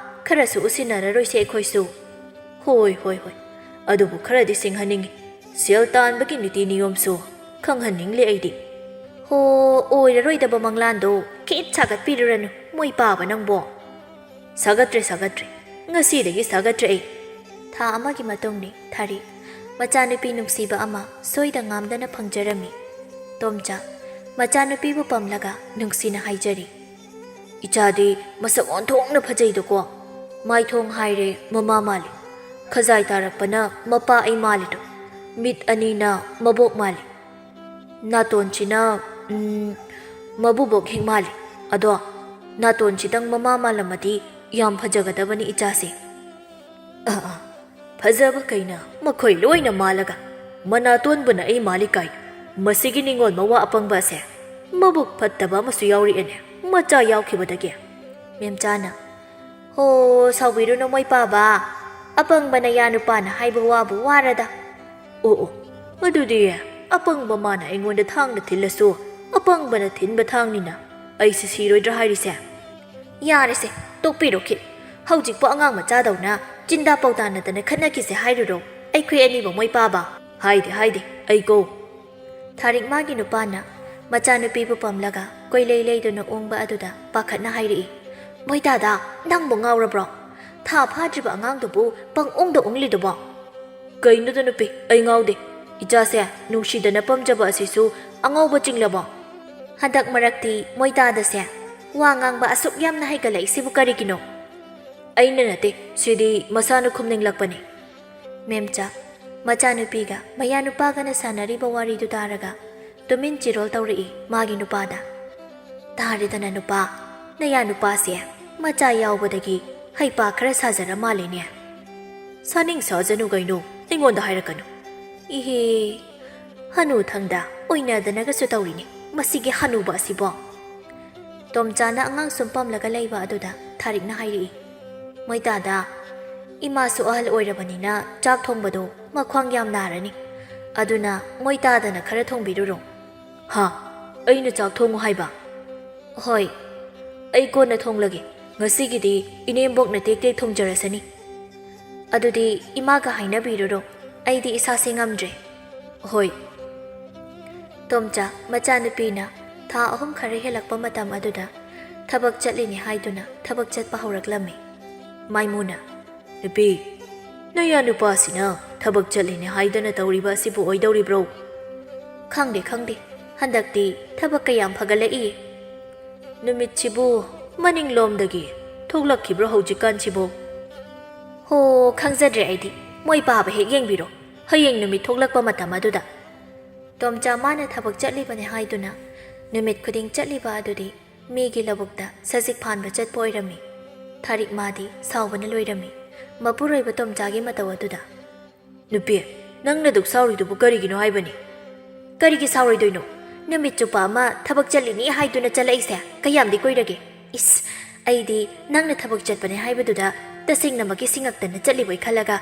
ꯈꯔꯁꯨ ꯎꯁꯤꯟꯅꯔꯔꯣꯏꯁꯦ ꯑꯩꯈꯣꯏꯁꯨ꯫" "ꯍꯣꯏ, ꯍꯣꯏ, ꯍꯣꯏ꯫ ꯑꯗꯨꯕꯨ ꯈꯔꯗꯤ ꯁꯤꯡꯍꯟꯅꯤꯡꯉꯤ꯫ ꯁꯦꯜ ꯇꯥꯟꯕꯒꯤ ꯅꯤꯇꯤ ꯅꯤꯌꯣꯝꯁꯨ ꯈꯪꯍꯟꯅꯤꯡꯂꯦ ꯑꯩꯗꯤ꯫" "ꯍꯣ, ꯑꯣꯏꯔꯔꯣꯏꯗꯕ ꯃꯪꯂꯥꯟꯗꯣ ꯈꯤꯠ ꯁꯥꯒꯠꯄꯤꯔꯨꯔꯅꯨ, ꯃꯣꯏ ꯄꯥꯕ ꯅꯪꯕꯣ꯫" "ꯁꯥꯒꯠꯇ꯭ꯔꯦ, ꯁꯥꯒꯠꯇ꯭ꯔꯦ꯫ ꯉꯁꯤꯗꯒꯤ ꯁꯥꯒꯠꯇ꯭ꯔꯦ ꯑꯩ꯫" ꯊꯥ ꯑꯃꯒꯤ ꯃꯇꯨꯡꯅꯤ ꯊꯥꯔꯤ꯫ ꯃꯆꯥꯅꯨꯄꯤ ꯅꯨꯡꯁꯤꯕ ꯑꯃ ꯁꯣꯏꯗ ꯉꯥꯝꯗꯅ ꯐꯪꯖꯔꯝꯃꯤ꯫ ꯇꯣꯝꯆꯥ, ꯃꯆꯥꯅꯨꯄꯤꯕꯨ ꯄꯝꯂꯒ ꯅꯨꯡꯁꯤꯅ ꯍꯥꯏꯖꯔꯤ꯫ "ꯏꯆꯥꯗꯤ ꯃꯁꯛ ꯑꯣꯟꯊꯣꯛꯅ ꯐꯖꯩꯗꯀꯣ꯫ ꯃꯥꯏꯊꯣꯡ ꯍꯥꯏꯔꯦ ꯃꯃꯥ ꯃꯥꯜꯂꯤ꯫ ꯈꯖꯥꯏ ꯇꯥꯔꯛꯄꯅ ꯃꯄꯥ ꯑꯩ ꯃꯥꯜꯂꯤꯗꯣ꯫ ꯃꯤꯠ ꯑꯅꯤꯅ ꯃꯕꯣꯛ ꯃꯥꯜꯂꯤ꯫ ꯅꯥꯇꯣꯟꯁꯤꯅ, ꯎꯝ, ꯃꯕꯨꯕꯣꯛ ꯍꯦꯛ ꯃꯥꯜꯂꯤ꯫ ꯑꯗꯣ ꯅꯥꯇꯣꯟꯁꯤꯗꯪ ꯃꯃꯥ ꯃꯥꯜꯂꯝꯃꯗꯤ ꯌꯥꯝ ꯐꯖꯒꯗꯕꯅꯤ ꯏꯆꯥꯁꯦ꯫" "ꯑ, ꯑ, ꯐꯖꯕ ꯀꯩꯅ ꯃꯈꯣꯏ ꯂꯣꯏꯅ ꯃꯥꯜꯂꯒ ꯃꯅꯥꯇꯣꯟꯕꯨꯅ ꯑꯩ ꯃꯥꯜꯂꯤ ꯀꯥꯏ꯫ ꯃꯁꯤꯒꯤ ꯅꯤꯡꯉꯣꯜ ꯃꯋꯥ ꯑꯄꯪꯕ ꯑꯁꯦ꯫ ꯃꯕꯨꯛ ꯐꯠꯇꯕ ꯑꯃꯁꯨ ꯌꯥꯎꯔꯛꯑꯦꯅꯦ, ꯃꯆꯥ ꯌꯥꯎꯈꯤꯕꯗꯒꯤ꯫" ꯃꯦꯝꯆꯥꯅ, "ꯍꯣ, ꯁꯥꯎꯕꯤꯔꯨꯅꯨ ꯃꯣꯏ ꯄꯥꯕ꯫ ꯑꯄꯪꯕꯅ ꯌꯥ ꯅꯨꯄꯥꯅ ꯍꯥꯏꯕ ꯋꯥꯕꯨ ꯋꯥꯔꯗ꯫" "ꯑꯣ, ꯑꯣ, ꯑꯗꯨꯗꯤ ꯑꯄꯪꯕ ꯃꯥꯅ ꯑꯩꯉꯣꯟꯗ ꯊꯥꯡꯅ ꯊꯤꯜꯂꯁꯨ ꯑꯄꯪꯕꯅ ꯊꯤꯟꯕ ꯊꯥꯡꯅꯤꯅ ꯑꯩꯁꯦ ꯁꯤꯔꯣꯏꯗ꯭ꯔꯥ ꯍꯥꯏꯔꯤꯁꯦ?" "ꯌꯥꯔꯦꯁꯦ, ꯇꯣꯛꯄꯤꯔꯣ ꯈꯤꯠ꯫ ꯍꯧꯖꯤꯛꯄꯨ ꯑꯉꯥꯡ ꯃꯆꯥꯗꯧꯅ ꯆꯤꯟꯗꯥ ꯄꯥꯎꯇꯥꯅꯗꯅ ꯈꯠꯅꯈꯤꯁꯦ ꯍꯥꯏꯔꯨꯔꯣ, ꯑꯩꯈꯣꯏ ꯑꯅꯤꯕꯨ ꯃꯣꯏ ꯄꯥꯕ?" "ꯍꯥꯏꯗꯦ, ꯍꯥꯏꯗꯦ, ꯑꯩ ꯀꯣ꯫" ꯊꯥꯔꯤꯛ ꯃꯥꯒꯤ ꯅꯨꯄꯥꯅ ꯃꯆꯥꯅꯨꯄꯤꯕꯨ ꯄꯝꯂꯒ ꯀꯣꯏꯂꯩ ꯂꯩꯗꯨꯅ ꯑꯣꯡꯕ ꯑꯗꯨꯗ ꯄꯥꯈꯠꯅ ꯍꯥꯏꯔꯛꯏ, "ꯃꯣꯏ ꯗꯥꯗꯥ, ꯅꯪꯕꯨ ꯉꯥꯎꯔꯕ꯭ꯔꯣ? ꯊꯥ ꯐꯥꯗ꯭ꯔꯤꯕ ꯑꯉꯥꯡꯗꯨꯕꯨ ꯄꯪ ꯎꯪꯗ ꯎꯪꯂꯤꯗꯨꯕꯣ?" "ꯀꯩꯅꯣꯗ ꯅꯨꯄꯤ, ꯑꯩ ꯉꯥꯎꯗꯦ꯫ ꯏꯆꯥꯁꯦ ꯅꯨꯡꯁꯤꯗꯅ ꯄꯝꯖꯕ ꯑꯁꯤꯁꯨ ꯑꯉꯥꯎꯕ ꯆꯤꯡꯂꯕꯣ?" ꯍꯟꯗꯛ ꯃꯔꯛꯇꯤ ꯃꯣꯏ ꯗꯥꯗꯥꯁꯦ ꯋꯥ ꯉꯥꯡꯕ ꯑꯁꯨꯛ ꯌꯥꯝꯅ ꯍꯩꯒꯠꯂꯛꯏꯁꯤꯕꯨ ꯀꯔꯤꯒꯤꯅꯣ? ꯑꯩꯅ ꯅꯠꯇꯦ, ꯁꯤꯗꯤ ꯃꯁꯥꯅ ꯈꯨꯝꯅꯤꯡꯂꯛꯄꯅꯤ꯫ ꯃꯦꯝꯆꯥ, ꯃꯆꯥꯅꯨꯄꯤꯒ ꯃꯌꯥꯅꯨꯄꯥꯒꯅ ꯁꯥꯟꯅꯔꯤꯕ ꯋꯥꯔꯤꯗꯨ ꯇꯥꯔꯒ ꯇꯨꯃꯤꯟ ꯆꯤꯔꯣꯜ ꯇꯧꯔꯛꯏ ꯃꯥꯒꯤ ꯅꯨꯄꯥꯗ꯫ "ꯇꯥꯔꯦꯗꯅ ꯅꯨꯄꯥ, ꯅꯌꯥ ꯅꯨꯄꯥꯁꯦ ꯃꯆꯥ ꯌꯥꯎꯕꯗꯒꯤ ꯍꯩꯄꯥ ꯈꯔ ꯁꯥꯖꯔ ꯃꯥꯜꯂꯦꯅꯦ꯫" "ꯁꯥꯅꯤꯡ ꯁꯥꯖꯅꯨ ꯀꯩꯅꯣ, ꯑꯩꯉꯣꯟꯗ ꯍꯥꯏꯔꯛꯀꯅꯨ꯫" "ꯏꯍꯦ, ꯍꯅꯨ ꯊꯪꯗ ꯑꯣꯏꯅꯗꯅꯒꯁꯨ ꯇꯧꯔꯤꯅꯦ ꯃꯁꯤꯒꯤ ꯍꯅꯨꯕ ꯑꯁꯤꯕꯣ꯫" ꯇꯣꯝꯆꯥꯅ ꯑꯉꯥꯡ ꯁꯨꯝ ꯄꯝꯂꯒ ꯂꯩꯕ ꯑꯗꯨꯗ ꯊꯥꯔꯤꯛꯅ ꯍꯥꯏꯔꯛꯏ, "ꯃꯣꯏ ꯗꯥꯗꯥ, ꯏꯃꯥꯁꯨ ꯑꯍꯜ ꯑꯣꯏꯔꯕꯅꯤꯅ ꯆꯥꯛ ꯊꯣꯡꯕꯗꯣ ꯃꯈ꯭ꯋꯥꯡ ꯌꯥꯝ ꯅꯥꯔꯅꯤ꯫ ꯑꯗꯨꯅ ꯃꯣꯏ ꯗꯥꯗꯥꯅ ꯈꯔ ꯊꯣꯡꯕꯤꯔꯨꯔꯣ꯫" "ꯍꯥ? ꯑꯩꯅ ꯆꯥꯛ ꯊꯣꯡꯉꯨ ꯍꯥꯏꯕ?" "ꯍꯣꯏ꯫" "ꯑꯩ ꯀꯣꯟꯅ ꯊꯣꯡꯂꯒꯦ꯫ ꯉꯁꯤꯒꯤꯗꯤ ꯏꯅꯦꯝꯕꯣꯛꯅ ꯇꯦꯛ ꯇꯦꯛ ꯊꯣꯡꯖꯔꯁꯅꯤ꯫" "ꯑꯗꯨꯗꯤ ꯏꯃꯥꯒ ꯍꯥꯏꯅꯕꯤꯔꯨꯔꯣ꯫ ꯑꯩꯗꯤ ꯏꯁꯥꯁꯦ ꯉꯝꯗ꯭ꯔꯦ꯫" "ꯍꯣꯏ꯫" ꯇꯣꯝꯆꯥ ꯃꯆꯥꯅꯨꯄꯤꯅ ꯊꯥ ꯑꯍꯨꯝ ꯈꯔ ꯍꯦꯜꯂꯛꯄ ꯃꯇꯝ ꯑꯗꯨꯗ ꯊꯕꯛ ꯆꯠꯂꯤꯅꯦ ꯍꯥꯏꯗꯨꯅ ꯊꯕꯛ ꯆꯠꯄ ꯍꯧꯔꯛꯂꯝꯃꯤ꯫ ꯃꯥꯏꯃꯨꯅ, "ꯅꯨꯄꯤ, ꯅꯌꯥ ꯅꯨꯄꯥꯁꯤꯅ ꯊꯕꯛ ꯆꯠꯂꯤꯅꯦ ꯍꯥꯏꯗꯅ ꯇꯧꯔꯤꯕ ꯑꯁꯤꯕꯨ ꯑꯣꯏꯗꯧꯔꯤꯕ꯭ꯔꯣ?" "ꯈꯪꯗꯦ, ꯈꯪꯗꯦ꯫ ꯍꯟꯗꯛꯇꯤ ꯊꯕꯛ ꯀꯌꯥꯝ ꯐꯒꯠꯂꯛꯏ꯫" "ꯅꯨꯃꯤꯠꯁꯤꯕꯨ ꯃꯅꯤꯡꯂꯣꯝꯗꯒꯤ ꯊꯣꯛꯂꯛꯈꯤꯕ꯭ꯔꯣ ꯍꯧꯖꯤꯛꯀꯥꯟꯁꯤꯕꯨ?" "ꯍꯣ, ꯈꯪꯖꯗ꯭ꯔꯦ ꯑꯩꯗꯤ꯫ ꯃꯣꯏ ꯄꯥꯕ ꯍꯦꯛ ꯌꯦꯡꯕꯤꯔꯣ, ꯍꯌꯦꯡ ꯅꯨꯃꯤꯠ ꯊꯣꯛꯂꯛꯄ ꯃꯇꯝ ꯑꯗꯨꯗ꯫" ꯇꯣꯝꯆꯥ ꯃꯥꯅ ꯊꯕꯛ ꯆꯠꯂꯤꯕꯅꯦ ꯍꯥꯏꯗꯨꯅ ꯅꯨꯃꯤꯠ ꯈꯨꯗꯤꯡ ꯆꯠꯂꯤꯕ ꯑꯗꯨꯗꯤ ꯃꯤꯒꯤ ꯂꯧꯕꯨꯛꯇ ꯁꯖꯤꯛ ꯐꯥꯟꯕ ꯆꯠꯄ ꯑꯣꯏꯔꯝꯃꯤ꯫ ꯊꯥꯔꯤꯛ ꯃꯥꯗꯤ ꯁꯥꯎꯕꯅ ꯂꯣꯏꯔꯝꯃꯤ ꯃꯄꯨꯔꯣꯏꯕ ꯇꯣꯝꯆꯥꯒꯤ ꯃꯇꯧ ꯑꯗꯨꯗ꯫ "ꯅꯨꯄꯤ, ꯅꯪꯅ ꯑꯗꯨꯛ ꯁꯥꯎꯔꯤꯗꯨꯕꯨ ꯀꯔꯤꯒꯤꯅꯣ ꯍꯥꯏꯕꯅꯤ?" "ꯀꯔꯤꯒꯤ ꯁꯥꯎꯔꯣꯏꯗꯣꯏꯅꯣ? ꯅꯨꯃꯤꯠ ꯆꯨꯞꯄ ꯑꯃ ꯊꯕꯛ ꯆꯠꯂꯤꯅꯤ ꯍꯥꯏꯗꯨꯅ ꯆꯠꯂꯛꯏꯁꯦ ꯀꯌꯥꯝꯗꯤ ꯀꯨꯏꯔꯒꯦ? ꯏꯁ, ꯑꯩꯗꯤ ꯅꯪꯅ ꯊꯕꯛ ꯆꯠꯄꯅꯦ ꯍꯥꯏꯕꯗꯨꯗ ꯇꯁꯦꯡꯅꯃꯛꯀꯤ ꯁꯤꯡꯉꯛꯇꯅ ꯆꯠꯂꯤꯕꯣꯏ ꯈꯜꯂꯒ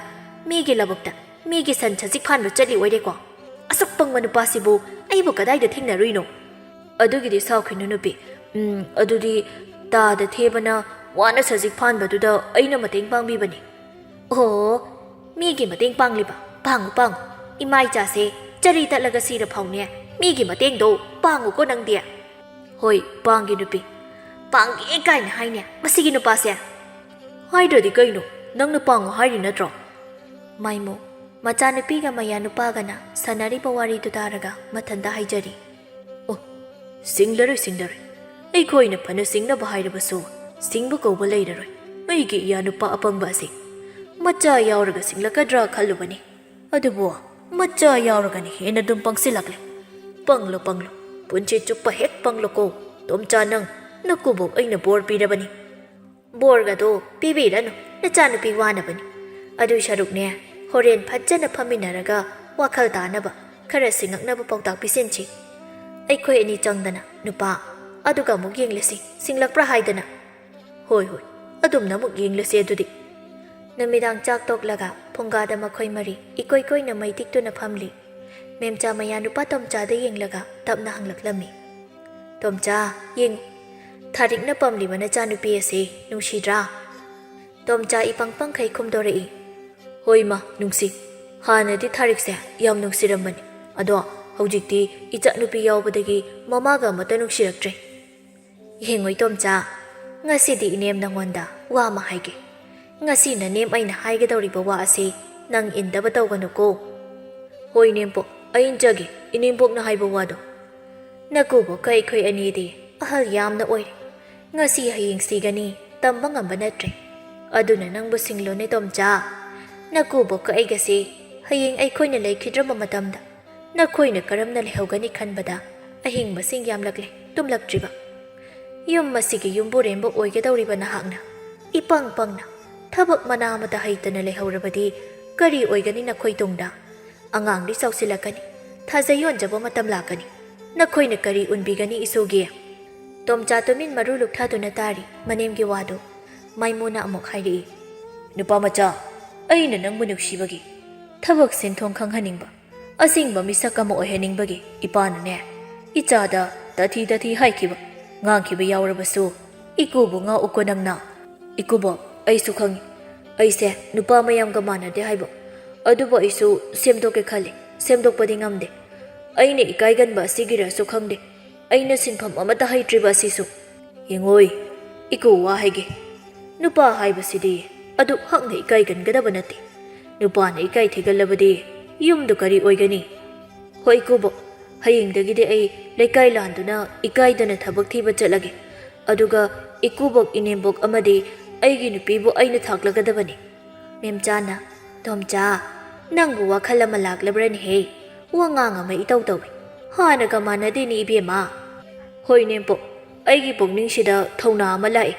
ꯃꯤꯒꯤ ꯂꯧꯕꯨꯛꯇ ꯃꯤꯒꯤ ꯁꯟ ꯁꯖꯤꯛ ꯐꯥꯟꯕ ꯆꯠꯂꯤ ꯑꯣꯏꯔꯦꯀꯣ꯫ ꯑꯁꯨꯛ ꯄꯪꯕ ꯅꯨꯄꯥꯁꯤꯕꯨ ꯑꯩꯕꯨ ꯀꯗꯥꯏꯗ ꯊꯦꯡꯅꯔꯨꯏꯅꯣ?" "ꯑꯗꯨꯒꯤꯗꯤ ꯁꯥꯎꯈꯤꯅꯨ ꯅꯨꯄꯤ꯫ ꯎꯝ, ꯑꯗꯨꯗꯤ ꯇꯥꯗ ꯊꯦꯕꯅ ꯋꯥꯅ ꯁꯖꯤꯛ ꯐꯥꯟꯕꯗꯨꯗ ꯑꯩꯅ ꯃꯇꯦꯡ ꯄꯥꯡꯕꯤꯕꯅꯤ꯫" "ꯑꯣ, ꯃꯤꯒꯤ ꯃꯇꯦꯡ ꯄꯥꯡꯂꯤꯕ? ꯄꯥꯡꯉꯨ, ꯄꯥꯡꯉꯨ꯫ ꯏꯃꯥ ꯏꯆꯥꯁꯦ ꯆꯔꯤ ꯇꯠꯂꯒ ꯁꯤꯔ ꯐꯥꯎꯅꯦ ꯃꯤꯒꯤ ꯃꯇꯦꯡꯗꯣ ꯄꯥꯡꯉꯨꯀꯣ ꯅꯪꯗꯤ꯫" "ꯍꯣꯏ, ꯄꯥꯡꯒꯦ ꯅꯨꯄꯤ꯫ ꯄꯥꯡꯒꯦ ꯀꯥꯏꯅ ꯍꯥꯏꯅꯦ ꯃꯁꯤꯒꯤ ꯅꯨꯄꯥꯁꯦ꯫" "ꯍꯥꯏꯗ꯭ꯔꯗꯤ ꯀꯩꯅꯣ? ꯅꯪꯅ ꯄꯥꯡꯉꯨ ꯍꯥꯏꯔꯤ ꯅꯠꯇ꯭ꯔꯣ?" ꯃꯥꯏꯃꯨ, ꯃꯆꯥꯅꯨꯄꯤꯒ ꯃꯌꯥ ꯅꯨꯄꯥꯒꯅ ꯁꯥꯟꯅꯔꯤꯕ ꯋꯥꯔꯤꯗꯨ ꯇꯥꯔꯒ ꯃꯊꯟꯇ ꯍꯥꯏꯖꯔꯤ꯫ "ꯑꯣ, "ꯁꯤꯡꯂꯔꯣꯏ, ꯁꯤꯡꯂꯔꯣꯏ꯫ ꯑꯩꯈꯣꯏꯅ ꯐꯅ ꯁꯤꯡꯅꯕ ꯍꯥꯏꯔꯕꯁꯨ ꯁꯤꯡꯕ ꯀꯧꯕ ꯂꯩꯔꯔꯣꯏ꯫ ꯑꯩꯒꯤ ꯏꯌꯥ ꯅꯨꯄꯥ ꯑꯄꯪꯕ ꯑꯁꯤ ꯃꯆꯥ ꯌꯥꯎꯔꯒ ꯁꯤꯡꯂꯛꯀꯗ꯭ꯔꯥ ꯈꯜꯂꯨꯕꯅꯤ꯫ ꯑꯗꯨꯕꯨ ꯃꯆꯥ ꯌꯥꯎꯔꯒꯅ ꯍꯦꯟꯅ ꯑꯗꯨꯝ ꯄꯪꯁꯤꯜꯂꯛꯂꯦ꯫ ꯄꯪꯂꯣ, ꯄꯪꯂꯣ꯫ ꯄꯨꯟꯁꯤ ꯆꯨꯞꯄ ꯍꯦꯛ ꯄꯪꯂꯣꯀꯣ꯫ ꯇꯣꯝꯆꯥ, ꯅꯪ ꯅꯀꯨꯕꯣꯛ ꯑꯩꯅ ꯕꯣꯔ ꯄꯤꯔꯕꯅꯤ꯫ ꯕꯣꯔꯒꯗꯣ ꯄꯤꯕꯤꯔꯅꯨ, ꯅꯆꯥꯅꯨꯄꯤ ꯋꯥꯅꯕꯅꯤ꯫ ꯑꯗꯨꯏ ꯁꯔꯨꯛꯅꯦ, ꯍꯣꯔꯦꯟ ꯐꯖꯅ ꯐꯝꯃꯤꯟꯅꯔꯒ ꯋꯥꯈꯜ ꯇꯥꯅꯕ, ꯈꯔ ꯁꯤꯡꯉꯛꯅꯕ ꯄꯥꯎꯇꯥꯛ ꯄꯤꯁꯤꯟꯁꯤ꯫ ꯑꯩꯈꯣꯏ ꯑꯅꯤ ꯆꯪꯗꯅ, ꯅꯨꯄꯥ, ꯑꯗꯨꯒ ꯑꯃꯨꯛ ꯌꯦꯡꯂꯁꯤ, ꯁꯤꯡꯂꯛꯄ꯭ꯔꯥ ꯍꯥꯏꯗꯅ꯫ ꯍꯣꯏ, ꯍꯣꯏ, ꯑꯗꯨꯝꯅ ꯑꯃꯨꯛ ꯌꯦꯡꯂꯁꯤ ꯑꯗꯨꯗꯤ꯫ ꯅꯨꯃꯤꯗꯥꯡ ꯆꯥꯛ ꯇꯣꯛꯂꯒ ꯐꯨꯡꯒꯥꯗ ꯃꯈꯣꯏ ꯃꯔꯤ ꯏꯀꯣꯏ ꯀꯣꯏꯅ ꯃꯩ ꯇꯤꯛꯇꯨꯅ ꯐꯝꯂꯤ꯫ ꯃꯦꯝꯆꯥ ꯃꯌꯥ ꯅꯨꯄꯥ ꯇꯣꯝꯆꯥꯗ ꯌꯦꯡꯂꯒ ꯇꯞꯅ ꯍꯪꯂꯛꯂꯝꯃꯤ꯫ "ꯇꯣꯝꯆꯥ, ꯌꯦꯡꯉꯨ, ꯊꯥꯔꯤꯛꯅ ꯄꯥꯝꯂꯤꯕ ꯅꯆꯥꯅꯨꯄꯤ ꯑꯁꯤ ꯅꯨꯡꯁꯤꯗ꯭ꯔꯥ?" ꯇꯣꯝꯆꯥ ꯏꯄꯪ ꯄꯪꯈꯩ ꯈꯨꯝꯗꯣꯔꯛꯏ꯫ "ꯍꯣꯏ ꯃꯥ, ꯅꯨꯡꯁꯤ꯫ ꯍꯥꯟꯅꯗꯤ ꯊꯥꯔꯤꯛꯁꯦ ꯌꯥꯝ ꯅꯨꯡꯁꯤꯔꯝꯕꯅꯤ꯫ ꯑꯗꯣ ꯍꯧꯖꯤꯛꯇꯤ ꯏꯆꯥꯅꯨꯄꯤ ꯌꯥꯎꯕꯗꯒꯤ ꯃꯃꯥꯒ ꯑꯃꯠꯇ ꯅꯨꯡꯁꯤꯔꯛꯇ꯭ꯔꯦ꯫" "ꯌꯦꯡꯉꯣꯏ ꯇꯣꯝꯆꯥ, ꯉꯁꯤꯗꯤ ꯏꯅꯦꯝ ꯅꯪꯉꯣꯟꯗ ꯋꯥ ꯑꯃ ꯍꯥꯏꯒꯦ꯫ ꯉꯁꯤ ꯅꯅꯦꯝ ꯑꯩꯅ ꯍꯥꯏꯒꯗꯧꯔꯤꯕ ꯋꯥ ꯑꯁꯤ ꯅꯪ ꯏꯟꯗꯕ ꯇꯧꯒꯅꯨꯀꯣ꯫" "ꯍꯣꯏ ꯏꯅꯦꯝꯄꯣꯛ, ꯑꯩ ꯏꯟꯖꯒꯦ ꯏꯅꯦꯝꯄꯣꯛꯅ ꯍꯥꯏꯕ ꯋꯥꯗꯣ꯫" "ꯅꯀꯨꯕꯣꯛꯀ ꯑꯩꯈꯣꯏ ꯑꯅꯤꯗꯤ ꯑꯍꯜ ꯌꯥꯝꯅ ꯑꯣꯏꯔꯦ꯫ ꯉꯁꯤ ꯍꯌꯦꯡ ꯁꯤꯒꯅꯤ, ꯇꯝꯕ ꯉꯝꯕ ꯅꯠꯇ꯭ꯔꯦ꯫ ꯑꯗꯨꯅ ꯅꯪꯕꯨ ꯁꯤꯡꯂꯣꯅꯦ ꯇꯣꯝꯆꯥ꯫ ꯅꯀꯨꯕꯣꯛꯀ ꯑꯩꯒꯁꯦ ꯍꯌꯦꯡ ꯑꯩꯈꯣꯏꯅ ꯂꯩꯈꯤꯗ꯭ꯔꯕ ꯃꯇꯝꯗ ꯅꯈꯣꯏꯅ ꯀꯔꯝꯅ ꯂꯩꯍꯧꯒꯅꯤ ꯈꯟꯕꯗ ꯑꯍꯤꯡ ꯃꯁꯤꯡ ꯌꯥꯝꯂꯛꯂꯦ ꯇꯨꯝꯂꯛꯇ꯭ꯔꯤꯕ꯫ ꯌꯨꯝ ꯑꯁꯤꯒꯤ ꯌꯨꯝꯕꯨꯔꯦꯝꯕ ꯑꯣꯏꯒꯗꯧꯔꯤꯕ ꯅꯍꯥꯛꯅ ꯏꯄꯪ ꯄꯪꯅ ꯊꯕꯛ ꯃꯅꯥ ꯑꯃꯠꯇ ꯍꯩꯇꯅ ꯂꯩꯍꯧꯔꯕꯗꯤ ꯀꯔꯤ ꯑꯣꯏꯒꯅꯤ ꯅꯈꯣꯏ ꯇꯨꯡꯗ? ꯑꯉꯥꯡꯗꯤ ꯆꯥꯎꯁꯤꯜꯂꯛꯀꯅꯤ, ꯊꯥꯖ ꯌꯣꯟꯖꯕ ꯃꯇꯝ ꯂꯥꯛꯀꯅꯤ꯫ ꯅꯈꯣꯏꯅ ꯀꯔꯤ ꯎꯟꯕꯤꯒꯅꯤ ꯏꯁꯣꯒꯤ?" ꯇꯣꯝꯆꯥ ꯇꯨꯃꯤꯟ ꯃꯔꯨ ꯂꯨꯛꯊꯗꯨꯅ ꯇꯥꯔꯤ ꯃꯅꯦꯝꯒꯤ ꯋꯥꯗꯨ꯫ ꯃꯥꯏꯃꯨꯅ ꯑꯃꯨꯛ ꯍꯥꯏꯔꯛꯏ꯫ "ꯅꯨꯄꯥ ꯃꯆꯥ, ꯑꯩꯅ ꯅꯪꯕꯨ ꯅꯨꯡꯁꯤꯕꯒꯤ, ꯊꯕꯛ ꯁꯤꯟꯊꯣꯡ ꯈꯪꯍꯟꯅꯤꯡꯕ, ꯑꯁꯦꯡꯕ ꯃꯤꯁꯛ ꯑꯃ ꯑꯣꯏꯍꯟꯅꯤꯡꯕꯒꯤ ꯏꯄꯥꯅꯅꯦ, ꯏꯆꯥꯗ ꯇꯥꯊꯤ ꯇꯥꯊꯤ ꯍꯥꯏꯈꯤꯕ, ꯉꯥꯡꯈꯤꯕ ꯌꯥꯎꯔꯕꯁꯨ, ꯏꯀꯨꯕꯨ ꯉꯥꯛꯎꯀꯣ ꯅꯪꯅ꯫" "ꯏꯀꯨꯕꯣꯛ, ꯑꯩꯁꯨ ꯈꯪꯉꯤ꯫ ꯑꯩꯁꯦ ꯅꯨꯄꯥ ꯃꯌꯥꯝꯒ ꯃꯥꯟꯅꯗꯦ ꯍꯥꯏꯕ꯫ ꯑꯗꯨꯕꯨ ꯑꯩꯁꯨ ꯁꯦꯝꯗꯣꯛꯀꯦ ꯈꯜꯂꯤ, ꯁꯦꯝꯗꯣꯛꯄꯗꯤ ꯉꯝꯗꯦ꯫ ꯑꯩꯅ ꯏꯀꯥꯏꯒꯟꯕ ꯑꯁꯤꯒꯤꯔꯁꯨ ꯈꯪꯗꯦ, ꯑꯩꯅ ꯁꯤꯟꯐꯝ ꯑꯃꯠꯇ ꯍꯩꯇ꯭ꯔꯤꯕ ꯑꯁꯤꯁꯨ꯫ ꯌꯦꯡꯉꯣꯏ, ꯏꯀꯨ, ꯋꯥ ꯍꯥꯏꯒꯦ꯫ ꯅꯨꯄꯥ ꯍꯥꯏꯕꯁꯤꯗꯤ ꯑꯗꯨꯛ ꯍꯛꯅ ꯏꯀꯥꯏꯒꯟꯒꯗꯕ ꯅꯠꯇꯦ꯫ ꯅꯨꯄꯥꯅ ꯏꯀꯥꯏ ꯊꯤꯒꯜꯂꯕꯗꯤ ꯌꯨꯝꯗꯨ ꯀꯔꯤ ꯑꯣꯏꯒꯅꯤ? ꯍꯣꯏ ꯏꯀꯨꯕꯣꯛ, ꯍꯌꯦꯡꯗꯒꯤꯗꯤ ꯑꯩ ꯂꯩꯀꯥꯏ ꯂꯥꯟꯗꯨꯅ ꯏꯀꯥꯏꯗꯅ ꯊꯕꯛ ꯊꯤꯕ ꯆꯠꯂꯒꯦ꯫ ꯑꯗꯨꯒ ꯏꯀꯨꯕꯣꯛ ꯏꯅꯦꯝꯕꯣꯛ ꯑꯃꯗꯤ ꯑꯩꯒꯤ ꯅꯨꯄꯤꯕꯨ ꯑꯩꯅ ꯊꯥꯛꯂꯒꯗꯕꯅꯤ꯫ ꯃꯦꯝꯆꯥꯅ, "ꯇꯣꯝꯆꯥ, ꯅꯪꯕꯨ ꯋꯥꯈꯜ ꯑꯃ ꯂꯥꯛꯂꯕ꯭ꯔꯅꯦꯍꯦ? ꯋꯥꯉꯥꯡ ꯑꯃ ꯏꯇꯧ ꯇꯧꯏ꯫ ꯍꯥꯟꯅꯒ ꯃꯥꯟꯅꯗꯦꯅꯦ ꯏꯕꯦꯝꯃ꯫" "ꯍꯣꯏ ꯅꯦꯝꯄꯣꯛ, ꯑꯩꯒꯤ ꯄꯨꯛꯅꯤꯡꯁꯤꯗ ꯊꯧꯅꯥ ꯑꯃ ꯂꯥꯛꯏ꯫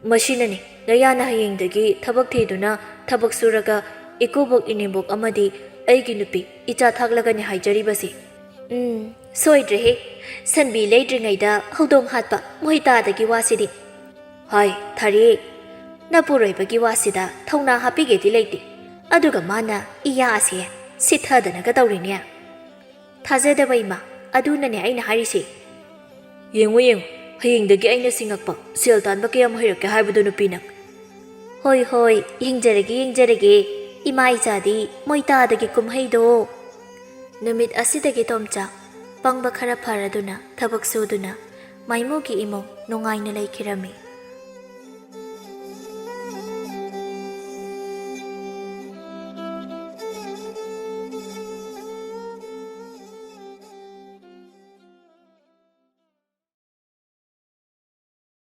ꯃꯁꯤꯅꯅꯤ ꯅꯌꯥꯅ ꯍꯌꯦꯡꯗꯒꯤ ꯊꯕꯛ ꯊꯤꯗꯨꯅ ꯊꯕꯛ ꯁꯨꯔꯒ ꯏꯀꯨꯕꯣꯛ ꯏꯅꯦꯝꯕꯣꯛ ꯑꯃꯗꯤ ꯑꯩꯒꯤ ꯅꯨꯄꯤ ꯏꯆꯥ ꯊꯥꯛꯂꯒꯅꯤ ꯍꯥꯏꯖꯔꯤꯕꯁꯤ꯫" "ꯎꯝ, ꯁꯣꯏꯗ꯭ꯔꯦꯍꯦ꯫ ꯁꯟꯕꯤ ꯂꯩꯗ꯭ꯔꯤꯉꯩꯗ ꯍꯧꯗꯣꯡ ꯍꯥꯠꯄ ꯃꯣꯏꯇꯥꯗꯒꯤ ꯋꯥꯁꯤꯗꯤ꯫" "ꯍꯥꯏ, ꯊꯥꯔꯤ, ꯅꯄꯨꯔꯣꯏꯕꯒꯤ ꯋꯥꯁꯤꯗ ꯊꯧꯅꯥ ꯍꯥꯞꯄꯤꯒꯦꯗꯤ ꯂꯩꯇꯦ꯫ ꯑꯗꯨꯒ ꯃꯥꯅ ꯏꯌꯥ ꯑꯁꯦ ꯁꯤꯠꯊꯗꯅꯒ ꯇꯧꯔꯤꯅꯦ꯫" "ꯊꯥꯖꯗꯕ ꯏꯃꯥ, ꯑꯗꯨꯅꯅꯦ ꯑꯩꯅ ꯍꯥꯏꯔꯤꯁꯦ꯫" "ꯌꯦꯡꯉꯨ, ꯌꯦꯡꯉꯨ, ꯍꯌꯦꯡꯗꯒꯤ ꯑꯩꯅ ꯁꯤꯡꯉꯛꯄ ꯁꯦꯜ ꯇꯥꯟꯕ ꯀꯌꯥꯝ ꯍꯩꯔꯛꯀꯦ ꯍꯥꯏꯕꯗꯨ ꯅꯨꯄꯤꯅ꯫" "ꯍꯣꯏ, ꯍꯣꯏ, ꯌꯦꯡꯖꯔꯒꯦ, ꯌꯦꯡꯖꯔꯒꯦ, ꯏꯃꯥ ꯏꯆꯥꯗꯤ ꯃꯣꯏꯇꯥꯗꯒꯤ ꯀꯨꯝꯍꯩꯗꯣ꯫" ꯅꯨꯃꯤꯠ ꯑꯁꯤꯗꯒꯤ ꯇꯣꯝꯆꯥ ꯄꯪꯕ ꯈꯔ ꯐꯔꯗꯨꯅ ꯊꯕꯛ ꯁꯨꯗꯨꯅ ꯃꯥꯏꯃꯨꯒꯤ ꯏꯃꯨꯡ ꯅꯨꯡꯉꯥꯏꯅ ꯂꯩꯈꯤꯔꯝꯃꯤ꯫